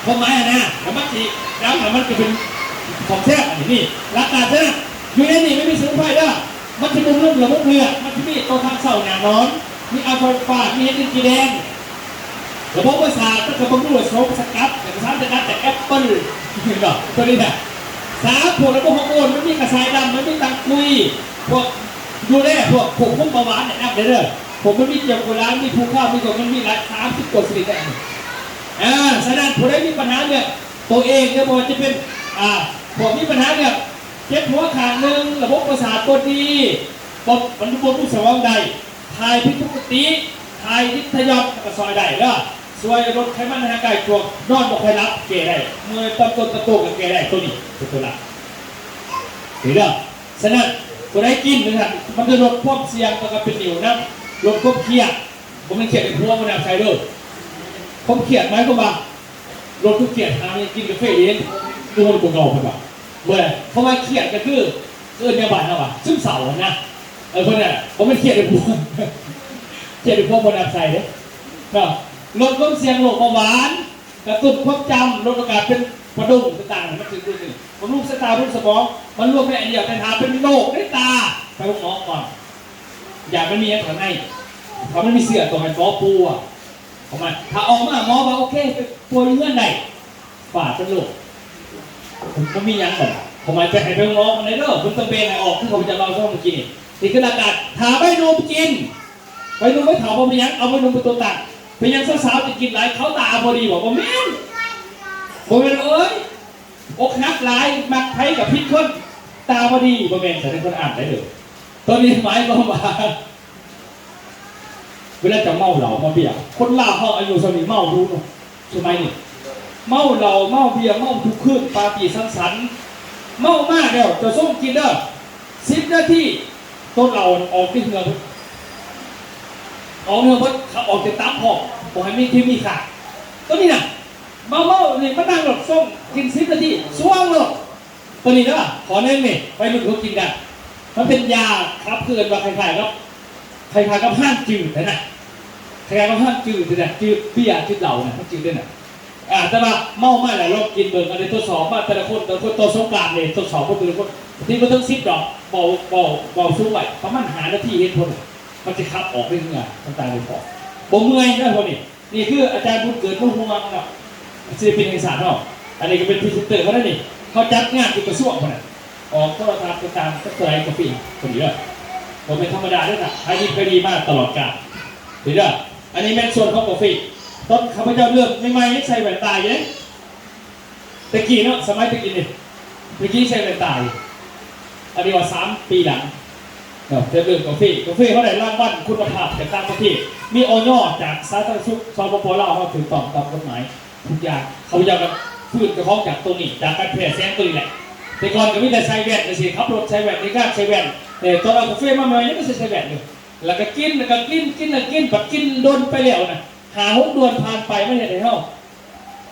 ຄວາມໝາຍຫັ້ນນະ ແລ້ວມັນຊິດຳ ແລ້ວມັນຈະເປັນຂອງແຊບ ອັນນີ້ ນີ້ ຫຼັກການຊະນະ ຢູ່ໃນນີ້ມັນມີສະໝຸນໄພເດີ້ ມັນຊິບຳລຸງລະບົບເລືອດ ມັນຊິມີຕໍ່ທາງເຊົາຫຍັງນອນ ມີອາໂຟກາ ມີເຫັດລິນຈີແດງ ລະບົບປະສາດ ມັນກໍບຳລຸງດ້ວຍໂສມສະກັດ ແລ້ວກໍສານສະກັດຈາກແອັບເປິ້ນ ເຫັນບໍ່? ຕົວນີ້ນະ ສາມ ພວກລະບົບຮອກໂມນ ມັນມີກະຊາຍດຳ ມັນມີຕັງກຸຍ ພວກດູແລ ພວກຄວບຄຸມເບົາຫວານ ແນະນຳເດີ້ ພວກມັນມີເຈວໂກລາ ມີພູຄາວ ມີພວກມັນມີຫຼາຍ ສາມສິບກວ່າຊະນິດ ອາ ສະນັ້ນ ຜູ້ໃດມີບັນຫາເລື່ອງໂຕເອງ ຫຼືບໍ່ວ່າຈະເປັນ ອາ ພວກມີບັນຫາເລື່ອງເຈັບຫົວຂ້າງໜຶ່ງ ລະບົບປະສາດບໍ່ດີ ບໍ່ ມັນບໍ່ຮູ້ສະໝອງໄດ້ ຖ່າຍຜິດປົກກະຕິ ຖ່າຍລິດທະຍອດ ມັນກໍຊ່ອຍໄດ້ເດີ້ ຊ່ວຍລົດໄຂມັນໃນຮ່າງກາຍ ພວກນອນບໍ່ຄ່ອຍຫຼັບ ແກ້ໄດ້ ເມື່ອຍຕາມຕົ້ນຕາມໂຕກໍແກ້ໄດ້ ໂຕນີ້ເປັນຕົວຫຼັກ ນີ້ເດີ້ ສະນັ້ນ ຜູ້ໃດກິນນະ ມັນຈະລົດຄວາມສ່ຽງ ແລ້ວກໍເປັນໜິ້ວນຳ ລົດຄວາມຄຽດ ບໍ່ແມ່ນຄຽດໃຫ້ຜົວບໍ່ນຳໃສ່ເດີ້ ຄວາມຄຽດໝາຍຄວາມວ່າ ລົດຄວາມຄຽດ ຫາກິນກາເຟເອງ ຄືມັນບໍ່ເກົ່າເພິ່ນວ່າ ບໍ່ໄດ້ ເພາະວ່າຄຽດກໍຄື ເອີ້ນແນວບ້ານເຮົາວ່າ ຊຶມເສົ້າຫັ້ນນະ ເອີ ເພິ່ນນະ ບໍ່ແມ່ນຄຽດໃຫ້ຜົວ ຄຽດໃຫ້ຜົວບໍ່ນຳໃສ່ເດ້ ເນາະ ລົດຄວາມສ່ຽງໂລກເບົາຫວານ ກະຕຸ້ນຄວາມຈຳ ລົດໂອກາດເປັນປະດົງຕ່າງໆ ມັນຖືກ ບຳລຸງສາຍຕາ ບຳລຸງສະໝອງ ມັນລວມໃນອັນດຽວ ແຕ່ຖ້າເປັນໂລກໃນຕາ ໄປໂຮງໝໍກ່ອນ ຢ້ານມັນມີຫຍັງຂ້າງໃນ ຖ້າມັນມີເຊື້ອ ຕ້ອງໃຫ້ໝໍປົວ ປະມານ ຖ້າອອກມາໝໍວ່າໂອເຄ ໄປປົວຢູ່ເຮືອນໄດ້ ຟາດເບິດໂລກ ມັນບໍ່ມີຫຍັງ ຄວາມໝາຍໄປໃຫ້ໄປໂຮງໝໍໄດ້ເດີ້ ເພິ່ນຕ້ອງແບ່ງໃຫ້ອອກ ຄືຂ້າພະເຈົ້າເລົ່າເມື່ອກີ້ນີ້ ນີ້ຄືຫຼັກການ ຖ້າໃບໜຸ່ມກິນ ໄປໜຸ່ມໄປເຖົ້າບໍ່ເປັນຫຍັງ ເອົາໄປໜຸ່ມເປັນຕົວຕັ້ງ ເປັນຫຍັງສາວໆຈຶ່ງກິນຫຼາຍ ເຂົາຕາບໍ່ດີບໍ ບໍ່ແມ່ນ ບໍ່ແມ່ນ ເອີຍ ອົກຫັກຫຼາຍ ມັກໃຜກໍຜິດຄົນ ຕາບໍ່ດີ ບໍ່ແມ່ນ ສະນັ້ນຄົນອ່ານໄດ້ເດີ້ ໂຕນີ້ໝາຍຄວາມວ່າ ເວລາເຈົ້າເມົາເຫຼົ້າເມົາເບຍ ຄົນລາວເຮົາອາຍຸສ່ຳນີ້ເມົາດູເນາະ ສະໄໝນີ້ ເມົາເຫຼົ້າເມົາເບຍ ເມົາທຸກຄືນ ປາຕີ້ສັງສັນ ເມົາມາແລ້ວ ເຈົ້າຊົງກິນເດີ້ ສິບນາທີ ໂຕເຫຼົ້າອອກທີ່ເຫື່ອເບິດ ອອກເຫື່ອເບິດ ຂັບອອກຈາກຕັບພ້ອມ ບໍ່ໃຫ້ມີທີ່ມີຄ່າ ໂຕນີ້ນະ ມາເມົານີ້ມານັ່ງໂລດ ຊົງກິນສິບນາທີ ຊວງໂລດ ໂຕນີ້ເດີ ຂໍ້ໜຶ່ງນີ້ ໄວລຸ້ນເຂົາກິນກັນ ມັນເປັນຢາຂັບ ຄືເອີ້ນວ່າຄ້າຍໆກັບ ຄ້າຍໆກັບຮ້ານຈືດຫັ້ນນະ ຄ້າຍໆກັບຮ້ານຈືດຫັ້ນນະ ຈືດເບຍ ຈືດເຫຼົ້ານະ ມັນຈືດເດ້ນະ ອາ ແຕ່ວ່າເມົາມາແລ້ວລອງກິນເບິ່ງ ອັນນີ້ທົດສອບມາແຕ່ລະຄົນ ແຕ່ລະຄົນຕໍ່ສົງການນີ້ທົດສອບເບິ່ງແຕ່ລະຄົນ ທີ່ບໍ່ເຖິງສິບດອກ ເວົ້າ ເວົ້າ ເວົ້າສູງໄວ້ ປະມານຫ້ານາທີເຫັນຜົນ ມັນຊິຂັບອອກໃນເຫື່ອຕ່າງໆນີ້ພໍ ບໍ່ເມື່ອຍເດີພວກນີ້. ນີ້ຄືອາຈານບຸນເກີດ ບຸນຫົວເນາະ ສິລະປິນແຫ່ງຊາດເຮົາ ອັນນີ້ກໍເປັນພຣີເຊັນເຕີເຮົາເດ້ນີ້ ເຮົາຈັດງານຢູ່ກະຊວງພຸ້ນນະ ອອກໂທລະທັດຕ່າງໆ ຈັກເທົ່າໃດກໍປີ້ນ ຄົນນີ້ເດີ ບໍ່ແມ່ນທຳມະດາເດີນະ ຂາຍດິບຂາຍດີມາຕະຫຼອດການ ນີ້ເດີ ອັນນີ້ແມ່ນສ່ວນຂອງກາເຟ ຕອນຂ້າພະເຈົ້າເລີ່ມໃໝ່ໆ ຍັງໃສ່ແວ່ນຕາຢູ່ເດ້ ແຕ່ກີ້ເນາະ ສະໄໝແຕ່ກີ້ນີ້ ແຕ່ກີ້ໃສ່ແວ່ນຕາຢູ່ ອັນນີ້ວ່າສາມປີຫຼັງເນາະ ແຕ່ເລີ່ມກາເຟ ກາເຟເຮົາໄດ້ລາງວັນຄຸນນະພາບຈາກຕ່າງປະເທດ ມີ ອຢ ຈາກສາທາລະນະສຸກ ສປປ ລາວ ເຮົາຖືກຕ້ອງຕາມກົດໝາຍທຸກຢ່າງ ຂ້າພະເຈົ້າກໍຟື້ນເຈົ້າຂອງຈາກຕົວນີ້ ຈາກການແພ້ແສງຕົວນີ້ແຫຼະ ແຕ່ກ່ອນກໍມີແຕ່ໃສ່ແວ່ນຈັ່ງຊີ້ ຂັບລົດໃສ່ແວ່ນ ເຮັດງານໃສ່ແວ່ນ ແຕ່ຕອນເອົາກາເຟມາໃໝ່ຍັງບໍ່ໃສ່ ໃສ່ແວ່ນຢູ່ ແລ້ວກໍກິນ ແລ້ວກໍກິນ ກິນແລ້ວກິນ ບັດກິນດົນໄປແລ້ວນະ ຫ້າຫົກເດືອນຜ່ານໄປ ມັນເຮັດໃຫ້ເຮົາ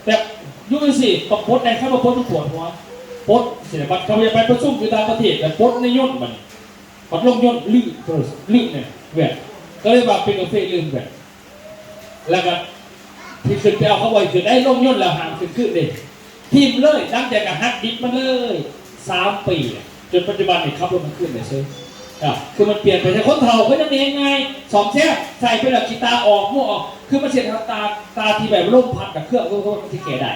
ແບບຢູ່ຈັ່ງຊີ້ ຕ້ອງປົດແດ່ ຄັນບໍ່ປົດມັນປວດຫົວ ປົດຊີ້ແຫຼະ ບັດເຂົາຢາກໄປປະຊຸມຢູ່ຕ່າງປະເທດ ແລ້ວປົດໃນຍົນບັດນີ້ ບັດລົງຍົນ ລື່ນ ເອີ ລື່ນແນ່ແວ່ນ ກໍເລີຍວ່າເປັນກາເຟລືມແວ່ນ ແລ້ວກໍທີ່ຂຶ້ນໄປເອົາເຂົາບໍ່ໃຫ້ຂຶ້ນໄດ້ ລົງຍົນແລ້ວຫ້າມຂຶ້ນຄືນເດ້ ຖິ້ມເລີຍ ຫຼັງຈາກນັ້ນຫັກດິບມັນເລີຍ ສາມປີ ຈົນປັດຈຸບັນນີ້ຂັບລົດກາງຄືນໄດ້ເຊີຍ ອ່າ ຄືມັນປ່ຽນໄປ ແຕ່ຄົນເຖົ້າເພິ່ນຍັງເຮັດງ່າຍ ສ້ອມແຊມ ໃສ່ໄປແລ້ວຂີ້ຕາອອກ ມົວອອກ ຄືມັນເຮັດໃຫ້ຕາ ຕາທີ່ແບບລົມພັດກັບເຄື່ອງ ມັນຊິແກ້ໄດ້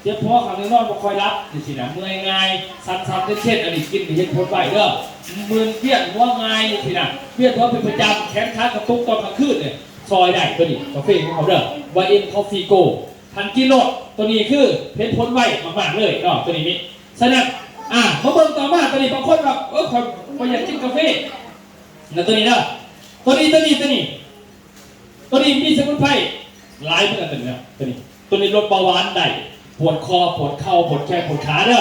ເຈັບຫົວຂ້າງໜຶ່ງ ນອນບໍ່ຄ່ອຍຫຼັບຈັ່ງຊີ້ນະ ເມື່ອຍງ່າຍ ສັ່ນໆເຕັ້ນໆ ອັນນີ້ກິນນີ້ເຫັນຜົນໄວເດີ ມຶນ ວຽນຫົວງ່າຍຈັ່ງຊີ້ນະ ວຽນຫົວເປັນປະຈຳ ແຂນຂາກະຕຸກຕອນກາງຄືນນີ້ ຊ່ອຍໄດ້ໂຕນີ້ ກາເຟຂອງເຮົາເດີ ວາຍເອັມ ຄອບຟີ ໂກ ທ່ານກິນໂລດ ໂຕນີ້ຄືເຫັນຜົນໄວມາກໆເລີຍເນາະ ໂຕນີ້ນີ້ ສະນັ້ນ ອ່າ ມາເບິ່ງຕໍ່ມາ ໂຕນີ້ບາງຄົນວ່າ ເອີ ຂ້ອຍບໍ່ຢາກກິນກາເຟ ນະ ໂຕນີ້ເດີ ໂຕນີ້ ໂຕນີ້ ໂຕນີ້ ໂຕນີ້ມີສະໝຸນໄພຫຼາຍເໝືອນກັນເນາະ ໂຕນີ້ ໂຕນີ້ລົດເບົາຫວານໄດ້ ປວດຄໍ ປວດເຂົ່າ ປວດແຂ້ງ ປວດຂາເດີ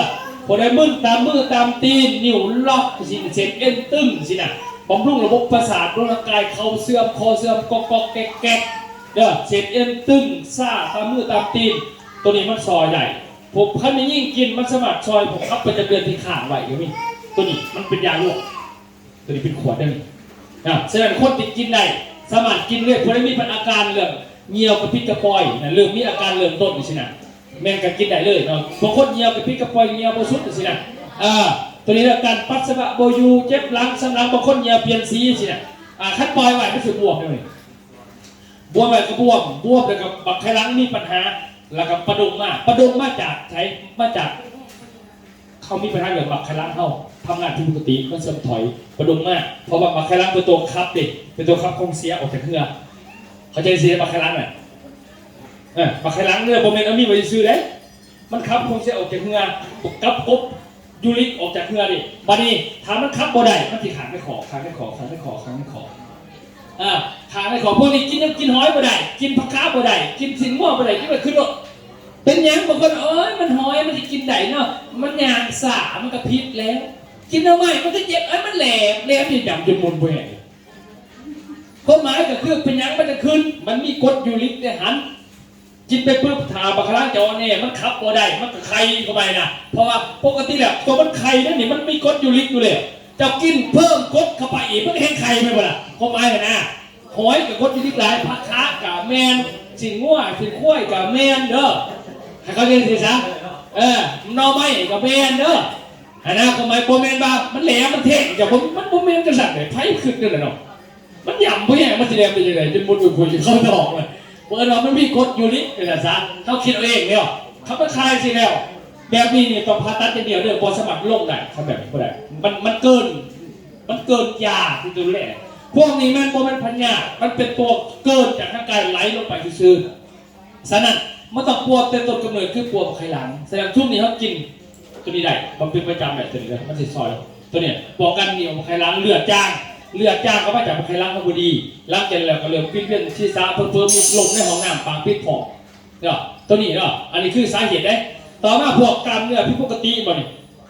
ຜູ້ໃດມຶນຕາມມືຕາມຕີນ ນິ້ວລັອກ ຊີ້ນ ເສັ້ນເອັນຕຶງຊີ້ນະ ບຳລຸງລະບົບປະສາດ ລົດຮ່າງກາຍ ເຂົ່າເສື່ອມ ຂໍ້ເສື່ອມ ກອກໆແກກໆ ເດີ ເສັ້ນເອັນຕຶງ ຊາຕາມມືຕາມຕີນ ໂຕນີ້ມັນຊ່ອຍໄດ້ ພວກ ຄັນແມ່ຍິງກິນ ມັນສາມາດຊ່ອຍພວກຂັບປະຈຳເດືອນທີ່ຄ້າງໄວ້ກໍມີ ໂຕນີ້ມັນເປັນຢາລວກ ໂຕນີ້ເປັນຂວດເດ້ນີ້ ນະ ສະນັ້ນຄົນທີ່ກິນໄດ້ ສາມາດກິນເລີຍ ຜູ້ໃດມີບັນອາການເລື່ອງຍ່ຽວກະປິດກະປອຍນະ ເລີ່ມມີອາການເລີ່ມຕົ້ນຊີ້ນະ ແມ່ນກໍກິນໄດ້ເລີຍເນາະ. ບາງຄົນຍ່ຽວກະປິດກະປ່ອຍ ຍ່ຽວບໍ່ສຸດຈັ່ງຊີ້ນະ. ເອີ ໂຕນີ້ແຫຼະ ການປັດສະວະບໍ່ຢູ່ ເຈັບຫຼັງ ສັນຫຼັງ ບາງຄົນຍ່ຽວປ່ຽນສີຊີ້ນະ. ອ່າ ຄັນປ່ອຍໄວ້ມັນຊິບວມເດ້. ບວມໄວ້ກໍບວມ ບວມແລ້ວກໍບັກໄຂ່ຫຼັງມີບັນຫາ ແລ້ວກໍປະດົງມາ. ປະດົງມາຈາກໃສ? ມາຈາກ ເຮົາມີບັນຫາເລື່ອງບັກໄຂ່ຫຼັງເຮົາທຳງານຜິດປົກກະຕິ ມັນເສື່ອມຖອຍ ປະດົງມາ. ເພາະວ່າບັກໄຂ່ຫຼັງເປັນຕົວຂັບເດ້ ເປັນຕົວຂັບຂອງເສຍອອກຈາກເຫື່ອ. ເຂົ້າໃຈຊິ ບັກໄຂ່ຫຼັງນະ? ເອີ ບັກໄຂ່ຫຼັງເນຍ ບໍ່ແມ່ນເອົາມີໄວ້ຊື່ໆເດ້ ມັນຂັບຂອງເສຍອອກຈາກເຫື່ອ ກັບກົບຢູຣິກອອກຈາກເຫື່ອເດ້. ບາດນີ້ຖ້າມັນຂັບບໍ່ໄດ້ ມັນຊິຄ້າງໃນຄໍ ຄ້າງໃນຄໍ ຄ້າງໃນຄໍ ຄ້າງໃນຄໍ. ອ່າ ຂ້າງໃນຄໍ ພວກນີ້ກິນ ກິນຫອຍບໍ່ໄດ້ ກິນຜັກຄາບໍ່ໄດ້ ກິນຊີ້ນງົວບໍ່ໄດ້ ກິນບໍ່ຂຶ້ນໂລດ. ເປັນຫຍັງ? ບາງຄົນ ໂອ້ຍ ມັນຫອຍ ມັນຊິກິນໄດ້ເນາະ ມັນຍ່າງຊ້າ ມັນກໍຜິດແລ້ວ. ກິນໜໍ່ໄມ້ ມັນກໍເຈັບ ເອີຍ ມັນແຫຼບ ແຫຼບນີ້ດຳຈົນໝຸ່ນບໍ່ແຮງ. ຄວາມໝາຍກໍຄື ເປັນຫຍັງມັນຈະຂຶ້ນ? ມັນມີກົດຢູຣິກໃນຫັ້ນ. ກິນໄປປຶບ ຖ້າບັກໄຂ່ຫຼັງຈະອ່ອນແອ ມັນຂັບບໍ່ໄດ້ ມັນກໍໄຄເຂົ້າໄປນະ. ເພາະວ່າປົກກະຕິແລ້ວ ຕົວມັນໄຄນັ້ນນີ້ ມັນມີກົດຢູຣິກຢູ່ແລ້ວ ເຈົ້າກິນເພີ່ມກົດເຂົ້າໄປອີກ ມັນກໍແຮ່ງໄຄແມ່ນບໍ່ລະ? ຄວາມໝາຍຫັ້ນນະ ຫອຍກໍກົດຢູຣິກຫຼາຍ ຜັກຄາກໍແມ່ນ ຊີ້ນງົວຊີ້ນຄວາຍກໍແມ່ນເດີ ໃຫ້ເຂົ້າໃຈຊີ້ຊະ. ເອີ ໜໍ່ໄມ້ກໍແມ່ນເດີ ຫັ້ນນະ. ຄວາມໝາຍບໍ່ແມ່ນວ່າມັນແຫຼວ ມັນແທງ ເຈົ້າ ມັນບໍ່ແມ່ນຈັ່ງຊັ້ນເດ້. ໃຜຄິດແນວນັ້ນເນາະ? ມັນຫຍ້ຳບໍ່ແຮງ ມັນຊິແລ່ນໄປຈັ່ງໃດ ຈົນໝົດອວຍພູຊິເຂົ້າທ້ອງເລີຍ. ເພິ່ນວ່າມັນມີກົດຢູ່ນີ້ ເປັນຈັ່ງຊັ້ນ ເຮົາຄິດເອົາເອງເນາະ. ຄັນມັນຄາຍຊິແລ້ວ ແບບນີ້ນີ້ຕ້ອງຜ່າຕັດຢ່າງດຽວເດີ ບໍ່ສາມາດລົງໄດ້ ຄັນແບບນີ້ບໍ່ໄດ້. ມັນ ມັນເກີນ ມັນເກີນຢາທີ່ຈະດູແລ. ພວກນີ້ມັນບໍ່ແມ່ນພະຍາດ ມັນເປັນຕົວເກີນຈາກຮ່າງກາຍໄຫຼລົງໄປຊື່ໆ. ສະນັ້ນ ມັນຕ້ອງປົວແຕ່ຕົ້ນກຳເນີດ ຄືປົວບັກໄຂ່ຫຼັງ. ສະນັ້ນ ຊຸມນີ້ເຮົາກິນຕົວນີ້ໄດ້ ມັນເປັນປະຈຳແຫຼະ ຕົວນີ້ເດີ ມັນຊິຊ່ອຍ ຕົວນີ້ປ້ອງກັນໜີບບັກໄຂ່ຫຼັງ ເລືອດຈາງ ເລືອດຈາງກໍມາຈາກບັກໄຂ່ຫຼັງເຮົາບໍ່ດີ. ຫຼັງຈາກນັ້ນແລ້ວກໍເລີ່ມວິງວຽນສີສະ ເພີ້ມມີລົມໃນຫ້ອງນ້ຳ ປາກປິດພໍ້ເນາະ ຕົວນີ້ເນາະ. ອັນນີ້ຄືສາເຫດເດ້. ຕໍ່ມາພວກກ້າມເນື້ອຜິດປົກກະຕິບໍ່ນີ້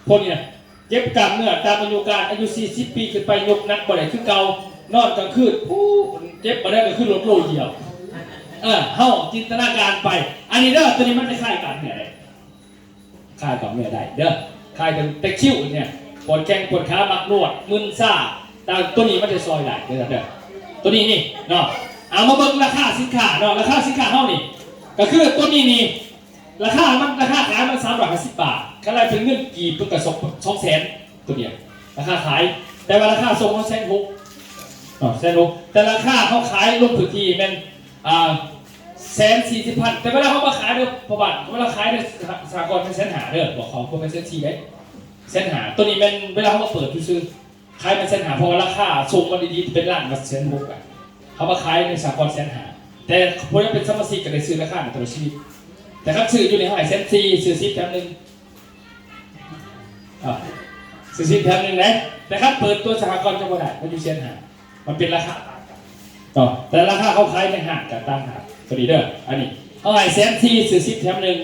ພວກນີ້ນະ ເຈັບກ້າມເນື້ອຕາມອາຍຸການ ອາຍຸສີ່ສິບປີຂຶ້ນໄປ ຍົກໜັກບໍ່ໄດ້ຄືເກົ່າ ນອນກາງຄືນ ຜູ້ ເຈັບປານໃດກໍຄືລົດໂລດຽວ. ເອີ ເຮົາຈິນຕະນາການໄປ ອັນນີ້ເດີ ຕົວນີ້ມັນຈະຄາຍກ້າມເນື້ອໄດ້ ຄາຍກ້າມເນື້ອໄດ້ເດີ ຄາຍຕັ້ງແຕ່ຄິ້ວນີ້ ປວດແຂ້ງປວດຂາ ມັກນວດ ມຶນຊາ ຕົວນີ້ມັນຈະຊ່ອຍໄດ້ເດີ ຕົວນີ້ນີ້ເນາະ. ເອົາມາເບິ່ງລາຄາສິນຄ້າເນາະ ລາຄາສິນຄ້າເຮົານີ້ ກໍຄືຕົວນີ້ນີ້ ລາຄາມັນ ລາຄາຂາຍມັນສາມຮ້ອຍຫ້າສິບບາດ ຄັນລາຍເປັນເງິນກີບເພິ່ນກໍສອງ ສອງແສນ ຕົວດຽວ ລາຄາຂາຍ. ແຕ່ວ່າລາຄາສົ່ງເຮົາແສນຫົກເນາະ ແສນຫົກ ແຕ່ລາຄາເຮົາຂາຍລົງພື້ນທີ່ແມ່ນ ອ່າ ແສນສີ່ສິບພັນ. ແຕ່ເວລາເຮົາມາຂາຍເດີພໍ່ບ້ານ ເວລາຂາຍໃນສະຫະ ສະຫະກອນແມ່ນແສນຫ້າເດີ ບອກເຂົາບໍ່ແມ່ນແສນສີ່ເດ້ ແສນຫ້າ. ຕົວນີ້ແມ່ນເວລາເຮົາມາເປີດຊື່ໆ ຂາຍແມ່ນແສນຫ້າ ເພາະວ່າລາຄາສົ່ງມັນດີໆ ເປັນລ້ານກໍແສນຫົກອະ ເຮົາມາຂາຍໃນສາກອນແສນຫ້າ. ແຕ່ຜູ້ໃດເປັນສະມາຊິກກໍໄດ້ຊື້ລາຄານັ້ນຕະຫຼອດຊີວິດ ແຕ່ຄັນຊື້ຢູ່ນີ້ເຮົາໃຫ້ແສນສີ່ ຊື້ສິບແຖມໜຶ່ງ ອ່າ ຊື້ສິບແຖມໜຶ່ງເດ້. ແຕ່ຄັນເປີດຕົວສະຫະກອນຈະບໍ່ໄດ້ ມັນຢູ່ແສນຫ້າ ມັນເປັນລາຄາຕ່າງກັນເນາະ ແຕ່ລາຄາເຮົາຂາຍໃນຫ້າງກໍຕ່າງຫາກ. ຕົວນີ້ເດີ ອັນນີ້ເຮົາໃຫ້ແສນສີ່ ຊື້ສິບແຖມໜຶ່ງ.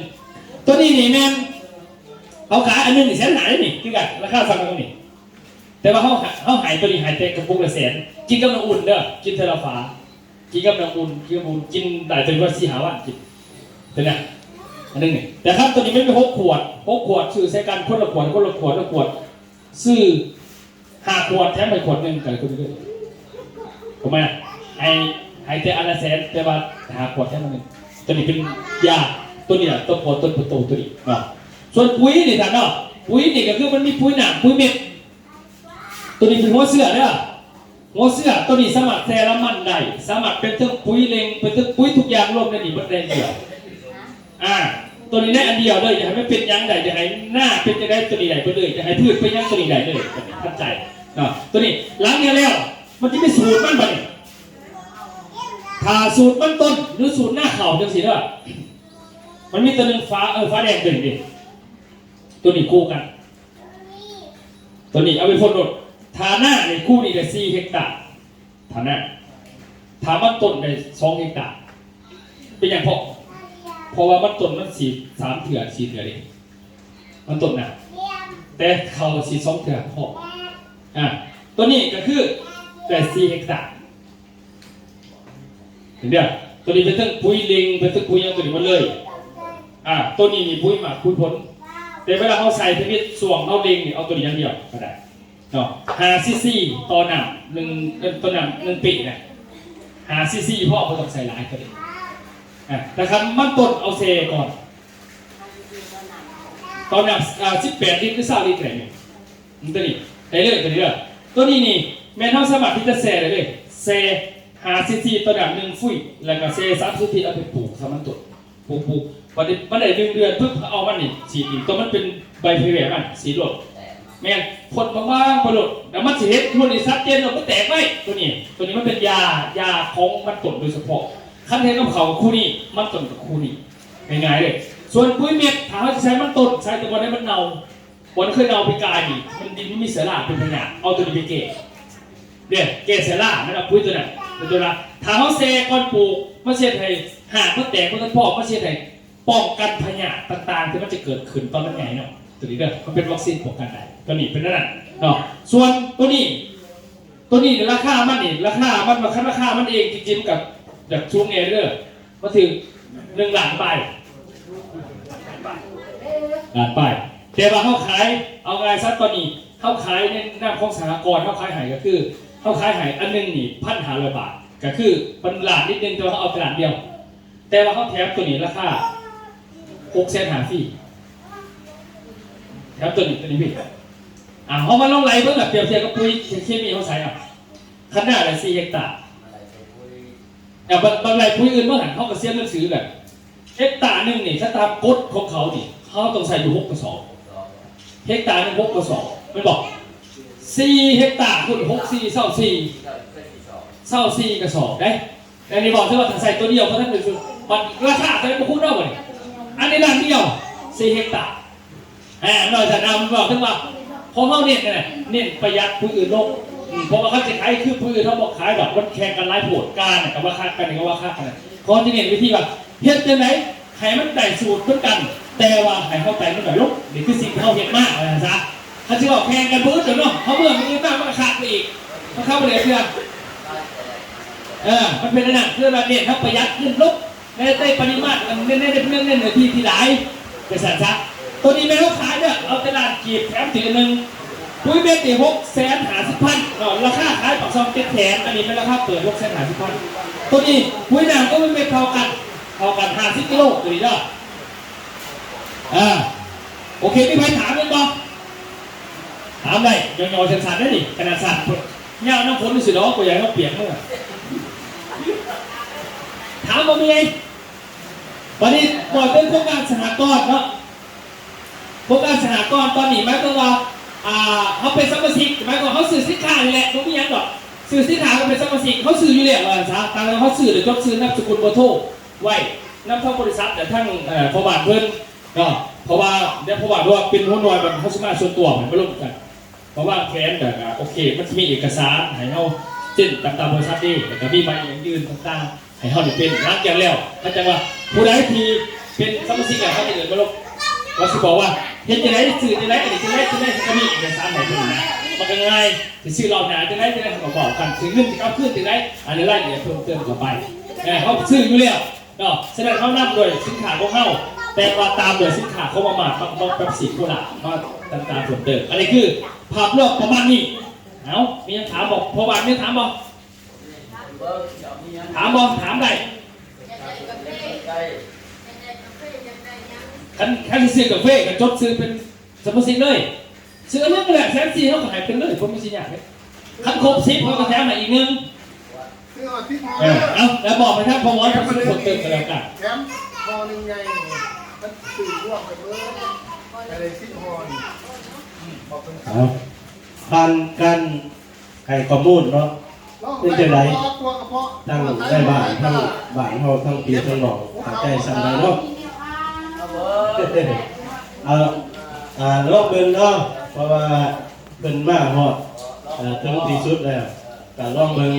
ຕົວນີ້ນີ້ແມ່ນເຮົາຂາຍອັນໜຶ່ງນີ້ແສນຫ້າເດ້ນີ້ ຄືກັນ ລາຄາສ່ຳກັນຕົວນີ້. ແຕ່ວ່າເຮົາ ເຮົາໃຫ້ຕົວນີ້ ໃຫ້ແຕ່ກະປຸກລະແສນ ກິນກັບນ້ຳອຸ່ນເດີ ກິນເທື່ອລະຝາ ກິນກັບນ້ຳອຸ່ນ ກິນກັບນ້ຳອຸ່ນ ກິນໄດ້ເຖິງວ່າສີ່ຫ້າວັນກິນ ເປັນຫຍັງ ອັນໜຶ່ງນີ້. ແຕ່ຄັນຕົວນີ້ມັນມີຫົກຂວດ ຫົກຂວດ ຊື້ໃສ່ກັນຄົນລະຂວດ ຄົນລະຂວດ ລະຂວດ ຊື້ຫ້າຂວດ ແຖມໃຫ້ຂວດໜຶ່ງ ກໍໄດ້ຕົວນີ້ເດີ. ປະມານໃຫ້ ໃຫ້ແຕ່ອັນລະແສນ ແຕ່ວ່າຫ້າຂວດແຖມອັນໜຶ່ງ. ຕົວນີ້ເປັນຢາ ຕົວນີ້ລະຕົວ ຕົວ ຕົວ ຕົວ ຕົວນີ້ເນາະ. ສ່ວນປຸຍນີ້ທ່ານເນາະ ປຸຍນີ້ກໍຄືມັນມີປຸຍນ້ຳ ປຸຍເມັດ. ຕົວນີ້ເປັນຫົວເຊື້ອເດີ ຫົວເຊື້ອ ຕົວນີ້ສາມາດແຊ່ນ້ຳມັນໄດ້ ສາມາດເປັນເຖິງປຸຍເລັ່ງ ເປັນເຖິງປຸຍ ທຸກຢ່າງລວມໃນນີ້ໝົດໃນດຽວ. ອ່າ ຕົວນີ້ໃນອັນດຽວເລີຍ ຢາກໃຫ້ມັນເປັນຫຍັງໄດ້ ຢາກໃຫ້ນາເປັນຈັ່ງໃດ ຕົວນີ້ໄດ້ເບິດເລີຍ ຢາກໃຫ້ພືດເປັນຫຍັງ ຕົວນີ້ໄດ້ເລີຍ ທັນໃຈເນາະ. ຕົວນີ້ຫຼັງດຽວແລ້ວ ມັນຈະມີສູດມັນບັດນີ້ ຖ້າສູດມັນຕົ້ນ ຫຼື ສູດນາເຂົ້າຈັ່ງຊີ້ເດີ ມັນມີຕົວໜຶ່ງ ຝາ ເອີ ຝາແດງຕົວນີ້ເດ້ ຕົວນີ້ຄູ່ກັນ ຕົວນີ້ເອົາໄປພົ່ນໂລດ. ຖ້ານານີ້ຄູ່ນີ້ໄດ້ສີ່ເຮັກຕາ ຖ້ານາ ຖ້າມັນຕົ້ນໄດ້ສອງເຮັກຕາ. ເປັນຫຍັງ? ເພາະ ເພາະວ່າມັນຕົ້ນມັນສີດສາມເທື່ອ ສີ່ເທື່ອເດ້ ມັນຕົ້ນນາ ແຕ່ເຂົ້າສີດສອງເທື່ອພໍ. ອ່າ ຕົວນີ້ກໍຄືໄດ້ສີ່ເຮັກຕາ. ເຫັນບໍ່? ຕົວນີ້ເປັນເຖິງປຸຍເລັ່ງ ເປັນເຖິງປຸຍຫຍັງຕົວນີ້ໝົດເລີຍ. ອ່າ ຕົວນີ້ນີ້ປຸຍໝາກປຸຍຜົນ ແຕ່ເວລາເຮົາໃສ່ທຳອິດຊ່ວງເຮົາເລັ່ງນີ້ ເອົາຕົວນີ້ຢ່າງດຽວກໍໄດ້ເນາະ. ຫ້າຊີຊີຕໍ່ນ້ຳໜຶ່ງ ເອີ ຕໍ່ນ້ຳໜຶ່ງປີນະ ຫ້າຊີຊີພໍ ບໍ່ຕ້ອງໃສ່ຫຼາຍຕົວນີ້. ອ່າ ແຕ່ຄັນມັນຕົ້ນເອົາແຊ່ກ່ອນ ຕອນນ້ຳ ອ່າ ສິບແປດລິດ ຫຼື ຊາວລິດ ໄດ້ນີ້ ຕົວນີ້ໄດ້ເລີຍ ຕົວນີ້ເດີ. ຕົວນີ້ນີ້ແມ່ນເຮົາສາມາດທີ່ຈະແຊ່ໄດ້ເລີຍ ແຊ່ ຫ້າຊີຊີຕໍ່ນ້ຳໜຶ່ງຟຸ້ຍ ແລ້ວກໍແຊ່ສາມສິບນາທີ ເອົາໄປປູກຊະມັນຕົ້ນ ປູກ ປູກ ບັດນີ້ມັນໄດ້ໜຶ່ງເດືອນປຶບ ເອົາມັນນີ້ສີດອີກ ຕົວມັນເປັນໃບເພແວມັນສີດໂລດ ແມ່ນ ພົ່ນບາງໆໄປໂລດ ແລ້ວມັນຊິເຫັນຜົນທີ່ຊັດເຈນໂລດ ມັນແຕກໄວ. ຕົວນີ້ ຕົວນີ້ມັນເປັນຢາ ຢາຂອງມັນຕົ້ນໂດຍສະເພາະ ຄັນເຮັດກັບເຂົ້າກໍຄູ່ນີ້ ມັນຕົ້ນກໍຄູ່ນີ້ ງ່າຍໆເລີຍ. ສ່ວນປຸ໋ຍເມັດ ຖ້າເຮົາຊິໃສ່ມັນຕົ້ນ ໃສ່ແຕ່ບ່ອນໃດມັນເນົ່າ ບ່ອນເຄີຍເນົ່າປີກາຍນີ້ ມັນດິນມັນມີເຊື້ອລາເປັນພະຍາດ ເອົາຕົວນີ້ໄປແກ້ ເດ້ ແກ້ເຊື້ອລາ ແມ່ນເອົາປຸ໋ຍຕົວນັ້ນເປັນຕົວລະ. ຖ້າເຮົາແຊ່ກ່ອນປູກ ມັນຊິເຮັດໃຫ້ຮາກມັນແຕກ ມັນກໍພໍ ມັນຊິເຮັດໃຫ້ປ້ອງກັນພະຍາດຕ່າງໆ ທີ່ມັນຈະເກີດຂຶ້ນຕອນມັນໃຫຍ່ເນາະ ຕົວນີ້ເດີ ມັນເປັນວັກຊີນປ້ອງກັນໄດ້ ຕົວນີ້ເປັນແນວນັ້ນເນາະ. ສ່ວນຕົວນີ້ ຕົວນີ້ລາຄາມັນນີ້ ລາຄາມັນ ຄັນລາຄາມັນເອງຈິງໆ ມັນກໍຢາກສູງແດ່ເດີ ມາຖືກໜຶ່ງລ້ານປາຍ ລ້ານປາຍ. ແຕ່ວ່າເຮົາຂາຍ ເອົາງ່າຍຊະ ຕອນນີ້ເຮົາຂາຍໃນນາມຂອງສະຫະກອນ ເຮົາຂາຍໃຫ້ກໍຄື ເຮົາຂາຍໃຫ້ອັນໜຶ່ງນີ້ ພັນຫ້າຮ້ອຍບາດ ກໍຄືມັນລ້ານນິດໜຶ່ງ ແຕ່ວ່າເຮົາເອົາແຕ່ລ້ານດຽວ ແຕ່ວ່າເຮົາແຖມຕົວນີ້ລາຄາຫົກແສນຫ້າຟຣີ ແຖມຕົວນີ້ ຕົວນີ້ຟຣີ. ອ່າ ເຮົາມາລອງໄລ່ເບິ່ງລະ ປຽບທຽບກັບປຸ໋ຍເຄມີເຮົາໃສ່ ອ່ະ ຄັນນາໄດ້ສີ່ເຮັກຕາ ແລ້ວບາດ ບາດໄລ່ປຸ໋ຍອື່ນມາຫັ້ນ ເຮົາກໍເສຍເງິນຊື້ກັນ. ເຮັກຕາໜຶ່ງນີ້ ຖ້າຕາມກົດຂອງເຂົານີ້ ເຮົາຕ້ອງໃສ່ຢູ່ຫົກກະສອບ ເຮັກຕາໜຶ່ງຫົກກະສອບ ແມ່ນບໍ່? ສີ່ເຮັກຕາຄູນຫົກສີ່ ຊາວສີ່ ຊາວສີ່ກະສອບເດ້. ແຕ່ນີ້ບອກເທື່ອວ່າຖ້າໃສ່ຕົວດຽວ ບໍ່ທັນໄດ້ຊື້ ບັດລາຄາເທົ່າໃດບໍ່ຄູນເອົາບັດນີ້ ອັນນີ້ລ້ານດຽວ ສີ່ເຮັກຕາ. ອາ ນອກຈາກນັ້ນເວົ້າເຖິງວ່າ ຂອງເຮົາເນັ້ນນະ ເນັ້ນປະຢັດຜູ້ອື່ນລົງ ອືມ ເພາະວ່າເຂົາຊິຂາຍຄືຜູ້ອື່ນເຮົາບໍ່ຂາຍດອກ ມັນແຂ່ງກັນຫຼາຍໂພດ ການນະກໍວ່າຄັກ ການນີ້ກໍວ່າຄັກນະ. ເຂົາຈະເນັ້ນວິທີວ່າ ເຮັດຈັ່ງໃດໃຫ້ມັນໄດ້ສູດຄືກັນ ແຕ່ວ່າໃຫ້ເຮົາໄຕ່ງມັນໜ້ອຍລົງ ນີ້ຄືສິ່ງທີ່ເຮົາເຮັດມາ ວ່າຊັ້ນຊະ. ຄັນຊິເວົ້າແຂ່ງກັນບໍ່ອຶດດອກເນາະ ເຮົາເມື່ອມື້ອື່ນມາມັນກໍຂາດໄປອີກ ມັນເຂົ້າບໍ່ໄດ້ເທື່ອ. ເອີ ມັນເປັນອັນນັ້ນ ຄືວ່າເນັ້ນເຮົາປະຢັດຂຶ້ນລົງ ໃນ ໃນປະລິມານ ໃນ ໃນ ໃນເນື້ອທີ່ທີ່ຫຼາຍ ໄປຊັ້ນຊະ. ໂຕນີ້ແມ່ນເຮົາຂາຍເດີ ເອົາແຕ່ລ້ານກີບ ແຖມຖືໜຶ່ງ ປຸ໋ຍເມັດນີ້ ຫົກແສນຫ້າສິບພັນເນາະ ລາຄາຂາຍປາກຊ່ອງເຈັດແສນ ອັນນີ້ແມ່ນລາຄາເປີດ ຫົກແສນຫ້າສິບພັນ. ໂຕນີ້ປຸ໋ຍນ້ຳກັບປຸ໋ຍເມັດເທົ່າກັນ ເທົ່າກັນຫ້າສິບກິໂລ ໂຕນີ້ເດີ. ອ່າ ໂອເຄ ມີໃຜຖາມອີກບໍ່? ຖາມໄດ້ ຫຍໍ້ໆ ສັ້ນໆ ເດ້ນີ້ ຂະໜາດສັ້ນ ຍາວນ້ຳຝົນຊື່ດອກ ບໍ່ຢາກໃຫ້ເຮົາປຽກມື. ຖາມບໍ່ມີ. ບັດນີ້ບອກເຖິງໂຄງການສະຫະກອນເນາະ ໂຄງການສະຫະກອນຕອນນີ້ ໝາຍຄວາມວ່າ ອ່າ ເຮົາເປັນສະມາຊິກ ໝາຍຄວາມເຮົາຊື້ສິນຄ້ານີ້ແຫຼະ ບໍ່ມີຫຍັງດອກ ຊື້ສິນຄ້າກໍເປັນສະມາຊິກ ເຮົາຊື້ຢູ່ແລ້ວວ່າຊັ້ນຊະ ຕາມເຮົາຊື້ແລ້ວ ຈົດຊື່ ນາມສະກຸນ ເບີໂທໄວ້ນຳທາງບໍລິສັດ ແລະ ທາງ ເອີ ພໍ່ບ້ານເພິ່ນເນາະ ເພາະວ່າດຽວພໍ່ບ້ານ ເພາະວ່າເປັນຫົວໜ່ວຍ ບັດເຮົາຊິມາສ່ວນຕົວ ມາລົມກັນ ມາວາງແຜນ ແລ້ວກໍໂອເຄ ມັນຈະມີເອກະສານໃຫ້ເຮົາເຊັນຕາມ ຕາມບໍລິສັດເດ້ ແລ້ວກໍມີໃບຢັ້ງຢືນຕ່າງໆ ໃຫ້ເຮົາໄດ້ເປັນ ຫຼັງຈາກແລ້ວ ເຮົາຈະວ່າຜູ້ໃດທີ່ເປັນສະມາຊິກແລ້ວ ເຮົາຈະເອີ້ນມາລົມ ວ່າຊິບອກວ່າເຮັດຈັ່ງໃດ ຊື້ຈັ່ງໃດ ອັນນີ້ຈັ່ງໃດ ຈັ່ງໃດ ກໍມີເອກະສານໃຫ້ເພິ່ນນະ ມັນກໍງ່າຍ ຊິຊື້ລອບໜ້າຈັ່ງໃດ ຈັ່ງໃດ ເຮົາກໍເວົ້າກັນ ຊິເງິນຊິກັບຄືນຈັ່ງໃດ ອັນນີ້ລາຍລະອຽດເພີ່ມເຕີມເຂົ້າໄປ ເອີ ເຮົາຊື້ຢູ່ແລ້ວ ເນາະ ສະນັ້ນເຮົານຳດ້ວຍສິນຄ້າຂອງເຮົາ ແຕ່ວ່າຕາມດ້ວຍສິນຄ້າຂອງມາມ່າ ບັກ ບັກເປັບຊີ ໂຄລາ ມາຕ່າງໆເພີ່ມເຕີມ. ອັນນີ້ຄືພາບລວມປະມານນີ້. ເອົ້າ ມີຫຍັງຖາມບໍ່? ພໍ່ບ້ານມີຫຍັງຖາມບໍ່? ຖາມບໍ່? ຖາມໄດ້. ຄັນ ຄັນຊິຊື້ກາເຟກໍຈົດຊື່ເປັນ ສະມາຊິກເລີຍ ຊື້ອັນໜຶ່ງກໍໄດ້ ແສນສີ່ ເຮົາກໍໃຫ້ເພິ່ນເລີຍ ບໍ່ມີຊິຍາກເດ້. ຄັນຄົບສິບ ເຮົາກໍແຖມໃຫ້ອີກໜຶ່ງ. ຊື້ຮອດສິບຫໍ່ ເອີ ເອົາ ແລ້ວບອກໄປທາງພໍ່ໝໍ ເພິ່ນຊິຄົນເຕີມກໍແລ້ວກັນ ແຖມຫໍ່ໜຶ່ງໃຫຍ່ ມັນຊື້ລວມກັນເບີດ ກໍໄດ້ສິບຫໍ່ນີ້ ອືມ ບອກເພິ່ນ ເອົາ ຜ່ານການ ໃຫ້ຂໍ້ມູນເນາະ ເປັນຈັ່ງໃດ ທັງໃນບ້ານ ທັງບ້ານເຮົາ ທັງພີ່ທັງນ້ອງ ເຂົ້າໃຈສ່ຳໃດເນາະ? ເອົາ ອ່າ ລອງເບິ່ງເນາະ ເພາະວ່າເພິ່ນມາຮອດ ເອີ ເຖິງທີ່ສຸດແລ້ວ ກໍລອງເບິ່ງ